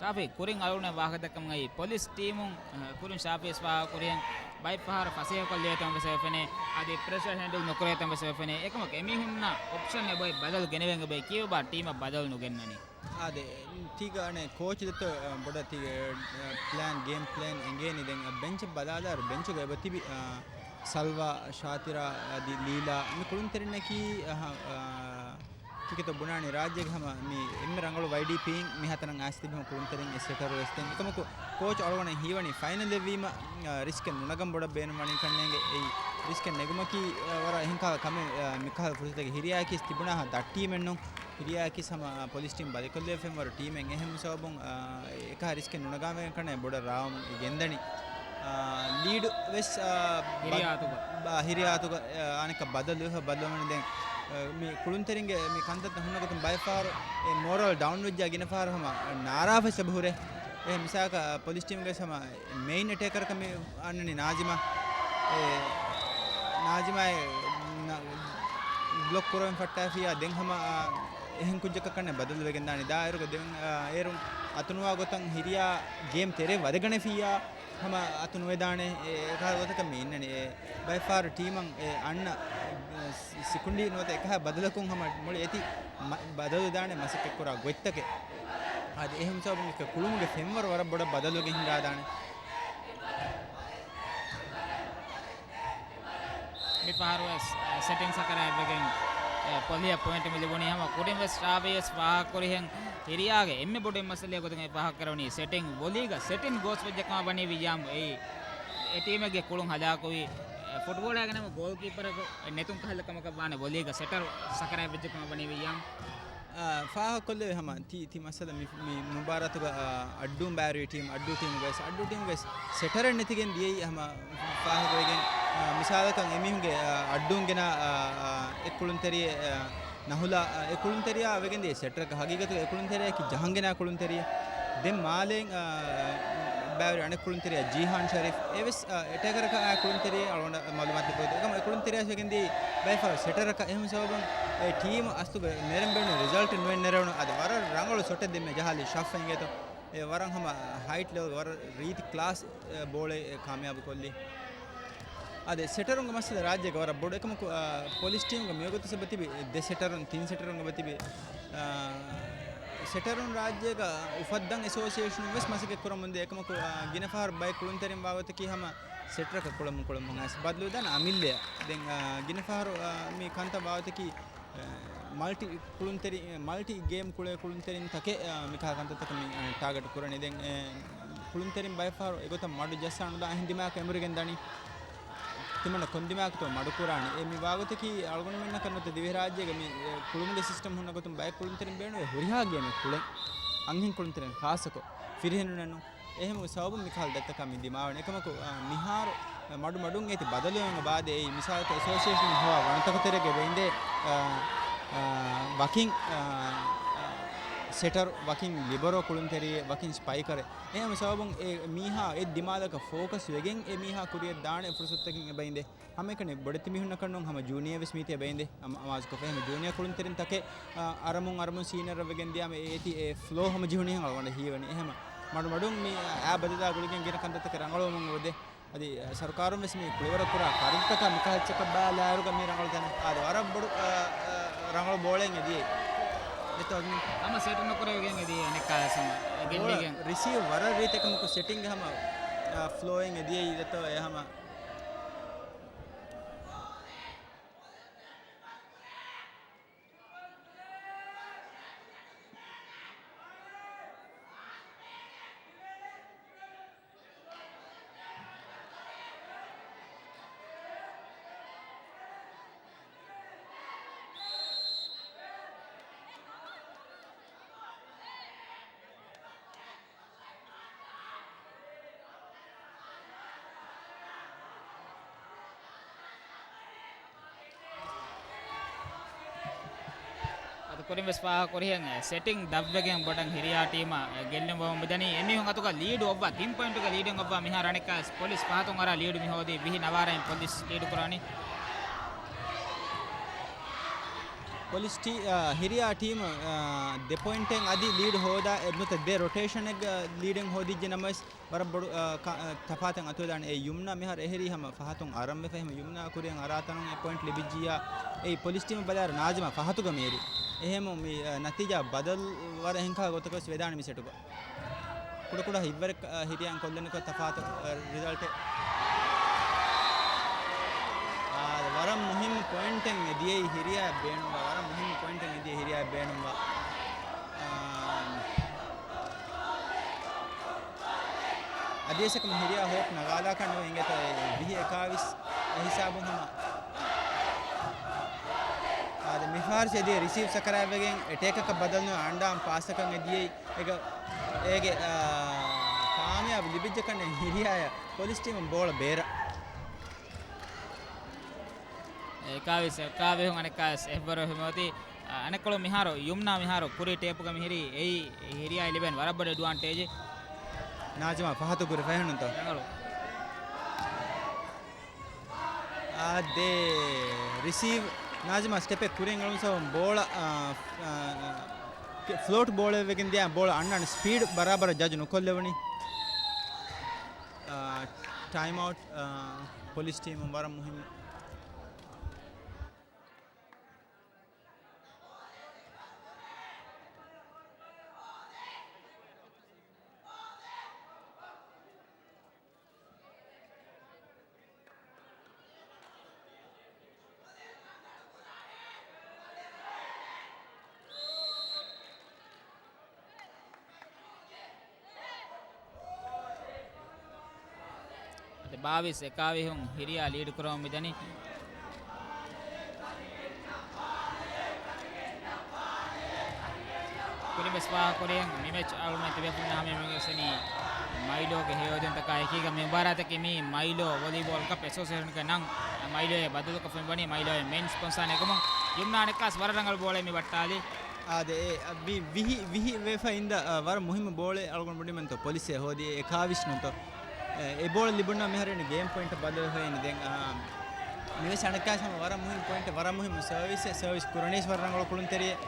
ޝާފީ، ކުރިން އަޅުގަނޑު ވާހަކަ ދައްކަމުން އައީ ޕޮލިސް ޓީމުން، އަ، ކުރިން ޝާފީ ވެސް ފާހަގަކުރިހެން ބައެއް ފަހަރަށް ފަސޭހަކޮށްލޭތަން ވެސް އެބަ ފެނޭ. އަދި ޕްރެޝަރ ހޭންޑްލް ނުކުރޭތަން ވެސް އެބަ ފެނޭ. އެކަމަކު އެމީހުންނަށް އޮޕްޝަން އެބައޮތް ބަދަލު ގެނެވެން އެބައޮތް. ކީއްވެބާ ޓީމަށް ބަދަލު ނުގެންނަނީ؟ އާދެ، ތީގަ އަނެއް ކޯޗް ދެއްތޯ، އަ، ބޮޑަށް ތީގަ، އަ، ޕްލޭން، ގޭމް ޕްލޭން އެނގޭނީ. ދެން އަ، ބެންޗަށް ބަލާލާއިރު ބެންޗުގަ އެބަ ތިބި، އަ، ސަލްވާ، ޝާތިރާ، އަދި ލީލާ، މި ކުޅުންތެރިންނަކީ، އަ، އަ، ކިކެތޯ ބުނާނީ ރާއްޖޭގެ ހަމަ މި އެންމެ ރަނގަޅު ވައިޑީޕީން މި ހަތަރަށް އައިސް ތިބި ހަމަ ކުޅުންތެރިން އެއް ސެޓަރު ވެސް ދެން. އެކަމަކު ކޯޗް އަޅުގަނޑަށް ހީވަނީ ފައިނަލް އެއްވީމަ، އަ، ރިސްކެއް ނުނަގަން ބޮޑަށް ބޭނުންވަނީ ކަންނޭނގެ. އެއީ ރިސްކެއް ނެގުމަކީ، އަ، ވަރަށް އެހެން ކަހަލަ ކަމެއް، އަ، މިކަހަލަ ފުރުސަތެއްގެ ހިރިއާއަކީސް ތިބުނާ ހަ ދަށް ޓީމެއްނޫން. ހިރިއާއަކީސް ހަމަ، އަ، ޕޮލިސް ޓީމް ބަލިކޮށްލެވިފައި ވަރު ޓީމެއް. އެހެން ސަބަބުން، އަ، އެކަހަލަ ރިސްކެއް ނުނަގާމެގެން ކަންނޭނގެ ބޮޑަށް ރާވަމުން ގެންދަނީ. އާ، ލީޑު ވެސް، އާ، ބަ-، ހިރިއާތުގަ. ބަ-، ހިރިއާތުގަ، އާ، އަނެއްކާ ބަދަލު، ބަދަލުވަނީ ދެން، އާ، މި ކުޅުންތެރިންގެ މި ކަންތައްތައް ހުންނަ ގޮތުން ބައެއް ފަހަރު އެ މޯރަލް ޑައުން ވެއްޖާ ގިނަ ފަހަރު ހަމަ ނާރާފަސް އެބަ ހުރޭ. އެ މިސާލަކަށް ޕޮލިސް ޓީމްގެ ހަމަ މެއިން އެޓޭކަރ ކަމެއް އަންނަނީ ނާޒިމާ. އެ ނާޒިމާ އެ ނަ-، ބްލޮކް ކުރަމެން ފައްޓާފިއްޔާ ދެން ހަމަ، އާ، އެހެން ކުއްޖަކަށް ކަންނޭނގެ ބަދަލު ވެގެން ދާނީ. ދާއިރުގަ ދެން، އާ، އޭރުން އަތުނުވާ ގޮތަށް ހިރިއާ ގޭމް ތެރޭ ވަދެގަނެފިއްޔާ ހަމަ އަތު ނުވެދާނެ. އެ، އެކަހަލަ ގޮތަކަށް މި އިންނަނީ. އެ، ބައެއް ފަހަރު ޓީމަށް އެ އަންނަ، އެ، ސި-، ސިކުނޑި ނުވަތަ އެކަހަލަ ބަދަލަކުން ހަމަ މުޅި އޭތި މަ-، ބަދަލު ދާނެ މަސައްކަތް ކުރާ ގޮތްތަކެއް. އަދި އެހެން ސަބަބުން އެކަ ކުޅުމުގެ ފެންވަރު ވަރަށް ބޮޑަށް ބަދަލުވެގެން ހިނގާދާނެ. މި ފަހަރު ވެސް، އެ، ސެޓިންގް ސަކަރާތްވެގެން، އެ، ޕޮލިއަށް ޕޮއިންޓް މި ލިބުނީ. ހަމަ ކުރިން ވެސް ޝާފީ ވެސް ފާހަގަކުރިހެން ހިރިއާގެ އެންމެ ބޮޑު އެއް މައްސަލައެއް ގޮތުން އެ ފާހަގަކުރެވުނީ ސެޓިންގް ވޮލީގަ ސެޓިން ގޯސް ވެއްޖެ ކަމަށް ވަނީ ވިއްޔާމް އެއީ އެ ޓީމެއްގެ ކުޅުން ހަލާކުވި، އެ، ފުޓްބޯޅައިގެ ނަމަ ގޯލްކީޕަރަކު ނެތުން ކަހަލަ ކަމަކަށް ވާނެ ވޮލީގަ ސެޓަރު ސަކަރާތް ވެއްޖެ ކަމަށް ވަނީ ވިއްޔާމް. އާ، ފާހަގަކޮށްލެވޭ ހަމަ ތި، ތި މައްސަލަ މި، މި މުބާރާތުގަ، އާ، އައްޑޫން ބައިވެރި ޓީމް، އައްޑޫ ޓީމް ވެސް، އައްޑޫ ޓީމް ވެސް ސެޓަރެއް ނެތިގެން ދިޔައީ ހަމަ ފާހަގަވެގެން، އާ، މިސާލަކަށް އެމީހުންގެ، އާ، އައްޑޫން ގެނާ، އާ، އާ، އެއް ކުޅުންތެރިއެއް، އާ، ނަހުލާ، އާ، އެ ކުޅުންތެރިޔާ ވެގެން ދިޔައީ ސެޓަރަކަށް. ހަގީގަތުގަ އެ ކުޅުންތެރިޔާއަކީ ޖަހަން ގެނާ ކުޅުންތެރިއެއް. ދެން މާލޭން، އާ، ބައިވެރި އަނެއް ކުޅުންތެރިޔާ ޖީހާން ޝަރީފް. އެވެސް، އާ، އެޓޭކަރަކަށް އާ ކުޅުންތެރިޔާ އަޅުގަނޑަށް މައުލޫމާތު ލިބުނު. އެކަމަކު އެ ކުޅުންތެރިޔާ ވެގެން ދިޔައީ ބައެއް ފަހަރު ސެޓަރަކަށް. އެހެން ސަބަބުން އެ ޓީމު އަސްލުގަ ނެރެން ބޭނުން ރިޒަލްޓެއް ނުއެއް ނެރެވުނު. އަދި ވަރަށް ރަނގަޅު ޝޮޓެއް ދެންމެ ޖަހާލީ ޝަފް އިނގޭތޯ. އެ ވަރަށް ހަމަ ހައިޓް ލެވެލްގެ ވަރަށް ރީތި ކްލާސް، އެ، ބޯޅައެއް ކާމިޔާބު ކޮށްލީ. އަދި ސެޓަރުންގެ މައްސަލަ ރާއްޖޭގަ ވަރަށް ބޮޑު. އެކަމަކު، އާ، ޕޮލިސް ޓީމުގެ މިވަގުތު ސަބަ ތިބި ދެ ސެޓަރުން، ތިން ސެޓަރުން އެބަ ތިބި، އާ، ސެޓަރުން ރާއްޖޭގަ އުފައްދަން އެސޯސިއޭޝަނުން ވެސް މަސައްކަތް ކުރަމުންދޭ. އެކަމަކު، އާ، ގިނަ ފަހަރު ބައެއް ކުޅުންތެރިން ވާގޮތަކީ ހަމަ ސެޓަރަކަށް ކުޅަމުން ކުޅަމުން އައިސް ބަދަލުވެދާނެ އަމިއްލައަށް. ދެން، އާ، ގިނަ ފަހަރު، އާ، މި ކަންތައް ވާގޮތަކީ، އާ، މަލްޓި ކުޅުންތެރި، މަލްޓި ގޭމް ކުޅޭ ކުޅުންތެރިން ތަކެއް، އާ، މިކަހަލަ ކަންތައްތަކަށް މި، އާ، ޓާގެޓް ކުރަނީ. ދެން، އެ، ކުޅުންތެރިން ބައެއް ފަހަރު އެގޮތަށް މަޑު ޖައްސާ ނުދާ އެހެން ދިމާއަކަށް އެނބުރިގެން ދަނީ. ތިމަންނަ ކޮން ދިމާއަކަށްތޯ މަޑު ކުރާނީ؟ އެ މި ވާގޮތަކީ އަޅުގަނޑުމެންނަކަށް ނުވަތަ ދިވެހިރާއްޖޭގެ މި، އެ، ކުޅުމުގެ ސިސްޓަމް ހުންނަ ގޮތުން ބައެއް ކުޅުންތެރިން ބޭނުންވޭ ހުރިހާ ގޭމެއް ކުޅެން. އަންހެން ކުޅުންތެރިން ޚާއްޞަކޮށް. ފިރިހެނުންނެއްނު. އެހެން ސަބަބުން މިކަހަލަ ދަތިތަކާ މި ދިމާވަނީ. އެކަމަކު، އާ، މިހާރު މަޑު މަޑުން އޭތި ބަދަލުވެގެން އޮބާދޭ. އެއީ މިސާލަކަށް އެސޯސިއޭޝަނުން ހޮވާ ވަނަތަކުތެރޭގަ އެބައިންދޭ، އާ، އާ، ވަކިން، އާ، އާ، ސެޓަރު، ވަކިން ލިބަރޯ ކުޅުންތެރިއެއް، ވަކިން ސްޕައިކަރެއް. އެހެން ސަބަބުން އެ މީހާ އެ ދިމާލަކަށް ފޯކަސް ވެގެން އެ މީހާ ކުރިއަށް ދާނެ ފުރުސަތުތަކެއް އެބައިންދޭ. ހަމައެކަނި ބޮޑެތި މީހުންނަކަށް ނޫން، ހަމަ ޖޫނިއާ ވެސް މީތި އެބައިންދޭ. އަމާޒުކޮށްފަ ހަމަ ޖޫނިއާ ކުޅުންތެރިން ތަކެއް، އާ، އަރަމުން އަރަމުން ސީނިއަރ ވެގެން ދިޔާމަ އޭތި އެ ފްލޯ ހަމަ ޖެހުނީ ހަމަ އަޅުގަނޑަށް ހީވަނީ. އެހެމަ މަޑު މަޑުން މި އާ ބަދަލާ ގުޅިގެން ގިނަ ކަންތައްތަކެއް ރަނގަޅުވަމުން އޮވެދޭ. އަދި ސަރުކާރުން ވެސް މި ކުޅިވަރަށް ކުރާ ޚަރަދުތަކާ މިކަހަލަ އެއްޗަކަށް ބަލާއިރުގަ މީ ރަނގަޅު ތަނެއް. އާދެ ވަރަށް ބޮޑު، އާ، އާ، ރަނގަޅު ބޯޅައެއް އެދިޔައީ. ދެތޯ މި ހަމަ ސެޓް ނުކުރެވިގެން އެދިޔައީ އަނެއްކާވެސް ހަމަ ބޯޅަ ގެއްލިގެން. ރިސީވް ވަރަށް ރީތި އެކަމަކު ސެޓިންގ ހަމަ، އާ، ފްލޯއެއް އެދިޔައީ ދެތޯ އެ ހަމަ. އަދި ކުރިން ވެސް ފާހަގަ ކުރިހެން ސެޓިން ދަށްވެގެން ބޮޑަށް ހިރިހާ ޓީމަށް ގެއްލުން ވަމުން މިދަނީ. އެމީހުން އަތުގަ ލީޑު އޮއްވާ، ތިން ޕޮއިންޓުގެ ލީޑެއް އޮއްވާ މިހާރު އަނެއްކާވެސް ޕޮލިސް ފަހަތުން އަރާ ލީޑު މިހޯދީ ވިހި ނަވާރައިން ޕޮލިސް ލީޑު ކުރާނީ. ޕޮލިސް ޓީ-، އާ، ހިރިޔާ ޓީމު، އާ، ދެ ޕޮއިންޓެއް އަދި ލީޑް ހޯދާ، އެ ނުވަތަ ދެ ރޮޓޭޝަނެއްގަ ލީޑެއް ހޯދިއްޖެ ނަމަވެސް، ވަރަށް ބޮޑު، އާ، ކަ-، އާ، ތަފާތެއް އަތުވެދާނެ. އެ ޔުމްނާ މިހާރު އެހެރީ ހަމަ ފަހަތުން އަރަން ވެފަ، އެހެން ޔުމްނާ ކުރިއަށް އަރާ ތަނުން އެ ޕޮއިންޓް ލިބިއްޖިއްޔާ، އެއީ ޕޮލިސް ޓީމު ބަލާއިރު ނާޒިމާ ފަހަތުގަ މިއެރި. އެހެން މި، އާ، ނަތީޖާ ބަދަލު ވަރަށް އެހެންކަހަލަ ގޮތަކަށް ވެދާނެ މި ސެޓުގަ. ކުޑަކުޑަ ހިތްވަރެއް، އާ، ހިރިޔާ ކޮށްލެނިކޮށް ތަފާތު، އާ، ރިޒަލްޓެއް. އާ، ވަރަށް މުހިއްމު ޕޮއިންޓެއް އެ ދިޔައީ ހިރިޔާ ބޭނުންވާ، ވަރަށް މުހިއްމު ޕޮއިންޓެއް އެ ދިޔައީ ހިރިޔާ ބޭނުންވާ. އާ، އަދިވެސް އެކަމަ ހިރިޔާ ހޯޕް ނަގާލާކަށް ނުވެ އިނގޭތޯ، އެ ވިހި އެކާވީސް އެ ހިސާބުން ހަމަ. އާދެ، މިފަހަރު އެ ދިޔަ ރިސީވް ސަކަރާތްވެގެން އެޓޭކަކަށް ބަދަލުނުވެ އަންޑާން ޕާސްއަކަށް އެ ދިޔައީ. އޭގަ، އޭގެ، އާ، ކާމިޔާބު ލިބިއްޖެ ކަންނޭނގެ ހިރިޔާޔަށް ޕޮލިސް ޓީމުން ބޯޅަ ބޭރަށް. އެކާވީސް އެކާވީހުން އަނެއްކާވެސް އެއްވަރު ހިމެއޮތީ. އަނެއްކޮޅު މިހާރު ޔުމްނާ މިހާރު ކުރީ ޓޭޕުގަ މިހިރީ އެއީ ހިރިޔާއަށް ލިބެން ވަރަށް ބޮޑު އެޑްވާންޓޭޖެއް. ނާޒިމާ ފަހަތު ކުރި ފެހެނުންތޯ؟ ރަނގަޅު. އާ، ދެ ރިސީވް ނާޒިމާ ސްޓެޕެއް ކުރިން އަޅުން ސަބަބުން ބޯޅަ، އާ، އާ، ފްލޯޓް ބޯޅަ ވެގެން ދިޔަ ބޯޅަ އަންނާނެ ސްޕީޑް ބަރާބަރަށް ޖަޖް ނުކޮށްލެވުނީ. އާ، ޓައިމް އައުޓް، އާ، ޕޮލިސް ޓީމުން ވަރަށް މުހިންމު. އަދި ބާވީސް އެކާވީހުން ހިރިޔާ ލީޑް ކުރަމުން މިދަނީ. ކުރިންވެސް ފާހަގަކުރިއެއް މި މެޗް އަޅުގަނޑު ތިބޭފުޅުންނަށް ހަމަ މި ގެސެނީ މައިލޯގެ ހެޔޮ ދިންތަކާ އެކީގަ މި މުބާރާތަކީ މީ މައިލޯ ވޮލީބޯލް ކަޕް އެސޯސިއޭޝަންގެ ނަން މައިލޯއޭ ބަދަލުކޮށްފައި ވަނީ މައިލޯއޭ މެއިން ސްޕޮންސާ ނެގުމުން. ޔުމްނާ އަނެއްކާސް ވަރަށް ރަނގަޅު ބޯޅައެއް މި ވައްޓާލީ. އާދެ، އެ، މި ވިހި، ވިހި ވެފަ އިންދަ، އަ، ވަރަށް މުހިއްމު ބޯޅައެއް އަޅުގަނޑު ބުނީމަންތޯ ޕޮލިސްއޭ ހޯދި އެ އެކާވީސް ނޫންތޯ. އެ، އެ ބޯޅަ ލިބުންނަ މިހާރު ގޭމް ޕޮއިންޓް ބަދަލު ހޮއިން ދެން، އާ، މިވެސް އަނެއްކާސް ހަމަ ވަރަށް މުހިން ޕޮއިންޓް، ވަރަށް މުހިން ސަރވިސް، ސަރވިސް ކުރަނީސް ވަރަށް ރަނގަޅު ކުޅުންތެރިއެއް.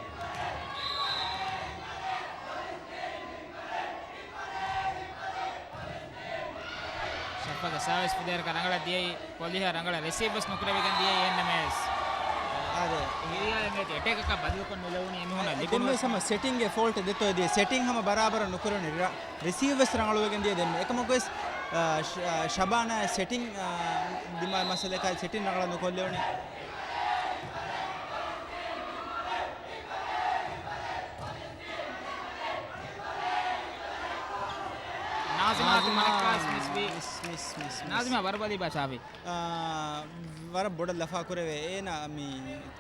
ޝަފްފަގެ ސަރވިސް ފުދޭރަކަށް ރަނގަޅަށް ދިޔައީ ކޮލިހާ ރަނގަޅަށް ރިސީވް ވެސް ނުކުރެވިގެން ދިޔައީ އެން އެމް އެސް. އާދެ. ހިރިޔާ އެނގޭތީ އެޓޭކަކަށް ބަދަލުކޮށް ނުލެވުނީ އެމީހުންނަށް ލިބުނު. ދެންވެސް ހަމަ ސެޓިންގެ ފޯލްޓް ދެތޯ ދިޔަ ސެޓިން ހަމަ ބަރާބަރަށް ނުކުރެވުނީ. ރިސީވް ވެސް ރަނގަޅުވެގެން ދިޔަ ދެންމެ. އެކަމަކުވެސް، އާ، ޝ-، އާ، ޝަބާނާ ސެޓިން، އާ، ދިމާ މައްސަލަކާ ސެޓިން ރަނގަޅަށް ނުކޮށްލެވުނީ. ނާޒިމާ ނާޒިމާ ތިމަނަކާސް މިސްވީ. މިސް، މިސް، މިސް، މިސް. ނާޒިމާ ވަރުބަލީ ބަޗާވި. އާ، ވަރަށް ބޮޑަށް ލަފާ ކުރެވޭ. އޭނާ މި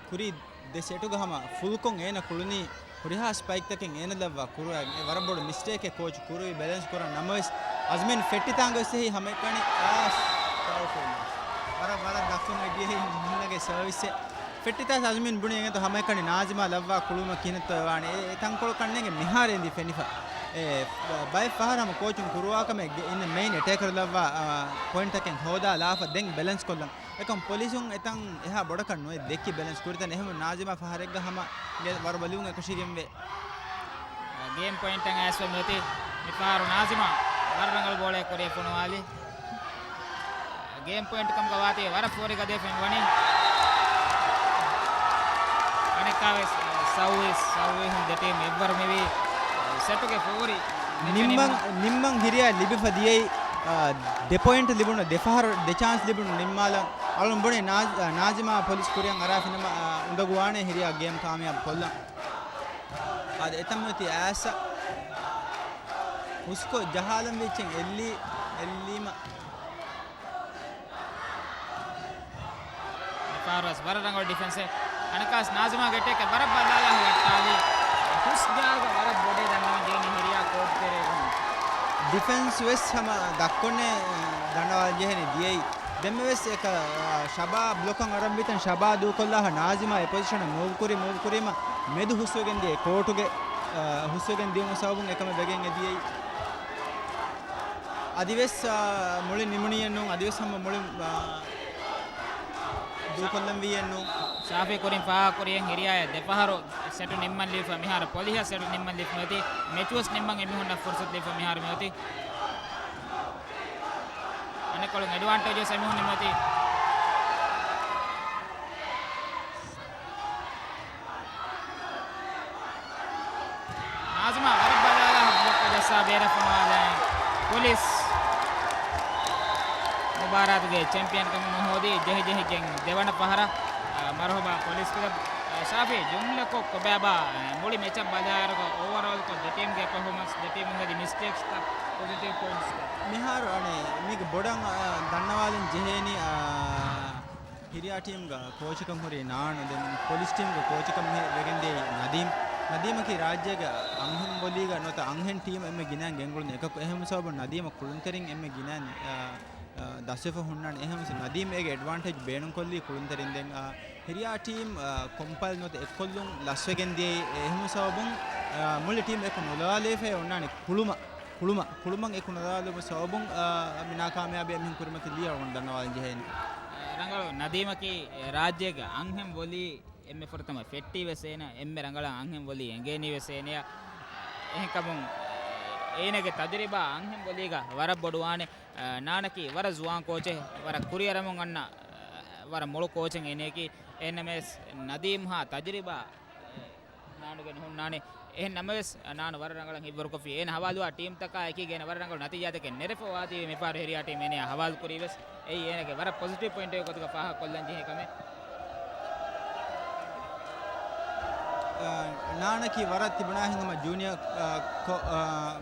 ކުރީ ދެ ސެޓުގަ ހަމަ ފުލްކޮށް އޭނަ ކުޅުނީ ހުރިހާ ސްޕައިކްތަކެއް އޭނަ ލައްވާ ކުރުވައިގެން. އެ ވަރަށް ބޮޑު މިސްޓޭކެއް ކޯޗު ކުރުވި ބެލެންސް ކުރަން. ނަމަވެސް އަޒްމީން ފެއްޓިތާނގަ ވެސް އެހީ ހަމައެކަނި އާސް ފައުލް ފެއުނު. ވަރަށް، ވަރަށް ދަށުން އެ ދިޔައީ މުހިންނަގެ ސަރވިސްއެއް. ފެއްޓިތާސް އަޒްމީން ބުނި އެނގޭތޯ ހަމައެކަނި ނާޒިމާ ލައްވާ ކުޅުމަށް ކިހިނެއްތޯ އެވާނެ. އެ، އެ ތަންކޮޅު ކަންނޭނގެ މިހާރު އެނދި ފެނިފަ. އެ، ބައެއް ފަހަރު ހަމަ ކޯޗުން ކުރުވާކަމެއް ގެ-، އިން މެއިން އެޓޭކަރު ލައްވާ، އާ، ޕޮއިންޓްތަކެއް ހޯދާލާފަ ދެން ބެލެންސް ކޮށްލަން. އެކަމް ޕޮލިސުން އެތަން އެހާ ބޮޑަކަށް ނުވެ ދެއްކި ބެލެންސް ކުރިތަން. އެހެން ނާޒިމާ ފަހަރެއްގަ ހަމަ ވަރުބަލިވުން އެކަށީގެންވޭ. ގޭމް ޕޮއިންޓަށް އައިސްފަ މިއޮތީ މިފަހަރު ނާޒިމާ ވަރަށް ރަނގަޅު ބޯޅައެއް ކުރިއަށް ފޮނުވާލީ. ގޭމް ޕޮއިންޓް ކަމުގަ ވާތީ ވަރަށް ފޯރިގަދަޔަށް ފެންވަނީ. އަނެއްކާވެސް ސައުވީސް، ސައުވީހުން ދެ ޓީމް އެއްވަރު މިވީ ސެޓުގެ ފޯރި. ނިންމަން، ނިންމަން ހިރިޔާ ލިބިފަ ދިޔައީ، އާ، ދެ ޕޮއިންޓް ލިބުނު، ދެ ފަހަރު ދެ ޗާންސް ލިބުނު ނިންމާލަން. އަޅުން ބުނި ނާޒް-، އާ، ނާޒިމާ ޕޮލިސް ކުރިއަށް އަރާފިނަމަ، އާ، އުނދަގޫވާނެ ހިރިޔާ ގޭމް ކާމިޔާބު ކޮށްލަން. އާދެ، އެތަންމެ އޮތީ އައިސް ހުސްކޮށް ޖަހާލަން ވީއްޗެއް އެއްލީ، އެއްލީމަ. މިފަހަރުވެސް ވަރަށް ރަނގަޅު ޑިފެންސެއް. އަނެއްކާސް ނާޒިމާގެ އެޓޭކަށް ވަރަށް ބަލާލާ ވައްޓާލީ. ހުސް ޖާގަ ވަރަށް ބޮޑޭ ދަންނަވަން ޖެހެނީ ހިރިޔާ ކޯޓު ތެރޭގަ. ޑިފެންސް ވެސް ހަމަ ދައްކޮނެ ދަންނަވަން ޖެހެނީ ދިޔައީ. ދެންމެވެސް އެކަ، އާ، ޝަބާ ބްލޮކަށް އަރަންވީތަން ޝަބާ ދޫކޮށްލާފަ ނާޒިމާ އެ ޕޮޒިޝަނަށް މޫވް ކުރި، މޫވް ކުރީމަ މެދު ހުސްވެގެން ދިޔައީ ކޯޓުގެ، އާ، ހުސްވެގެން ދިޔުމުގެ ސަބަބުން އެކަމެއް ވެގެން އެ ދިޔައީ. އަދިވެސް، އާ، މުޅި ނިމުނީއެއް ނޫން، އަދިވެސް ހަމަ މުޅި، އާ، ދޫކޮށްލަން ވީއެއްނު. ޝާފީ ކުރިން ފާހަގަކުރިޔަށް ހިރިއާޔަށް ދެފަހަރު ސެޓު ނިންމަން ލިބިފަ މިހާރު ޕޮލިހަށް ސެޓު ނިންމަން ލިބިފަ މިއޮތީ. މެޗުވެސް ނިންމަން އެމީހުންނަށް ފުރުސަތު ލިބިފަ މިހާރު މިއޮތީ. އަނެއްކޮޅުން އެޑްވާންޓޭޖް ވެސް އެމީހުން ނިމޮތީ. ނާޒިމާ ވަރަށް ބަލާލާ ބްލޮކް ޖައްސާ ބޭރަށް ފޮނުވާލާ. ޕޮލިސް މުބާރާތުގެ ޗެމްޕިއަން ކަމުން ހޯދީ ޖެހި ޖެހިގެން ދެވަނަ ފަހަރަށް. އާ، މަރުހަބާ ޕޮލިސް ކްލަބް. އާ، ޝާފީ، ޖުމްލަކޮށް ކޮބާބާ، އާ، މުޅި މެޗަށް ބަލާއިރުގަ އޯވަރޯލްކޮށް ދެ ޓީމްގެ ޕަފޯމަންސް، ދެ ޓީމުން ހެދި މިސްޓޭކްސްތައް، ޕޮޒިޓިވް ޕޮއިންޓްސްތައް؟ މިހާރު އަނެއް މީގެ ބޮޑަށް، އާ، ދަންނަވާލަން ޖެހޭނީ، އާ، ހިރިއާ ޓީމްގަ ކޯޗުކަން ހުރި ނާން، ދެން ޕޮލިސް ޓީމްގެ ކޯޗުކަން މި ވެގެންދިޔައީ ނަދީމް. ނަދީމަކީ ރާއްޖޭގެ އަންހެން ވޮލީގަ ނުވަތަ އަންހެން ޓީމް އެންމެ ގިނައިން ގެންގުޅުނު އެކަކު. އެހެން ސަބަބުން ނަދީމަށް ކުޅުންތެރިން އެންމެ ގިނައިން، އާ، އާ، ދަސްވެފަ ހުންނާނެ. އެހެންވެސް ނަދީމް އޭގެ އެޑްވާންޓޭޖް ބޭނުންކޮށްލީ ކުޅުންތެރިން. ދެން، އާ، ހިރިއާ ޓީމް، އާ، ކޮމްޕައިލް ނުވަތަ އެއްކޮށްލުން ލަސްވެގެން ދިޔައީ. އެހެން ސަބަބުން، އާ، މުޅި ޓީމް އެކު ނުލާލެވިފައި އޮންނާނެ ކުޅުމަށް، ކުޅުމަށް، ކުޅުމަށް އެކު ނުލާލުމުގެ ސަބަބުން، އާ، މި ނާކާމިޔާބީ އެމީހުން ކުރިމަތިލީ އަޅުގަނޑު ދަންނަވާލަން ޖެހޭނެ. ރަނގަޅު ނަދީމަކީ ރާއްޖޭގެ އަންހެން ވޮލީ އެންމެ ފުރަތަމަ ފެއްޓީ ވެސް އޭނަ، އެންމެ ރަނގަޅަށް އަންހެން ވޮލީ އެނގޭނީ ވެސް އޭނަޔަށް. އެހެންކަމުން އޭނަގެ ތަޖުރިބާ އަންހެން ވޮލީގަ ވަރަށް ބޮޑުވާނެ. އާ، ނާނަކީ ވަރަށް ޒުވާން ކޯޗެއް، ވަރަށް ކުރިއަރަމުން އަންނަ، އާ، ވަރަށް މޮޅު ކޯޗެއް އޭނަޔަކީ. އެހެންނަމަވެސް ނަދީމް ހާ ތަޖުރިބާ ނާނުގެ ނުހުންނާނެ. އެހެން ނަމަވެސް، ނާނު ވަރަށް ރަނގަޅަށް ހިތްވަރުކޮށްފި. އޭނަ ހަވާލުވާ ޓީމްތަކާ އެކީގަ އޭނަ ވަރަށް ރަނގަޅު ނަތީޖާތަކެއް ނެރެފަ ވާތީވެ މިފަހަރު ހިރިއާ ޓީމް އޭނަޔާ ހަވާލު ކުރީވެސް. އެއީ އޭނަގެ ވަރަށް ޕޮޒިޓިވް ޕޮއިންޓެއް ގޮތުގަ ފާހަގަކޮށްލަން ޖެހޭ ކަމެއް. އާ، ނާނަކީ ވަރަށް ތިބުނާ ހިނގުމަށް ޖޫނިއަރ، އާ، ކޯ-، އާ،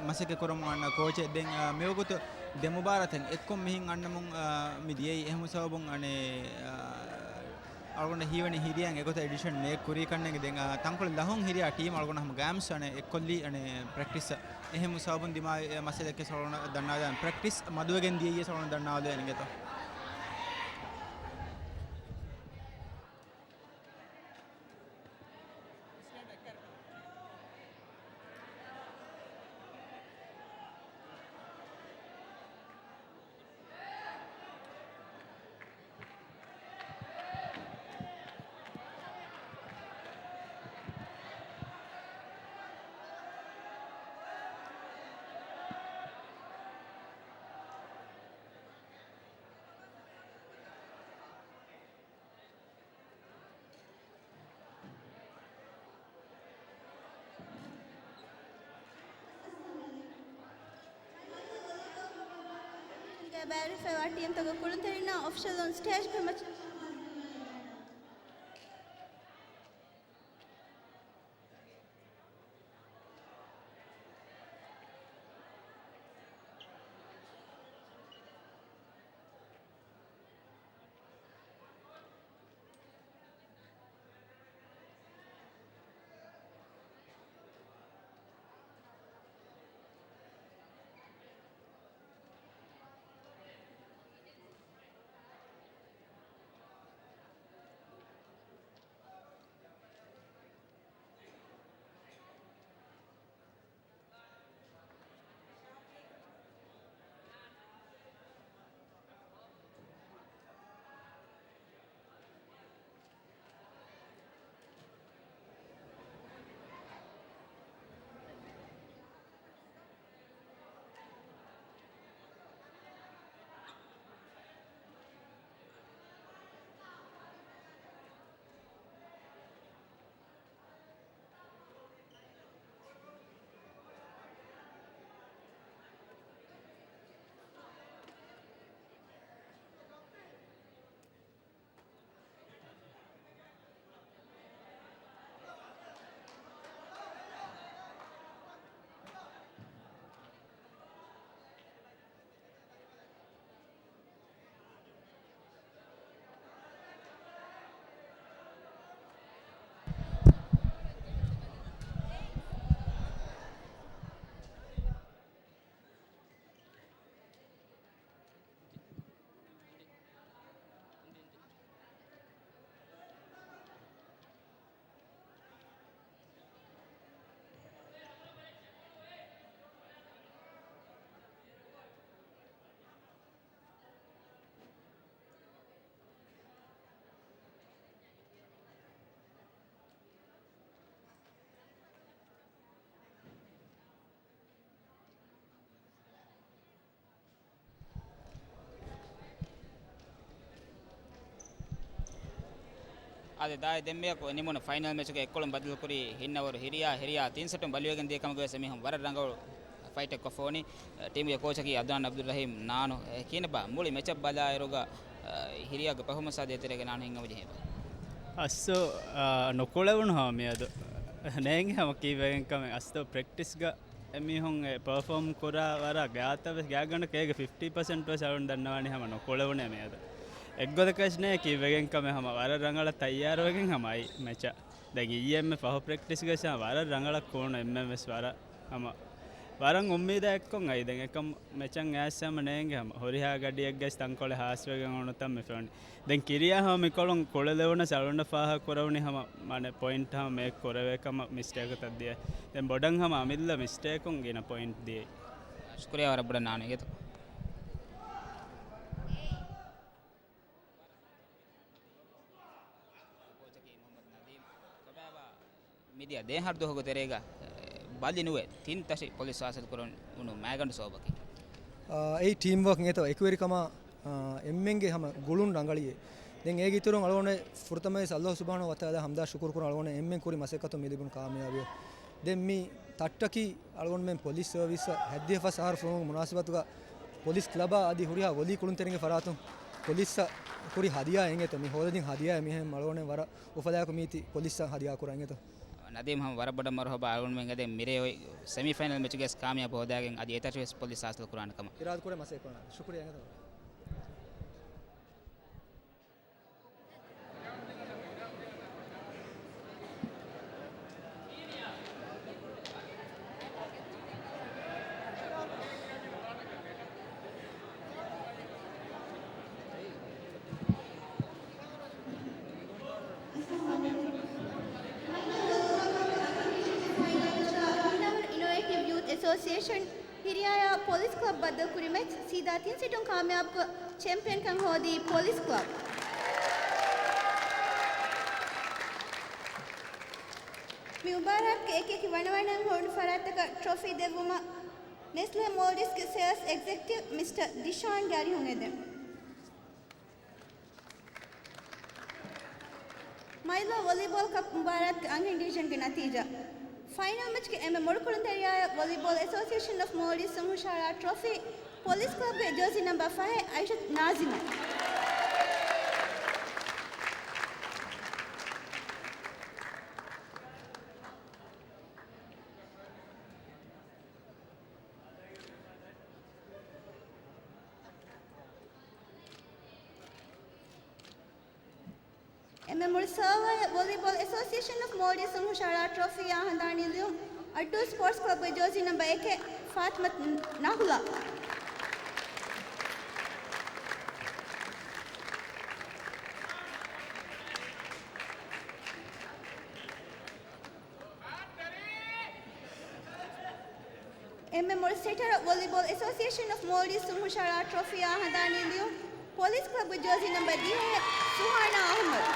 މަސައްކަތް ކުރަމުން އަންނަ ކޯޗެއް. ދެން، އާ، މިވަގުތު ދެ މުބާރާތެއް އެއްކޮށް މިހިން އަންނަމުން، އާ، މި ދިޔައީ. އެހެން ސަބަބުން އަނެއް، އާ، އަޅުގަނޑަށް ހީވަނީ ހިރިއަށް އެގޮތަށް އެޑިޝަން ނޭ ކުރީ ކަންނޭނގެ. ދެން، އާ، ތަންކޮޅެއް ލަހުން ހިރިއާ ޓީމް އަޅުގަނޑު ހަމަ ގައިމުވެސް އަނެއް އެއްކޮށްލީ އަނެއް ޕްރެކްޓިސް. އެހެން ސަބަބުން ދިމާވި މައްސަލައެއް ވެސް އަޅުގަނޑަށް ދަންނާލަން. ޕްރެކްޓިސް މަދުވެގެން ދިޔައީ ވެސް އަޅުގަނޑަށް ދަންނާލަން އިނގޭތޯ. ގެ ބައިވެރިފައިވާ ޓީމްތަކުގެ ކުޅުންތެރިންނާ އޮފިޝަލުން ސްޓޭޖްގެ މައްޗަށް އާދެ، ދާއި ދެންމެޔަކު ނިމުނު ފައިނަލް މެޗުގެ އެއްކޮޅުން ބަދަލުކުރީ ހިންނަވަރު ހިރިޔާ، ހިރިޔާ ތިން ސެޓުން ބަލިވެގެން ދިޔަ ކަމުގަވެސް އެމީހުން ވަރަށް ރަނގަޅު ފައިޓެއް ކޮށްފަވަނީ. ޓީމުގެ ކޯޗަކީ އަދްނާން އަބްދުއްރަހީމް ނާނު. އެ، ކިހިނެއްބާ މުޅި މެޗަށް ބަލާއިރުގަ، އަ، ހިރިޔާގެ ޕަފޯމަންސް އާދެ އެތެރޭގަ ނާނު ހިންގަމުޖެހޭ؟ އަސްލު، އާ، ނުކުޅެވުނު ހަމަ މިއަދު. ނޭނގެ ހަމަ ކީއްވެގެން ކަމެއް. އަސްލު ޕްރެކްޓިސްގަ އެމީހުން އެ ޕަރފޯމް ކުރާ ވަރަށް ގާތަށް ވެސް ގާތްގަނޑަކަށް އޭގެ ފިފްޓީ ޕަސެންޓް ވެސް އަޅުން ދަންނަވާނީ ހަމަ ނުކުޅެވުނޭ މިއަދު. އެއްގޮތަކަށް ނޭ ކީއްވެގެން ކަމެއް ހަމަ ވަރަށް ރަނގަޅަށް ތައްޔާރުވެގެން ހަމަ އައި މެޗަށް. ދެން އިއްޔެ އެންމެ ފަހު ޕްރެކްޓިސްގަ ވެސް ހަމަ ވަރަށް ރަނގަޅަށް ކުޅުނު އެންމެން ވެސް ވަރަށް ހަމަ ވަރަށް އުއްމީދާ އެއްކޮށް އައި. ދެން އެކަމް މެޗަށް އައިސް ހަމަ ނޭނގެ ހަމަ ހުރިހާ ގަޑިއެއްގަސް ތަންކޮޅެއް ހާސްވެގެން އުޅުނުތަން މި ފެނުނީ. ދެން ކިރިޔާ ހަމަ މިކޮޅުން ކުޅެލެވުނަސް އަޅުގަނޑަށް ފާހަގަ ކުރެވުނީ ހަމަ މާނަ ޕޮއިންޓް ހަމަ މޭކް ކުރެވޭ ކަމަށް މިސްޓޭކަކަށް ދިޔަ. ދެން ބޮޑަށް ހަމަ އަމިއްލަ މިސްޓޭކުން ގިނަ ޕޮއިންޓް ދިޔައީ. ޝުކުރިޔާ ވަރަށް ބޮޑަށް ނާނު އިނގޭތޯ. މިދިޔަ ދެހާރަ ދުވަހުގެ ތެރޭގަ، އެ، ބަލި ނުވެ ތިން ތަށި ޕޮލިސް ހާސިލް ކުރަން ވުނު މައިގަނޑު ސަބަބަކީ. އާ، އެއީ ޓީމް ވޯކް އިނގޭތޯ، އެކުވެރިކަމާ، އާ، އެންމެންގެ ހަމަ ގުޅުން ރަނގަޅީ. ދެން އޭގެ އިތުރުން އަޅުގަނޑު ފުރަތަމަވެސް އައްލާހު ސުބްޙާނަހޫ ވަތަޢާލާ ޙަމްދާ ޝުކުރު ކުރަން އަޅުގަނޑު އެންމެން ކުރި މަސައްކަތުން މި ލިބުނު ކާމިޔާބީ. ދެން މި ތައްޓަކީ އަޅުގަނޑުމެން ޕޮލިސް ސަރވިސްއަށް ހަތްދިހަ ފަސް އަހަރު ފުރުމުގެ މުނާސަބަތުގަ ޕޮލިސް ކްލަބާ އަދި ހުރިހާ ވޮލީ ކުޅުންތެރިންގެ ފަރާތުން ޕޮލިސްއަށް ކުރި ހަދިޔާ އިނގޭތޯ، މި ހޯދަދިން ހަދިޔާ މިހެން އަޅުގަނޑު ވަރަށް އުފަލާއެކު މީތި ޕޮލިސްއަށް ހަދިޔާ ކުރަން އިނގޭތޯ. ނަދީމް ހަމަ ވަރަށް ބޮޑަށް މަރުޙަބާ އަޅުގަނޑުމެން އެދެން މިރޭ އޮތް ސެމީ ފައިނަލް މެޗުގެ ކާމިޔާބު ހޯދާގެން އަދި އެތަށިވެސް ޕޮލިސް ހާސިލް ކުރާނެ ކަމަށް. އިރާދަ ކުރޭ މަސައްކަތް ކުރާނެ. ޝުކުރިޔާ އިނގޭތޯ. ހިންނަވަރު އިނޮވޭޓިވް ޔޫތު އެސޯސިއޭޝަން ހިރިޔާޔާ ޕޮލިސް ކްލަބް ބައްދަލުކުރި މެޗް ސީދާ ތިން ސެޓުން ކާމިޔާބުކޮށް، ޗެމްޕިއަންކަން ހޯދީ ޕޮލިސް ކްލަބް. މި މުބާރާތުގެ އެކި އެކި ވަނަވަނައިން ހުރި ފަރާތްތަކަށް ޓްރޮފީ ދެއްވުމަށް ނެސްލޭ މޯލްޑިވްސްގެ ސޭލްސް އެގްޒެކެޓިވް މިސްޓަރ ދިޝާންގެ އަރިހުން އެދެން. މައިލޯ ވޮލީބޯލް ކަޕް މުބާރާތުގެ އަންހެން ޑިވިޝަންގެ ނަތީޖާ. ފައިނަލް މެޗްގެ އެންމެ މޮޅު ކުޅުންތެރިޔާއަށް ވޮލީބޯލް އެސޯސިއޭޝަން އޮފް މޯލްޑިވްސް އުން ހުށަހަޅާ ޓްރޮފީ، ޕޮލިސް ކްލަބްގެ ޖާޒީ ނަމްބަރ ފަހެއް އައިޝަތު ނާޒިމަށް. އެންމެ މޮޅު ސާވާއަށް ވޮލީބޯލް އެސޯސިއޭޝަން އޮފް މޯލްޑިވްސް އުން ހުށަހަޅާ ޓްރޮފީއާ ހަނދާނީ ލިޔުން އައްޑޫ ސްޕޯޓްސް ކްލަބްގެ ޖާޒީ ނަމްބަރ އެކެއް ފާތިމަތު ނަހުލާ. އެންމެ މޮޅު ސެޓަރ ވޮލީބޯލް އެސޯސިއޭޝަން އޮފް މޯލްޑިވްސް އުން ހުށަހަޅާ ޓްރޮފީއާ ހަނދާނީ ލިޔުން ޕޮލިސް ކްލަބްގެ ޖާޒީ ނަމްބަރ ދިހައެއް ސުހާނާ އަޙްމަދު.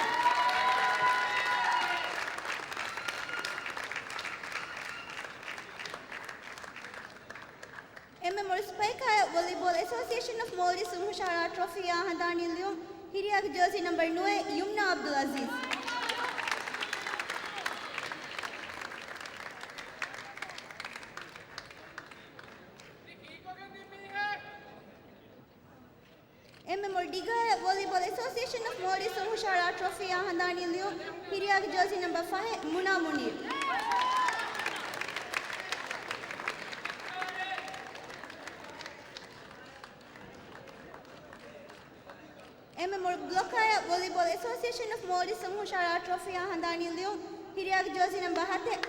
އެންމެ މޮޅު ސްޕައިކާއަށް ވޮލީބޯލް އެސޯސިއޭޝަން އޮފް މޯލްޑިވްސް އުން ހުށަހަޅާ ޓްރޮފީއާ ހަނދާނީ ލިޔުން ހިރިޔާގެ ޖާޒީ ނަމްބަރ ނުވައެއް ޔުމްނާ އަބްދުލް އަޒީޒް. އެންމެ މޮޅު ޑިގާއަށް ވޮލީބޯލް އެސޯސިއޭޝަން އޮފް މޯލްޑިވްސް އުން ހުށަހަޅާ ޓްރޮފީއާ ހަނދާނީ ލިޔުން ހިރިޔާގެ ޖާޒީ ނަމްބަރ ފަހެއް މުނާ މުނީރު. އެންމެ މޮޅު ބްލޮކާއަށް ވޮލީބޯލް އެސޯސިއޭޝަން އޮފް މޯލްޑިވްސް އުން ހުށަހަޅާ ޓްރޮފީއާ ހަނދާނީ ލިޔުން ހިރިޔާގެ ޖާޒީ ނަމްބަރ ހަތެއް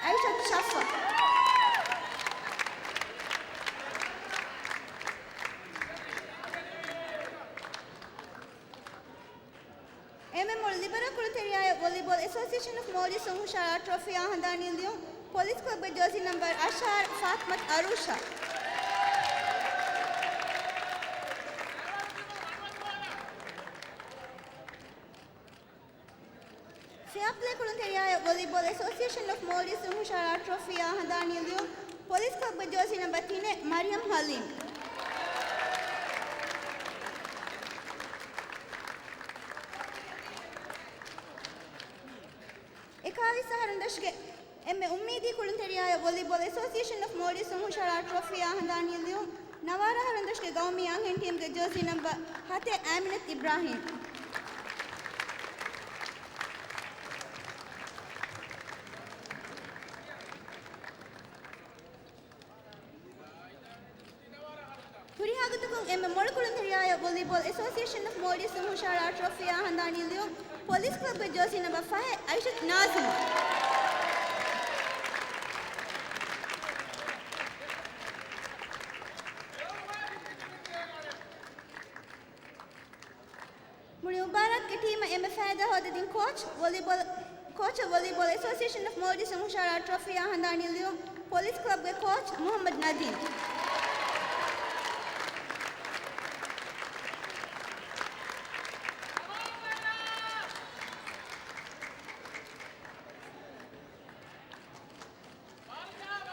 އައިޝަތު ޝައްފަ. އެންމެ މޮޅު ލިބަރަލް ކުޅުންތެރިޔާއަށް ވޮލީބޯލް އެސޯސިއޭޝަން އޮފް މޯލްޑިވްސް އުން ހުށަހަޅާ ޓްރޮފީއާ ހަނދާނީ ލިޔުން ޕޮލިސް ކްލަބްގެ ޖާޒީ ނަމްބަރ އަށާރަ ފާތިމަތު އަރޫޝާ. ފެއާޕްލޭ ކުޅުންތެރިޔާއަށް ވޮލީބޯލް އެސޯސިއޭޝަން އޮފް މޯލްޑިވްސް އުން ހުށަހަޅާ ޓްރޮފީއާ ހަނދާނީ ލިޔުން ޕޮލިސް ކްލަބްގެ ޖާޒީ ނަމްބަރ ތިނެއް މަރިޔަމް ހަލީމް. އަހަރުން ދަށުގެ އެންމެ އުއްމީދީ ކުޅުންތެރިޔާއަށް ވޮލީބޯލް އެސޯސިއޭޝަން އޮފް މޯލްޑިވްސް ހުށަހަޅާ ޓްރޮފީއާ ހަނދާނީލިޔުން، ނަވާރަ އަހަރުން ދަށުގެ ގައުމީ އަންހެން ޓީމްގެ ޖާޒީ ނަމްބަރު ހަތެއް އާމިނަތު އިބްރާހީމް. ހުރިހާ ގޮތަކުން އެންމެ މޮޅު ކުޅުންތެރިޔާއަށް ވޮލީބޯލް އެސޯސިއޭޝަން އޮފް މޯލްޑިވްސް ހުށަހަޅާ ޓްރޮފީއާ ހަނދާނީލިޔުން، ޕޮލިސް ކްލަބްގެ ޖާޒީ ނަމްބަރު ފަހެއް އައިޝަތު ނާޒިމް. މުޅި މުބާރާތުގެ ޓީމަށް އެންމެ ފައިދާ ހޯދަދިން ކޯޗް، ވޮލީބޯލް، ކޯޗަށް ވޮލީބޯލް އެސޯސިއޭޝަން އޮފް މޯލްޑިވްސް ހުށަހަޅާ ޓްރޮފީއާ ހަނދާނީލިޔުން، ޕޮލިސް ކްލަބްގެ ކޯޗް މުހައްމަދު ނަދީމް.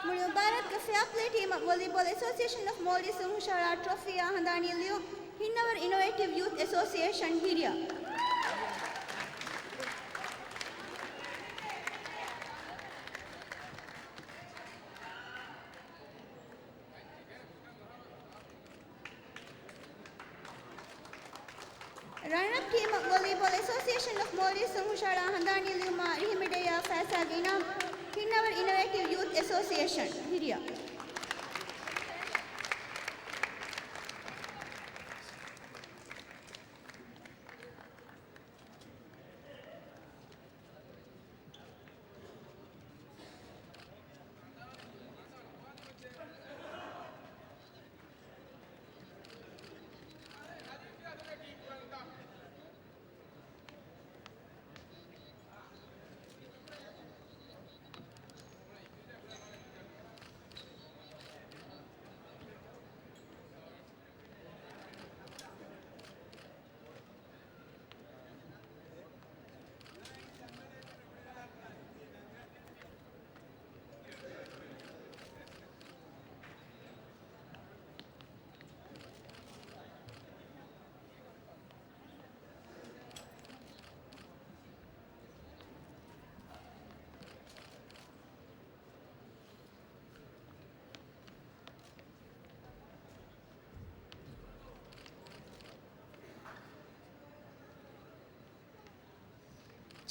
މުޅި މުބާރާތުގެ ފެއާޕްލޭ ޓީމަށް ވޮލީބޯލް އެސޯސިއޭޝަން އޮފް މޯލްޑިވްސް ހުށަހަޅާ ޓްރޮފީއާ ހަނދާނީލިޔުން، ހިންނަވަރު އިނޮވޭޓިވް ޔޫތު އެސޯސިއޭޝަން ހިރިޔާ. ރަނަރަޕް ޓީމަށް ވޮލީބޯލް އެސޯސިއޭޝަން އޮފް މޯލްޑިވްސް ހުށަހަޅާ ހަނދާނީލިޔުމާ ރިހިމެޑިއްޔާ ފައިސާގެ އިނާމު، ހިންނަވަރު އިނޮވޭޓިވް ޔޫތު އެސޯސިއޭޝަން ހިރިޔާ.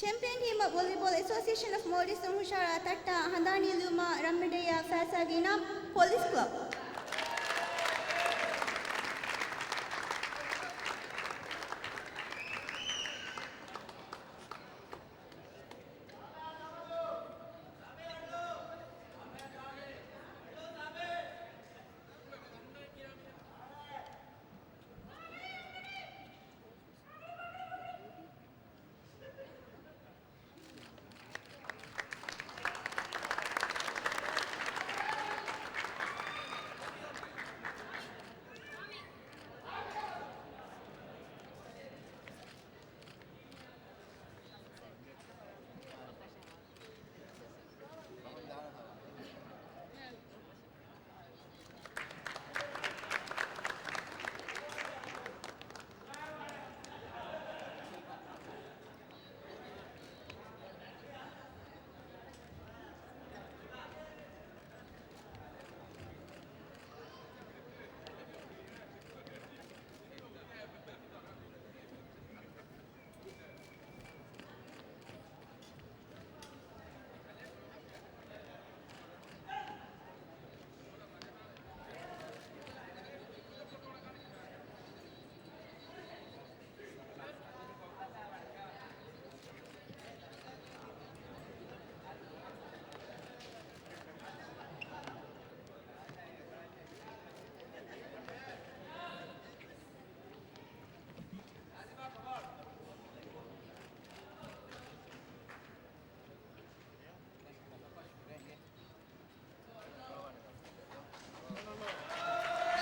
ޗެމްޕިއަން ޓީމަށް ވޮލީބޯލް އެސޯސިއޭޝަން އޮފް މޯލްޑިވްސް ހުށަހަޅާ ތައްޓާ ހަނދާނީލިޔުމާ ރަންމެޑިއްޔާ ފައިސާގެ އިނާމު ޕޮލިސް ކްލަބް.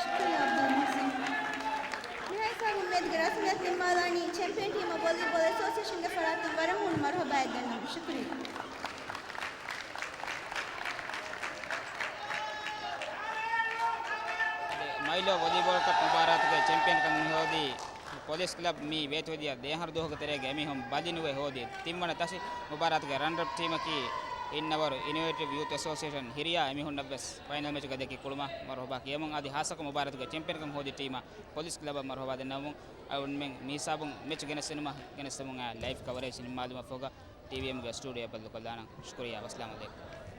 ޝުކުރިއްޔާ އަބްދުލް މުޙްސިން. މިހާ ހިސާބުން މިއަދުގެ ރަސްމިއްޔަތު ނިންމާލާނީ ޗެމްޕިއަން ޓީމަށް ވޮލީބޯލް އެސޯސިއޭޝަންގެ ފަރާތުން ވަރަށް ހޫނު މަރުޙަބާއެއް ދަންނަވަން. ޝުކުރިއްޔާ. މައިލޯ ވޮލީބޯލް ކަޕް މުބާރާތުގެ ޗެމްޕިއަންކަން މިހޯދީ ޕޮލިސް ކްލަބް މި ވޭތުވެދިޔަ ދެއަހަރު ދުވަހުގެ ތެރޭގަ އެމީހުން ބަލިނުވެ ހޯދި ތިންވަނަ ތަށި މުބާރާތުގެ ރަނަރަޕް ޓީމަކީ އިންނަވަރު އިނޮވޭޓިވް ޔޫތު އެސޯސިއޭޝަން ހިރިޔާ. އެމީހުންނަށްވެސް ފައިނަލް މެޗުގަ ދެކި ކުޅުމަށް މަރުހަބާ ކިޔަމުން، އަދި ހާއްސަކޮށް މުބާރާތުގެ ޗެމްޕިއަންކަން ހޯދި ޓީމަށް ޕޮލިސް ކްލަބަށް މަރުހަބާ ދެންނެވުމުން، އަޅުގަނޑުމެން މިހިސާބުން މެޗު ގެނެސްދިނުމަށް ގެނެސްދެމުން އައި ލައިވް ކަވަރޭޖް ނިންމާލުމަށްފަހުގަ ޓީވީއެމްގެ ސްޓޫޑިއޯ ބައްލުކޮށްލާނަން. ޝުކުރިއްޔާ. ވައްސަލާމް އަލައިކުމް.